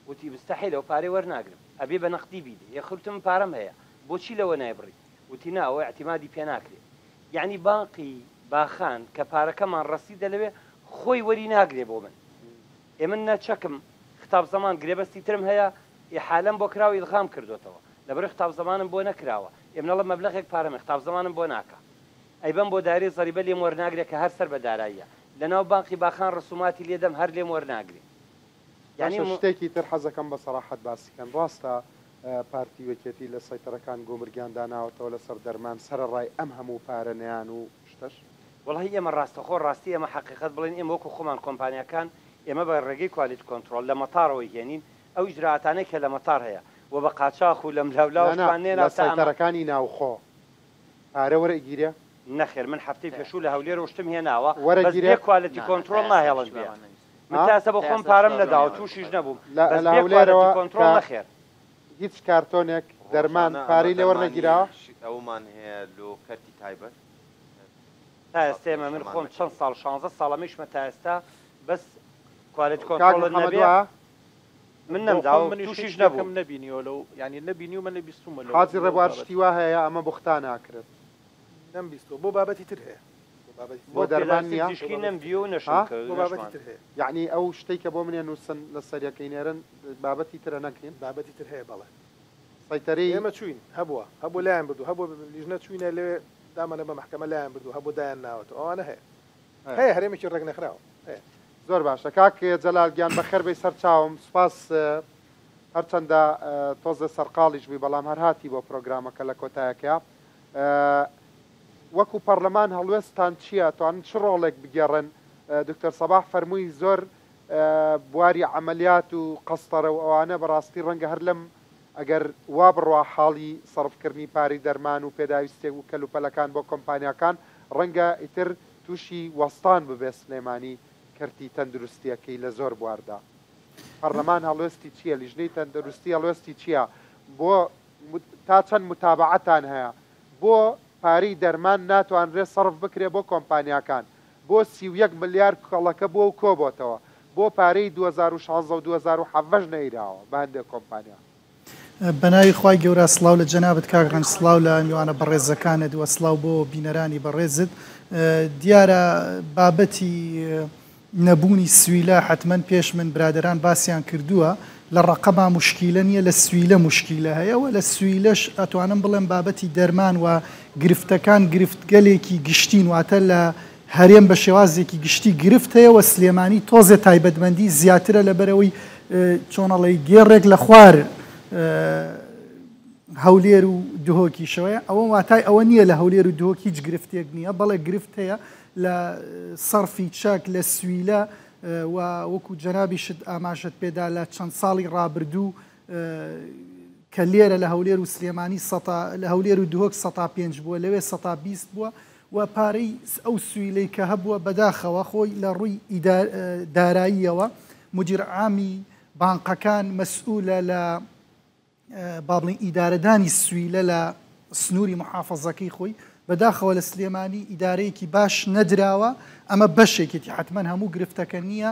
وتی مستحیلە ئەو پارەی وەرناگرم ئەبێ بە نەقدی بیدەی یەخر وتم من پارەم هەیە بۆچی لەوە نایبڕی وتی نا ئەوە ئیعتیمادی پێ ناکرێ یەعنی بانقی باخان کە پارەکەمان ڕەسیدە لەوێ خۆی وەری ناگرێ بۆ من ئێ من نە چەکم خطاب زەمان گرێبەستی ترم هەیە ئیحالەم بۆ کراوە ئیلغام کردۆتەوە لەبەرئەوەی خطاب زەمانم بۆ نەکراوە ئێ من ئەڵێم مەبلەغێک پارەم هەیە خطاب زەمانم بۆ ناکا ئەیبەم بۆ دایرەی زەریبە لێم وەرناگرێ کە هەر سەر بە داراییە لەناو بانقی باخان ڕسوماتی لێ دەم هەر لێم وەرناگرێ یانی باشە شتێکی تر حەزەکەم بە سەراحەت باسی کەن ڕاستە پارتی و یەکێتی لە سەیتەرەکان گومرگیان داناوەتەوە لەسەر دەرمان سەرەڕای ئەم هەموو پارە نەیان و شتەش؟ وەڵاهی ئێمە ڕاستەخۆ ڕاستی ئێمە حەقیقەت بڵێین ئێمە وەکو خۆمان کۆمپانیاکان ئێمە بە ڕێگەی quality control لە مەتارەوەی هێنین ئەو ئیجرائاتانەی کە لە مەتار هەیە و بە قاچاخ و لەملاولاوە نا نا شتمان لە نێناوە تا ئەمە سەیتەرەکانی ناوخۆ پارە وەرئەگیرێ؟ نەخێر من هەفتەی پێشوو لە هەولێرەوە شتم هێناوە بەس وەرەگیرێ؟ بێ quality control ناهێڵن بێ من ها؟ تا ئێستا بۆ خۆم پارەم نەداوە تووشیش نەبووم لە بەس لە بێ هەولێرەوە quality control کە نەخێر. هیچ کارتۆنێک دەرمان ڕۆژانە ئەمە پارەی لێ دەرمانی وەرنەگیراوە؟ ئەومان هەیە لۆ کەرتی تایبەت تا ئێستا ئێمە من خۆم چەند ساڵ شانزە ساڵە میشمە تا ئێستا بەس quality کاک کۆنتڕۆڵت محمد نەبێ وایە؟ من بۆ خۆم نەمداوە منیش هیچ توشیش شتێکم نەبووم. نەبینیوە لەو یانی نەبینیومە نەبیستومە لەو حاجی لەو ڕێبوار بابەتە. شتی وا هەیە ئەمە بوختان ئاکرێت. نەمبیستوە بۆ بابەتی تر هەیە بۆ بابەتی تر بۆ بۆ دەرمان پێداویستی نیە؟ بۆ پزیشکی بابەتی تر نەمدیوە و هەیە. نەشم ها؟ کرد بۆ بابەتی نەشمان. تر هەیە. یەعنی ئەو شتەی کە بۆ منێ نووسن لەسەر یەکەی نێرن بابەتی ترە نەک هین؟ بابەتی تر هەیە بەڵێ. سەیتەرەی. ئێمە چووین هەبووە هەبووە لایان بردووە هەبووە لیژنە چووینە لەوێ دامانە بە مەحکەمە لایان بردووە هەبووە دایان ناوەتەوە ئەوانە هەیە هەیە. هەیە هەرێمێکی ڕێکنەخراوە هەیە. زۆر باشە کاک جەلال گیان بەخێر بێی سەر چاوم سوپاس هەرچەندە تۆزێ سەرقاڵیش بووی بەڵام هەر هاتی بۆ پرۆگرامەکە لە کۆتایەکەیا وەکو پەڕلەمان هەڵوێستتان چییە توانن چ ڕۆڵێک بگێڕن دکتۆر سەباح فەرمووی زۆر بواری عەمەلیات و قەستەرە و ئەوانە بەڕاستی ڕەنگە هەر لەم ئەگەر وا بڕوا حاڵی سەرفکردنی پارەی دەرمان و پێداویستیەک و کەلوپەلەکان بۆ کۆمپانیاکان ڕەنگە ئیتر تووشی وەستان ببێ سلێمانی کەرتی تەندروستیەکەی لە زۆر بواردا پەرلەمان هەڵوێستی چیە لیژنەی تەندروستی هەڵوێستی چیە بۆ تا چەند متابەعەتان هەیە بۆ پارەی دەرمان ناتوانرێ سەرف بکرێ بۆ کۆمپانیاکان بۆ 31 ملیار کەڵەکە بووە و کۆبۆتەوە بۆ پارەی 2016 و 2017 نەیراوە بە هەندێک کۆمپانیا. بەناوی خوای گەورە سڵاو لە جەنابت کاک ڕەنج سڵاو لە میوانە بەڕێزەکانت وە سڵاو بۆ بینەرانی بەڕێزت دیارە بابەتی نەبوونی سویلە حەتمەن پێش من برادەران باسیان کردووە لە ڕەقەما موشکیلە نییە لە سویلە موشکیلە هەیە و لە سویلەش ئەتوانم بڵێم بابەتی دەرمان و گرفتەکان گرفتگەلێکی گشتین واتە لە هەرێم بە شێوازێکی گشتی گرفت هەیە و سلێمانی تۆزێ تایبەتمەندی زیاترە لەبەرئەوەی چۆن ئەڵێی گێڕێک لە خوار هەولێر و دهۆکیشەوەیە ئەوە واتای ئەوە نییە لە هەولێر و دهۆک هیچ گرفتێک نییە بەڵێ گرفت هەیە لە سەرفی چەک لە سویلە و وەکو جەنابیشت ئاماژەت پێدا لە چەند ساڵی ڕابردوو کە لێرە لە هەولێر و سلێمانی سەتا لە هەولێر و دهۆک سەتا پێنج بووە لەوێ سەتا 20 بووە و پارەی ئەو سویلەی کە هەبووە بەداخەوە خۆی لە ڕووی داراییەوە مدیر عامی بانقەکان مەسئولە لە با بڵێین ئیدارەدانی سویلە لە سنووری محافەزەکەی خۆی، بەداخەوە لە سلێمانی ئیدارەیەکی باش نەدراوە، ئەمە بەشێکێتی حەتمەن هەموو گرفتەکە نییە،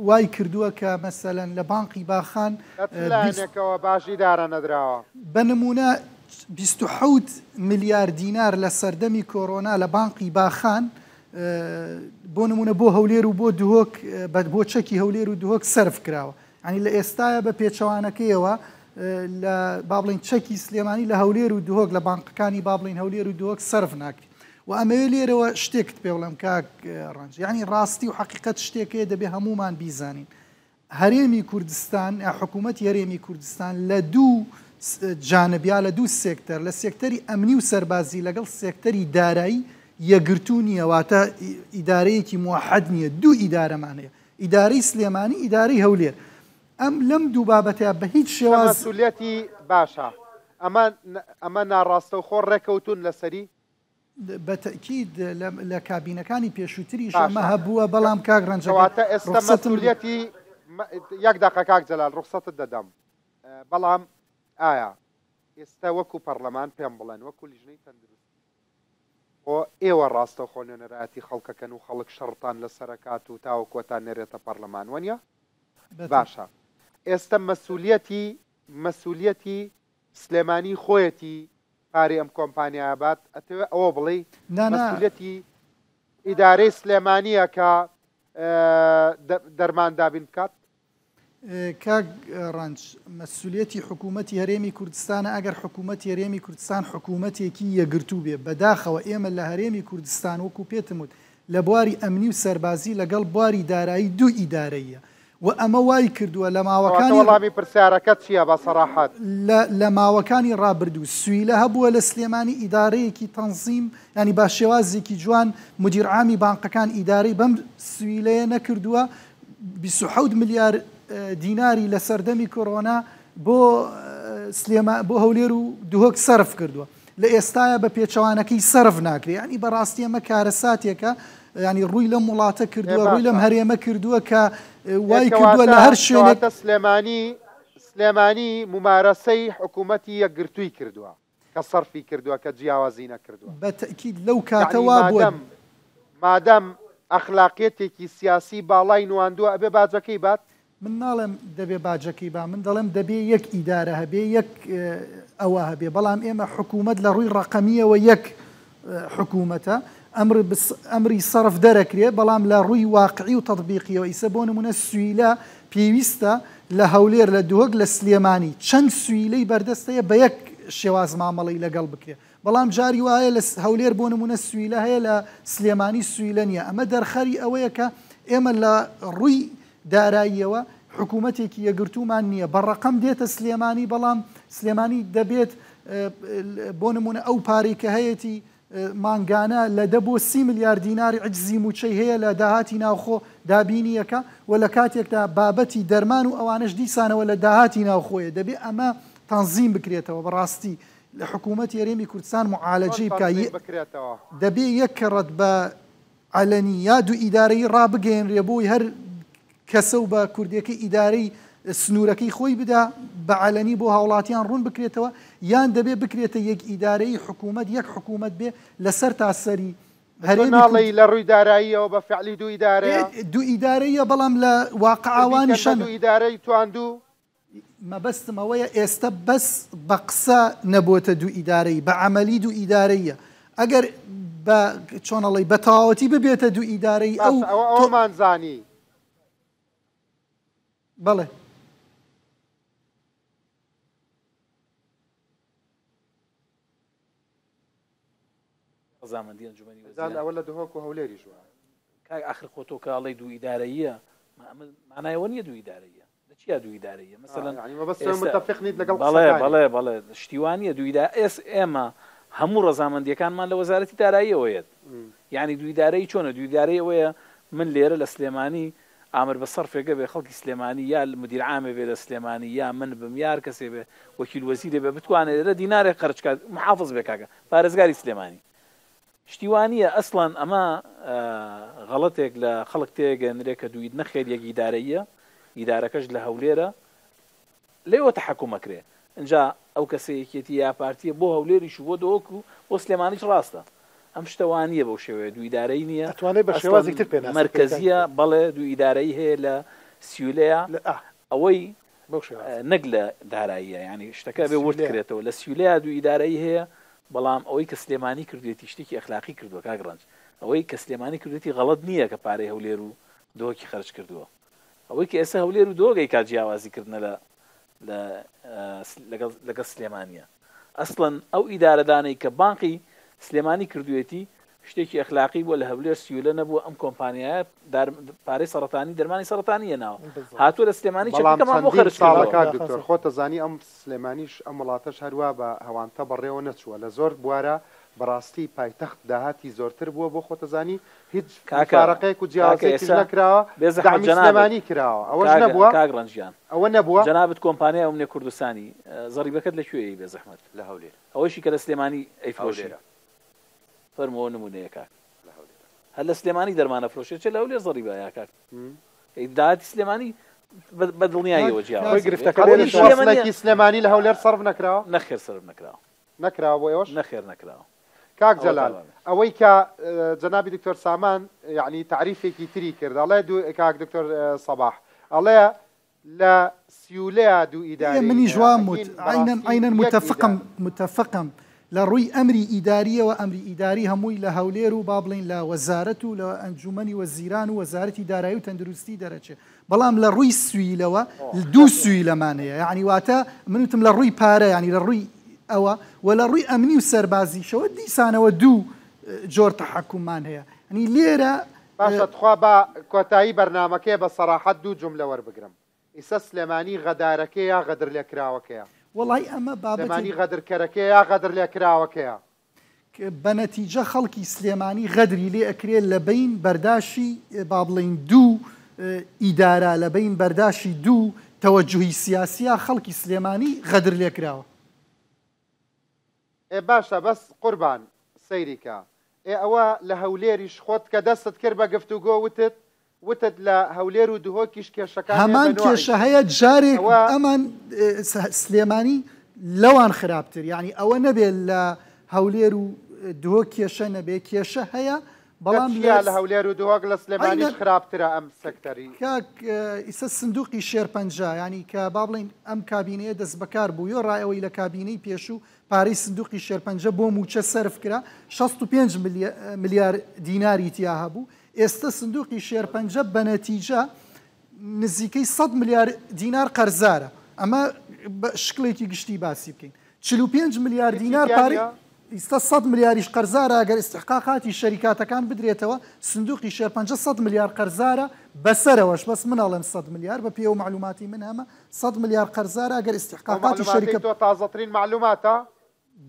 وای کردووە کە مەسەلەن لە بانقی باخان لە چ لایەنێکەوە باش ئیدارە نەدراوە؟ بە نموونە 27 ملیار دینار لە سەردەمی کۆرۆنا لە بانقی باخان بۆ نموونە بۆ هەولێر و بۆ دهۆک بۆ چەکی هەولێر و دهۆک سەرف کراوە. یانی لە ئێستایا بە پێچەوانەکەیەوە لە با بڵێین چەکی سلێمانی لە هەولێر و دهۆک لە بانقەکانی با بڵێین هەولێر و دهۆک سەرف ناکرێت و ئەمەوێ لێرەوە شتێکت پێ بڵێم کاک ڕەنج یعنی ڕاستی و حەقیقەت شتێکەیە دەبێ هەمومان بیزانین هەرێمی کوردستان یا حکوومەتی هەرێمی کوردستان لە دوو جانب یا لە دوو سێکتەر لە سێکتەری ئەمنی و سەربازی لەگەڵ سێکتەری دارایی یەکگرتوو نییە واتە ئیدارەیەکی موحد نییە دوو ئیدارەمان هەیە ئیدارەی سلێمانی ئیدارەی هەولێر ئەم لەم دوو بابەتەیا بە هیچ شێواز. مەسولیەتی باشە ئەمە ئەمە ناڕاستەوخۆ ڕێکەوتوون لەسەری؟ بە تەئکید لە کابینەکانی پێشووتریش ئەمە باشە هەبووە بەڵام کاک ڕەنج ئەگەر کەواتە ئێستە ڕوخسەتم. مەسولیەتی یەک دەقە کاک جەلال ڕوخسەتت دەدەم بەڵام ئایا ئێستە وەکو پەڕلەمان پێم بڵێن وەکو لیژنەی تەندروستی خۆ. ئێوە ڕاستەوخۆ نوێنەرایەتی خەڵکەکەن و خەڵک شەڕتان لەسەرەکات و تاوەکوەتان نێرێتە پەڕلەمان وەنیە؟ باشە ئێستە مەسولیەتی مەسولیەتی سلێمانی خۆیەتی پارەی ئەم کۆمپانیایە بات ئەتەوێ ئەوە بڵێی نا نا. مەسولیەتی ئیدارەی سلێمانیە کە دەرمان دابین بکات؟ کاک ڕەنج، مەسولیەتی حکوومەتی هەرێمی کوردستانە ئەگەر حکوومەتی هەرێمی کوردستان حکوومەتێکی یەکگرتوو بێ، بەداخەوە ئێمە لە هەرێمی کوردستان وەکوو پێتم وت لە بواری ئەمنی و سەربازی لەگەڵ بواری دارایی دوو ئیدارەییە و ئەمە وای کردووە لە کەواتە ماوەکانی وەڵامی پرسیارەکەت چییە بە سەراحەت؟ لە لە ماوەکانی ڕابردوو سویلە هەبووە لە سلێمانی ئیدارەیەکی تەنزیم یانی با شێوازێکی جوان مدیر عامی بانقەکان ئیدارەی بەم سویلەیە نەکردووە 27 ملیار دیناری لە سەردەمی کۆرۆنا بۆ سلێما بۆ هەولێر و دهۆک سەرف کردووە لە ئێستایا بە پێچەوانەکەی سەرف ناکرێ یانی بەڕاستی ئەمە کارەساتێکە ینی ڕووی لەم وڵاتە کردووە ڕووی لەم هەرێمە کردووە کە وای کردووە لە هەر شوێنێک سلێمانی سلێمانی ممارەسەی حکوومەتی یەکگرتووی کردووە کە سەرفی کردووە کە جیاوازی نەکردووە بە تەئکید لەو کاتە وا بووە. مادەم ئەخلاقیەتێکی سیاسی باڵای نواندووە ئەبێ باجەکەی بات. من ناڵێم دەبێ باجەکەی با، من دەڵێم دەبێ یەک ئیدارە هەبێ، یەک ئەوە هەبێ، بەڵام ئێمە حکوومەت لە ڕووی ڕەقەمییەوە یەک حکوومەتە، ئەمری سەرف دەرەکرێ، بەڵام لە ڕووی واقعی و تەتبیقیەوە ئیسە بۆ نموونە سویلە پێویستە لە هەولێر، لە دهۆک، لە سلێمانی چەند سویلەی بەردەست هەیە بە یەک شێواز مامەڵەی لەگەڵ بکرێ، بەڵام جاری وایە لە هەولێر بۆ نموونە سویلە هەیە لە سلێمانی سویلە نییە، ئەمە دەرخەری ئەوەیە کە ئێمە لە ڕووی داراییەوە حکوومەتێکی یەکگرتوومان نییە، بە ڕەقەم دێتە سلێمانی، بەڵام سلێمانی دەبێت بۆ نموونە ئەو پارەی کە هەیەتی مانگانە لە دە بۆ سی ملیار دیناری عجزی مووچەی هەیە لە داهاتی ناوخۆ دابینی ئەکا و لە کاتێکدا بابەتی دەرمان و ئەوانەش دیسانەوە لە داهاتی ناوخۆیە دەبێ ئەمە تەنزیم بکرێتەوە بەڕاستی لە حکوومەتی هەرێمی کوردستان چۆن معالەجەی بکا تەنزیم بکرێتەوە؟ دەبێ یەک کەڕەت بە عەلەنی یا دوو ئیدارەیی ڕابگەیەنرێ بۆی هەر کەسە و بە کوردێکەی ئیدارەی سنوورەکەی خۆی بدا بە عەلەنی بۆ هاوڵاتیان ڕوون بکرێتەوە یان دەبێ بکرێتە یەک ئیدارەیی حکوومەت یەک حکوومەت بێ لە سەرتاسەری تۆ هەرێمی ناڵێی لە ڕووی داراییەوە بە فعلی دوو ئیدارەیە؟ دوو ئیدارەیە بەڵام لە واقعا بیکەن بە وانیشە. دوو ئیدارەی تواندوو؟ مەبەستم ئەوەیە ئێستە بەس بە قسە نەبۆتە دوو ئیدارەیی، بە عەمەلی دوو ئیدارەییە. ئەگەر بە چۆن ئەڵێی بە تەواوەتی ببێتە دوو ئیدارەیی ئەو باشە ئەوە ئەوەمان زانی. بەڵێ. ڕەزامەندی ئەنجومەنی زان وەزیران. ئەوە لە دهۆک و هەولێریش وایە. کاک ئاخر خۆ تۆ کە ئەڵێی دوو ئیدارەییە مانای ئەوە نییە دوو ئیدارەییە. لە چیا دوو ئیدارەییە مەسەلەن یانی مەبەست ئێستا متفق نیت لەگەڵ بەڵێ قسەکانی. بەڵێ بەڵێ شتی وا نییە دوو ئیدا ئێس ئێمە هەموو ڕەزامەندییەکانمان لە وەزارەتی داراییەوە یەت. یانی دوو ئیدارەیی چۆنە دوو ئیدارەیی ئەوەیە من لێرە لە سلێمانی ئامر بە سەرفێکە بێ خەڵکی سلێمانی یا مدیر عامێ بێ لە سلێمانی یا من بم یا هەر کەسێ بێ وەکیل وەزیرێ بێ بتوانێ لێرە دینارێک خەرج کات محافز بێ کاکە پارێزگاری سلێمانی شتی وا نییە ئەسڵەن ئەمە غەڵەتێک لە خەڵک تێگەنرێ کە دوو نەخێر یەک ئیدارەییە ئیدارەکەش لە هەولێرە لێوە تەحەکوم ئەکرێ ئینجا ئەو کەسە یەکێتی یا پارتیە بۆ هەولێریش و بۆ دهۆک و بۆ سلێمانیش ڕاستە ئەم شتە وا نییە بەو شێوەیە دوو ئیدارەیی نییە ئەتوانێ بە ئەسڵەن شێوازێک تر پێناسە بکەی کاک مەرکەزیە دکتۆر. بەڵێ دوو ئیدارەیی هەیە لە سیولەیە لە ئا ئەوەی بەو شێوازە. نەک لە داراییە یانی شتەکە لە ئەبێ ورد سیولەیە. کرێتەوە لە سیولەیە دوو ئیدارەیی هەیە بەڵام ئەوەی کە سلێمانی کردوێتی شتێکی ئەخلاقی کردووە کاک ڕەنج ئەوەی کە سلێمانی کردوێتی غەڵەت نییە کە پارەی هەولێر و دهۆکی خەرج کردووە ئەوەی کە ئێستا هەولێر و دهۆک ئەیکات جیاوازی کردنە لە لە لەگەڵ لەگەڵ سلێمانیە ئەسڵەن ئەو ئیدارەدانەی کە بانقی سلێمانی کردوێتی شتێکی ئەخلاقی بووە لە هەولێر سیولە نەبووە ئەم کۆمپانیایە پارەی سەرەتانی دەرمانی سەرەتانی هێناوە هاتووە لە سلێمانی بەڵام چەکەکەمان بۆ چەندین خەرج ساڵە کردووە. کاک دکتۆر خۆت دەزانی ئەم سلێمانیش ئەم وڵاتەش هەروا بە هەوانتە بەڕێوە نەچووە لە زۆر بوارا بەڕاستی پایتەخت داهاتی زۆرتر بووە بۆ خۆتەزانی هیچ کاکە مفارەقەیەک و کاکە جیاوازیەکیش ئێستا نەکراوە بێ زەحمەت دەعمی جەنابت سلێمانی کراوە ئەوەش کاک نەبووە کاک ڕەنج گیان ئەوە نەبووە؟ جەنابت کۆمپانیای ئەمنێ کوردستانی زەڕیبەکەت لە کوێ یەی بێ زەحمەت؟ لە هەولێر. ئەوەیشی کە لە سلێمانی ئەیفرۆشی؟ هەولێرە. فەرموو ئەوە نموونەیە کاک. لە هەولێرە. هەر لە سلێمانی دەرمان ئەفرۆشێ چ لە هەولێر زەڕیبە ئەیا کاک؟ ئەی داهاتی سلێمانی بە دڵنیاییەوە کاک جیاواز خۆی ئەبێ. گرفتەکە هەر لێرەشە. هیچ ئیشی ئێمە نییە. وەسڵێکی سلێمانی لە هەولێر سەرف نەکراوە؟ نەخێر سەرف نەکراوە. نەکراوە بۆ ئێوەش؟ نەخێر نەکراوە. کاک ئەوە جەلال تەواوە. ئەوەی کە جەنابی دکتۆر سامان یەعنی تەعریفێکی تری کرد ئەڵێ دوو کاک دکتۆر سەباح ئەڵێ لە سیولەیا دوو ئێ ئیدارەی منیش هەیە وام وت ئەکین عەینەن بەڕاستی عەینەن یەک متفقم ئیدارە. متفقم لە ڕووی ئەمری ئیداریەوە ئەمری ئیداری هەمووی لە هەولێر و با بڵێین لە وەزارەت و لە ئەنجومەنی وەزیران و وەزارەتی دارایی و تەندروستی دەرەچێ بەڵام لە ڕووی سویلەوە دوو سویلەمان هەیە یعنی واتە من وتم لە ڕووی پارە یعنی لە ڕووی ئەوە و لە ڕووی ئەمنی و سەربازیشەوە دیسانەوە دوو جۆر تەحەکوممان هەیە یعنی لێرە باشە تخوا با کۆتایی بەرنامەکەیە بە سەراحەت دوو جوملە وەربگرم ئیسە سلێمانی غەدارەکەیە یا غەدرلێکراوەکەیە؟ وەڵای ئەمە بابەتێک. سلێمانی غەدرکەرەکەیە یا غەدرلێکراوەکەیە؟ بە نەتیجە خەڵکی سلێمانی غەدری لێ ئەکرێ لە بەین بەرداشی با بڵێین دوو ئیدارە لە بەین بەرداشی دوو تەوەجوهی سیاسیا خەڵکی سلێمانی غەدر لێ کراوە. ئێ باشە بەس قوربان سەیری کە ئێ ئەوە لە هەولێریش خۆت کە دەستت کرد بە گفتوگۆ وتت وتت لە هەولێر و دهۆکیش کێشەکان هەیە هەمان بە نۆعی کێشە تر هەیە جارێک ئەوە ئەمان سلێمانی لەوان خراپتر یانی ئەوە نەبێ لە هەولێر و دهۆک کێشە نەبێ کێشە هەیە لە بەڵام لە چیا لە هەولێر و دهۆک لە سلێمانیش عەینەن خراپترە ئەم سێکتەری. کاک ئیسە سندوقی شێرپەنجە یانی کە با بڵێین ئەم کابینەیە دەستبەکار بوو یۆ ڕای ئەوەی لە کابینەی پێشوو پارەی سندوقی شێرپەنجە بۆ مووچە سەرف کرا 65 ملیار دیناری تیا هەبوو ئێستە سندوقی شێرپەنجە بە نەتیجە نزیکەی 100 ملیار دینار قەرزارە ئەمە بە شکڵێکی گشتی باسی بکەین 45 ملیار هیچی دینار تیا پارەی نییە؟ ئیستا سەد ملیاریش قەرزارە ئەگەر ئیستحقاقاتی شەریکاتەکان بدرێتەوە سندوقی شێرپەنجە سەد ملیار قەرزارە بەسەرەوەش بەس من ئەڵێم سەد ملیار بە پێی ئەو مەعلوماتی من هەمە سەد ملیار قەرزارە ئەگەر ئەو ئیستحقاقاتی مەعلوماتەی شەریکە تۆ تازەترین مەعلوماتە؟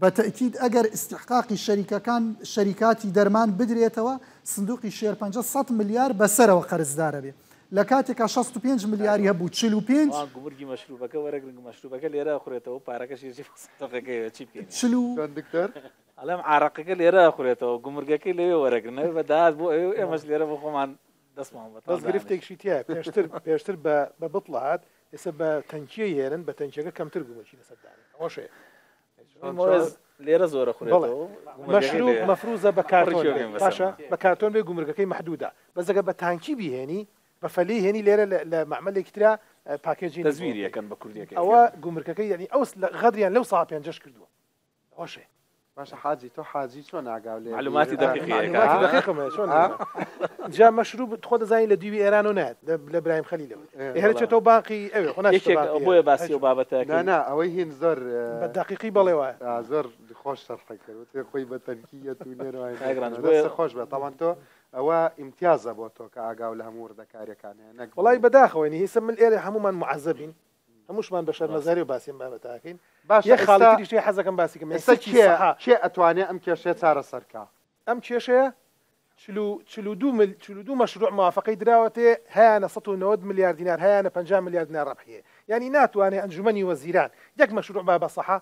بە تەئکید ئەگەر ئیستحقاقی شەریکەکان شەریکاتی دەرمان بدرێتەوە سندوقی شێرپەنجە سەد ملیار بەسەرەوە قەرزدارە بێ لە کاتێکا 65 ملیاری هەبوو 45 ئەوان گومرگی مەشروبەکە وەرەگرن مەشروبەکە لێرە ئەخورێتەوە پارەکەش یەچی بۆ سندوقەکەیەوە چی بکەین چل و چۆن دکتۆر؟ ئەڵێم عارەقەکە لێرە ئەخورێتەوە گومرگەکەی لەوێ وەرەگرن ئەوێ بە داهات بۆ ئەوێ و ئێمەش لێرە بۆ خۆمان دەستمان بەتاڵ بەس دانیشت. گرفتێکشی تیایە پێشتر پێشتر بە بە بتڵ هات ئێستا بە تەنکیەی هێنن بە تەنکیەکە کەمتر گومرگی لەسەر دانێن ئەوەش هەیە. چۆن چۆن؟ لێرە زۆرە بەڵێ خورێتەوە گومرگەکەی مەشروب لەوێ مەفروزە بە کارتۆن پڕی بێ کێ بکەین باشە بەسەرما. بە کارتۆن بێ گومرگەکەی مەحدودە بەس ئەگەر بە تانکی بیهێنی بە فەلی هێنی لێرە لە لە مەعمەلێکی ترا پاکێجینی بۆ تەزویری ئەکەی ئەکەن بە کوردیەکەی. ئەوە گومرکەکەی یانی ئەو غەدریان لەو ساڵ پێنجەش کردووە ئەوەش هەیە. باشە حاجی تۆ حاجی چۆن ئاگاو لێ معلوماتی بیرت دەقیقی هەیە کاکە. معلوماتی دەقیقم هەیە چۆن ها؟ نەزانم جا مەشروب تخۆ دەزانی لە دیوی ئێرانەوە نایەت لە لە برایم خەلیلەوە ئێ هەر بەڵێ. چێتەوە باقی ئەوێ خۆ ناچێتە یەکێک باقی بۆیە ئێرە باسی ئەو بابەتە نا ئەکەین. نا ئەوەی هین زۆر بە دەقیقی بەڵێ وایە. ئا زۆر خۆش شەرحی کرد وتی خۆی بە تەنکی یەت و لێرەوە کاک ڕەنج دەست بۆیە خۆش بێت تەبعەن تۆ ئەوە ئیمتیازە بۆ تۆ کە ئاگاو لە هەموو وردەکاریەکان هەیە نەک وەڵای بڵێی. بەداخەوە یانی ئیسە من ئێرە هەموومان موعەزەبین هەمووشمان بە ڕاستە. شەرمەزاریەوە باسی ئەم بابەتە ئەکەین باشە یەک خاڵی ئێستا تریش هەیە حەزەکەم باسی کەم یانی ئێستا سکی کێ سەحا کێ ئەتوانێ ئەم کێشەیە چارەسەر کا؟ ئەم کێشەیە 42 مل 42 مەشروع موافەقەی دراوەتێ هەیانە 190 ملیار دینار هەیانە 50 ملیار دینار ڕەبحی هەیە یانی ناتوانێ ئەنجومەنی وەزیران یەک مەشروع با بە سەحا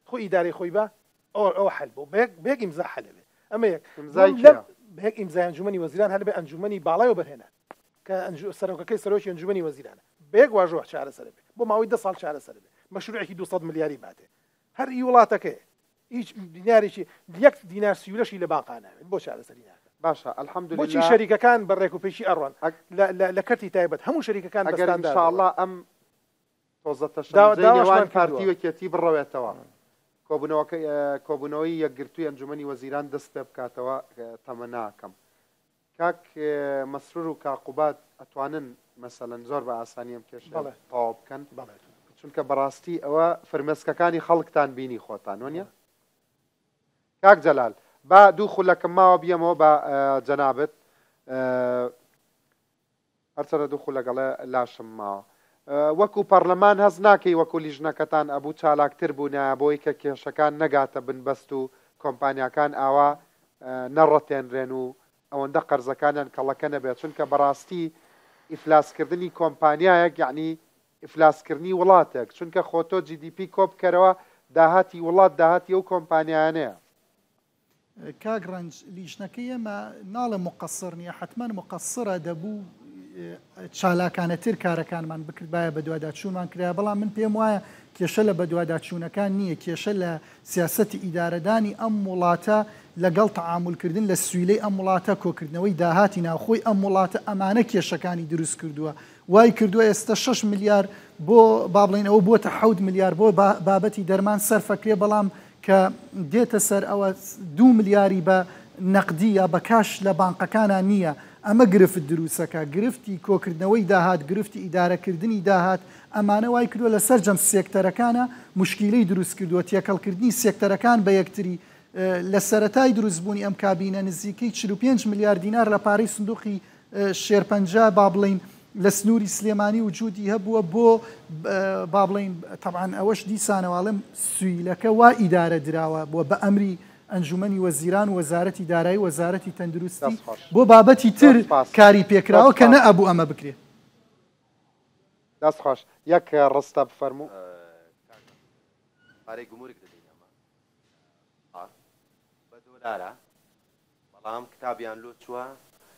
خۆ ئیدارەی خۆی با ئەوە ئەوە حەل بوو بە یەک بە یەک ئیمزا حەل ئەبێ ئەمە یەک ئیمزای دووەم کێ؟ لەم بە یەک ئیمزای ئەنجومەنی وەزیران هەر بێ ئەنجومەنی باڵای وەبەرهێنان کە ئەنجو سەرۆکەکەی سەرۆکی ئەنجومەنی وەزیرانە بە یەک واژۆ چارەسەر ئەبێ بۆ ماوەی دە ساڵ چارەسەر ئەبێ مەشروعێکی 200 ملیاری باتێ هەر ئی وڵاتەکەیە هیچ دینارێکی یەک دینار سیولەشی لە بانقا ناوێت بۆ چارەسەری ناکەن باشە بۆچی الحمدللە شەریکەکان بە ڕێک و پێکی ئەڕۆن ئەگ لە لە لە کەرتی تایبەت هەموو شەریکەکان بە ئەگەر ستاندارد ئەڕۆن انشاءاللە ئەم تۆزە داوا تەشەنوجەی نێوان داواشمان پارتی کردووە و یەکێتی بڕەوێتەوە کۆبوونەوەکە کۆبوونەوەی یەکگرتووی ئەنجومەنی وەزیران دەست پێ بکاتەوە تەمەناکەم کاک مەسرور و کاک قوباد ئەتوانن مەسەلەن زۆر بە ئاسانی ئەم کێشەیە بەڵێ تەواو بکەن بەڵێ چونکە بەڕاستی ئەوە فرمێسکەکانی خەڵکتان بینی خۆتان وەنیە کاک جەلال با دوو خولەکم ماوە بیەمەوە بە جەنابت هەرچەندە دوو خولەک ئەڵێ لاشم ماوە. وەکو پەڕلەمان هەست ناکەی وەکو لیژنەکەتان ئەبوو چالاکتر بوونایە بۆی کە کێشەکان نەگاتە بنبەست و کۆمپانیاکان ئاوا نەڕەتێنرێن و ئەوەندە قەرزەکانیان کەڵەکە نەبێت چونکە بەڕاستی ئیفلاسکردنی کۆمپانیایەک یەعنی ئیفلاسکردنی وڵاتێک چونکە خۆ تۆ GDP کۆبکەرەوە داهاتی وڵات داهاتی ئەو کۆمپانیایانەیە. کاک ڕەنج لیژنەکەی ئێمە ناڵێم موقەسڕ نییە حەتمەن موقەسڕە دەبوو چالاکانەتر کارەکانمان بکردبایە بەدواداچوونمان کرایە بەڵام من پێم وایە کێشە لە بەدواداچوونەکان نییە کێشە لە سیاسەتی ئیدارەدانی ئەم وڵاتە لەگەڵ تەعامول کردن لە سویلەی ئەم وڵاتە، کۆکردنەوەی داهاتی ناوخۆی ئەم وڵاتە ئەمانە کێشەکانی دروست کردووە وای کردووە ئێستە شەش ملیار بۆ با بڵێین ئەوە بووەتە حەوت ملیار بۆ بابەتی دەرمان سەرفەکرێ بەڵام کە دێتە سەر ئەوە دوو ملیاری بە نەقدی یا بە کاش لە بانقەکانا نییە ئەمە گرفت دروسەکا گرفتی کۆکردنەوەی داهات گرفتی ئیدارەکردنی داهات ئەمانە وای کردووە لە سەرجەم سێکتەرەکانا موشکیلەی دروست کردووە تێکەڵکردنی سێکتەرەکان بە یەکتری لە سەرەتای دروستبوونی ئەم کابینە نزیکەی 45 ملیار دینار لە پارەی سندوقی شێرپەنجە با بڵێین لە سنووری سلێمانی وجودی هەبووە بۆ با بڵێین تەبعەن ئەوەش دیسانەوە ئەڵێم سویلەکە وا ئیدارە دراوە بۆ بە ئەمری ئەنجومەنی وەزیران و وەزارەتی دارایی و وەزارەتی تەندروستی دەست خۆش. بۆ بابەتی تر زۆر سپاس. کاری زۆر پێکراوە کە سپاس. نەئەبوو ئەمە بکرێ. دەست خۆش. یەک ڕستە بفەرموو. کاک پارەی گومرگ دەدەین ئەمە بە دۆلارە بەڵام کتابیان لۆ چووە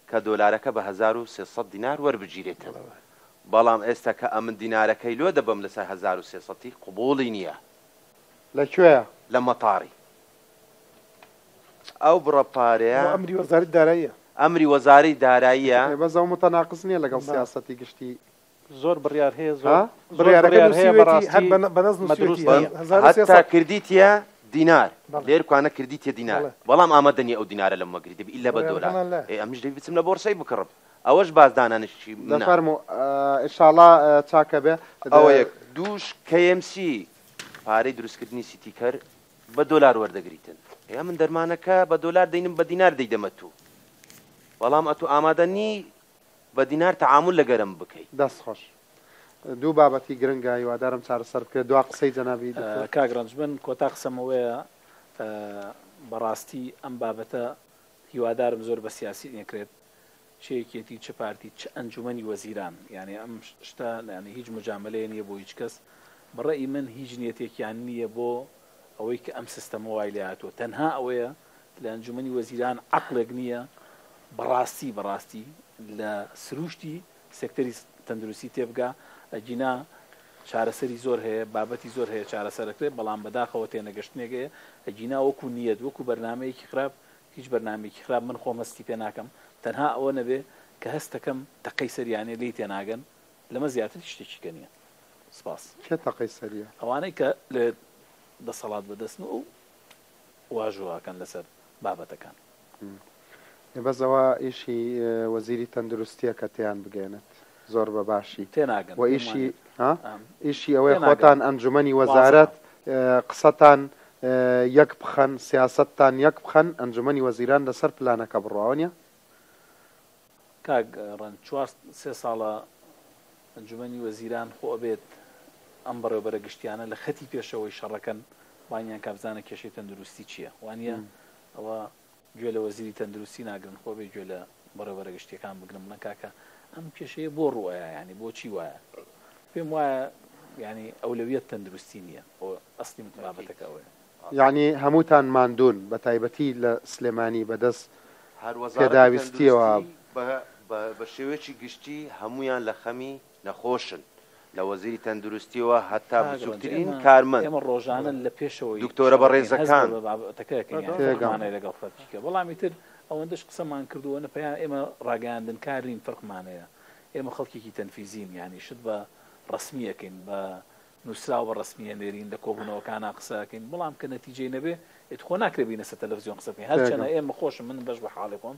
کە دۆلارەکە بە 1300 دینار وەربگیرێتن بەڵام ئێستا کە ئەمن دینارەکەی لۆ دەبەم لەسەر 1300 ی قبوڵی نییە. لە کوێیە؟ لە مەتاڕی. ئەو بڕە پارەیە. ئەوە ئەمری وەزارەتی داراییە. ئەمری وەزارەی داراییە. ئێ بەس ئەوە متەناقز نییە لەگەڵ سیاسەتی گشتی زۆر بڕیار هەیە زۆر ها؟ زۆر بڕیارەکە بڕیار هەیە نووسیوێتی هەر بەڕاستی بە بە نەس مەدروست نووسیوێتی نییە. 1300 هەتا کردیتیە دینار بەڵێ لێر کوانە کردیتیە دینار بەڵێ بەڵام ئامادە نیە ئەو دینارە لەم وەگری دەبی ئیلا بە دۆلار بڕیارەکەمان لایە. ئێ ئەمنیش دەبی بچم لە بۆرسەی بکڕم ئەوەش باس دانانشی منە. دەفەرموو ئیشاڵا چاکەبێ. ئەوە یەک دووش KMC پارەی دروستکردنی ستیکەر بە دۆلار وەردەگریتن ئێ ئەمن دەرمانەکە بە دۆلار دەینم بە دینار دەیدەمە تو بەڵام ئەتو ئامادە نی بە دینار تەعامول لەگەرم بکەی. دەست خۆش. دوو بابەتی گرنگە هیوادارم چارەسەر بکرێت. دوا قسەی جەنابی دکتۆر. کاک ڕەنج من کۆتا قسەم ئەوەیە بەڕاستی ئەم بابەتە هیوادارم زۆر بە سیاسی نەکرێت چ یەکێتی چ پارتی چ ئەنجومەنی وەزیران یانی ئەم شتە یانی هیچ موجامەلەیە نیە بۆ هیچ کەس بە ڕەئی من هیچ نیەتێکیان نیە بۆ ئەوەی کە ئەم سیستەمە وای لێ هاتووە تەنها ئەوەیە لە ئەنجومەنی وەزیران عەقڵێک نیە بەڕاستی بەڕاستی لە سروشتی سێکتەری تەندروستی تێبگا ئەگینا چارەسەری زۆر هەیە بابەتی زۆر هەیە چارەسەرەکرێت بەڵام بەداخەوە تێنەگەشتنێک هەیە ئەگینا وەکو نیەت وەکو بەرنامەیەکی خراپ هیچ بەرنامەیەکی خراپ من خۆم هەستی پێ ناکەم تەنها ئەوە نەبێ کە هەستەکەم تەقەی سەریانە لێی تێناگەن لەمە زیاتر هیچ شتێکی کە نیە سپاس. کێ تەقەی سەریە؟ ئەوانەی کە لە دەسەڵات بەدەستن و ئەو واژۆ ئەکەن لەسەر بابەتەکان. ئێ بەس ئەوە ئیشی وەزیری تەندروستیە کە تێیان بگەیەنێت زۆر بە باشی تێناگەن وە پێم ئیشی وانیە ها ئیشی ئەوەیە تێناگەن خۆتان ئەنجومەنی وازحە. وەزارەت قسەتان یەک بخەن سیاسەتتان یەک بخەن ئەنجومەنی وەزیران لەسەر پلانەکە بڕوا وەنیە؟ کاک ڕەنج چوار سێ ساڵە ئەنجومەنی وەزیران خۆ ئەبێت ئەم بەڕێوبەرە گشتیانە لە خەتی پێشەوەی شەڕەکەن بانگیان کا بزانە کێشەی تەندروستی چیە وانیە ئەوە گوێ لە وەزیری تەندروستی ناگرن خۆ بێ گوێ لە بەڕێوبەرە گشتیەکان بگرن بڵێن کاکە ئەم کێشەیە بۆ ڕوئەیا یانی بۆچی وایە پێم وایە یانی ئەولەویەت تەندروستی نیە ئەوە ئەسلی بابەتەکە ئەوەیە. یەعنی هەمووتان ماندوون بەتایبەتی لە سلێمانی بەدەست هەر وەزارەتی پێداویستیەوە. تەندروستی بە بە شێوەیەکی گشتی هەموویان لە خەمی نەخۆشن لە وەزیری تەندروستیەوە هەتا کاک ڕەنج بچوکترین ئێمە کارمەند ئێمە ڕۆژانە لە پێشەوەی دکتۆرە شەڕەکەین هەست بەڕێزەکان. بە بابەتەکە ئەکەین یانی تێگەم. فەرقمان هەیە لەگەڵ خەڵکی کە بەڵام ئیتر ئەوەندەش قسەمان کردووە نە پەیام ئێمە ڕاگەیاندنکار نین فەرقمان هەیە ئێمە خەڵکێکی تەنفیزین یانی شت بە ڕەسمی ئەکەین بە نووسراو بە ڕەسمی ئەنێرین لە کۆبوونەوەکانا قسە ئەکەین بەڵام کە نەتیجەی نەبێ ئیتر خۆ ناکرێ بینە سەر تەلەفزیۆن قسە بکەین هەرچەنە تێگەم. ئێمە خۆشم من بەش بە حاڵی خۆم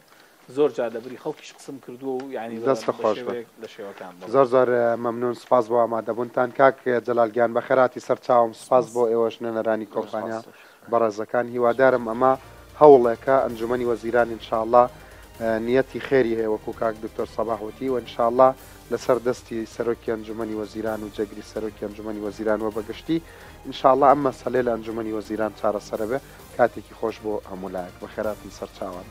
زۆر جار لە بری خەڵکیش قسم کردووە و یانی بە دەستت بە خۆش بێت. شێوەیەک لە شێوەکان بەڵێ. زۆر زۆر مەمنون سوپاس بۆ ئامادەبونتان کاک جەلال گیان بەخێرهاتی سەرچاوم سوپاس سپاس. بۆ ئێوەش نوێنەرانی زۆر کۆمپانیا سپاس. بەڕێزەکان هیوادارم ئەمە هەوڵێکە ئەنجومەنی وەزیران ان شاء اللە نیەتی خێری هەیە وەکو کاک دکتۆر سەباح وتی وە ان شاء اللە لەسەر دەستی سەرۆکی ئەنجومەنی وەزیران و جێگری سەرۆکی ئەنجومەنی وەزیران وە بەگشتی ان شاء اللە ئەم مەسەلەیە لە ئەنجومەنی وەزیران چارەسەرەبێ کاتێکی خۆش بۆ هەموو لایەک بەخێرهاتن سەرچاوان.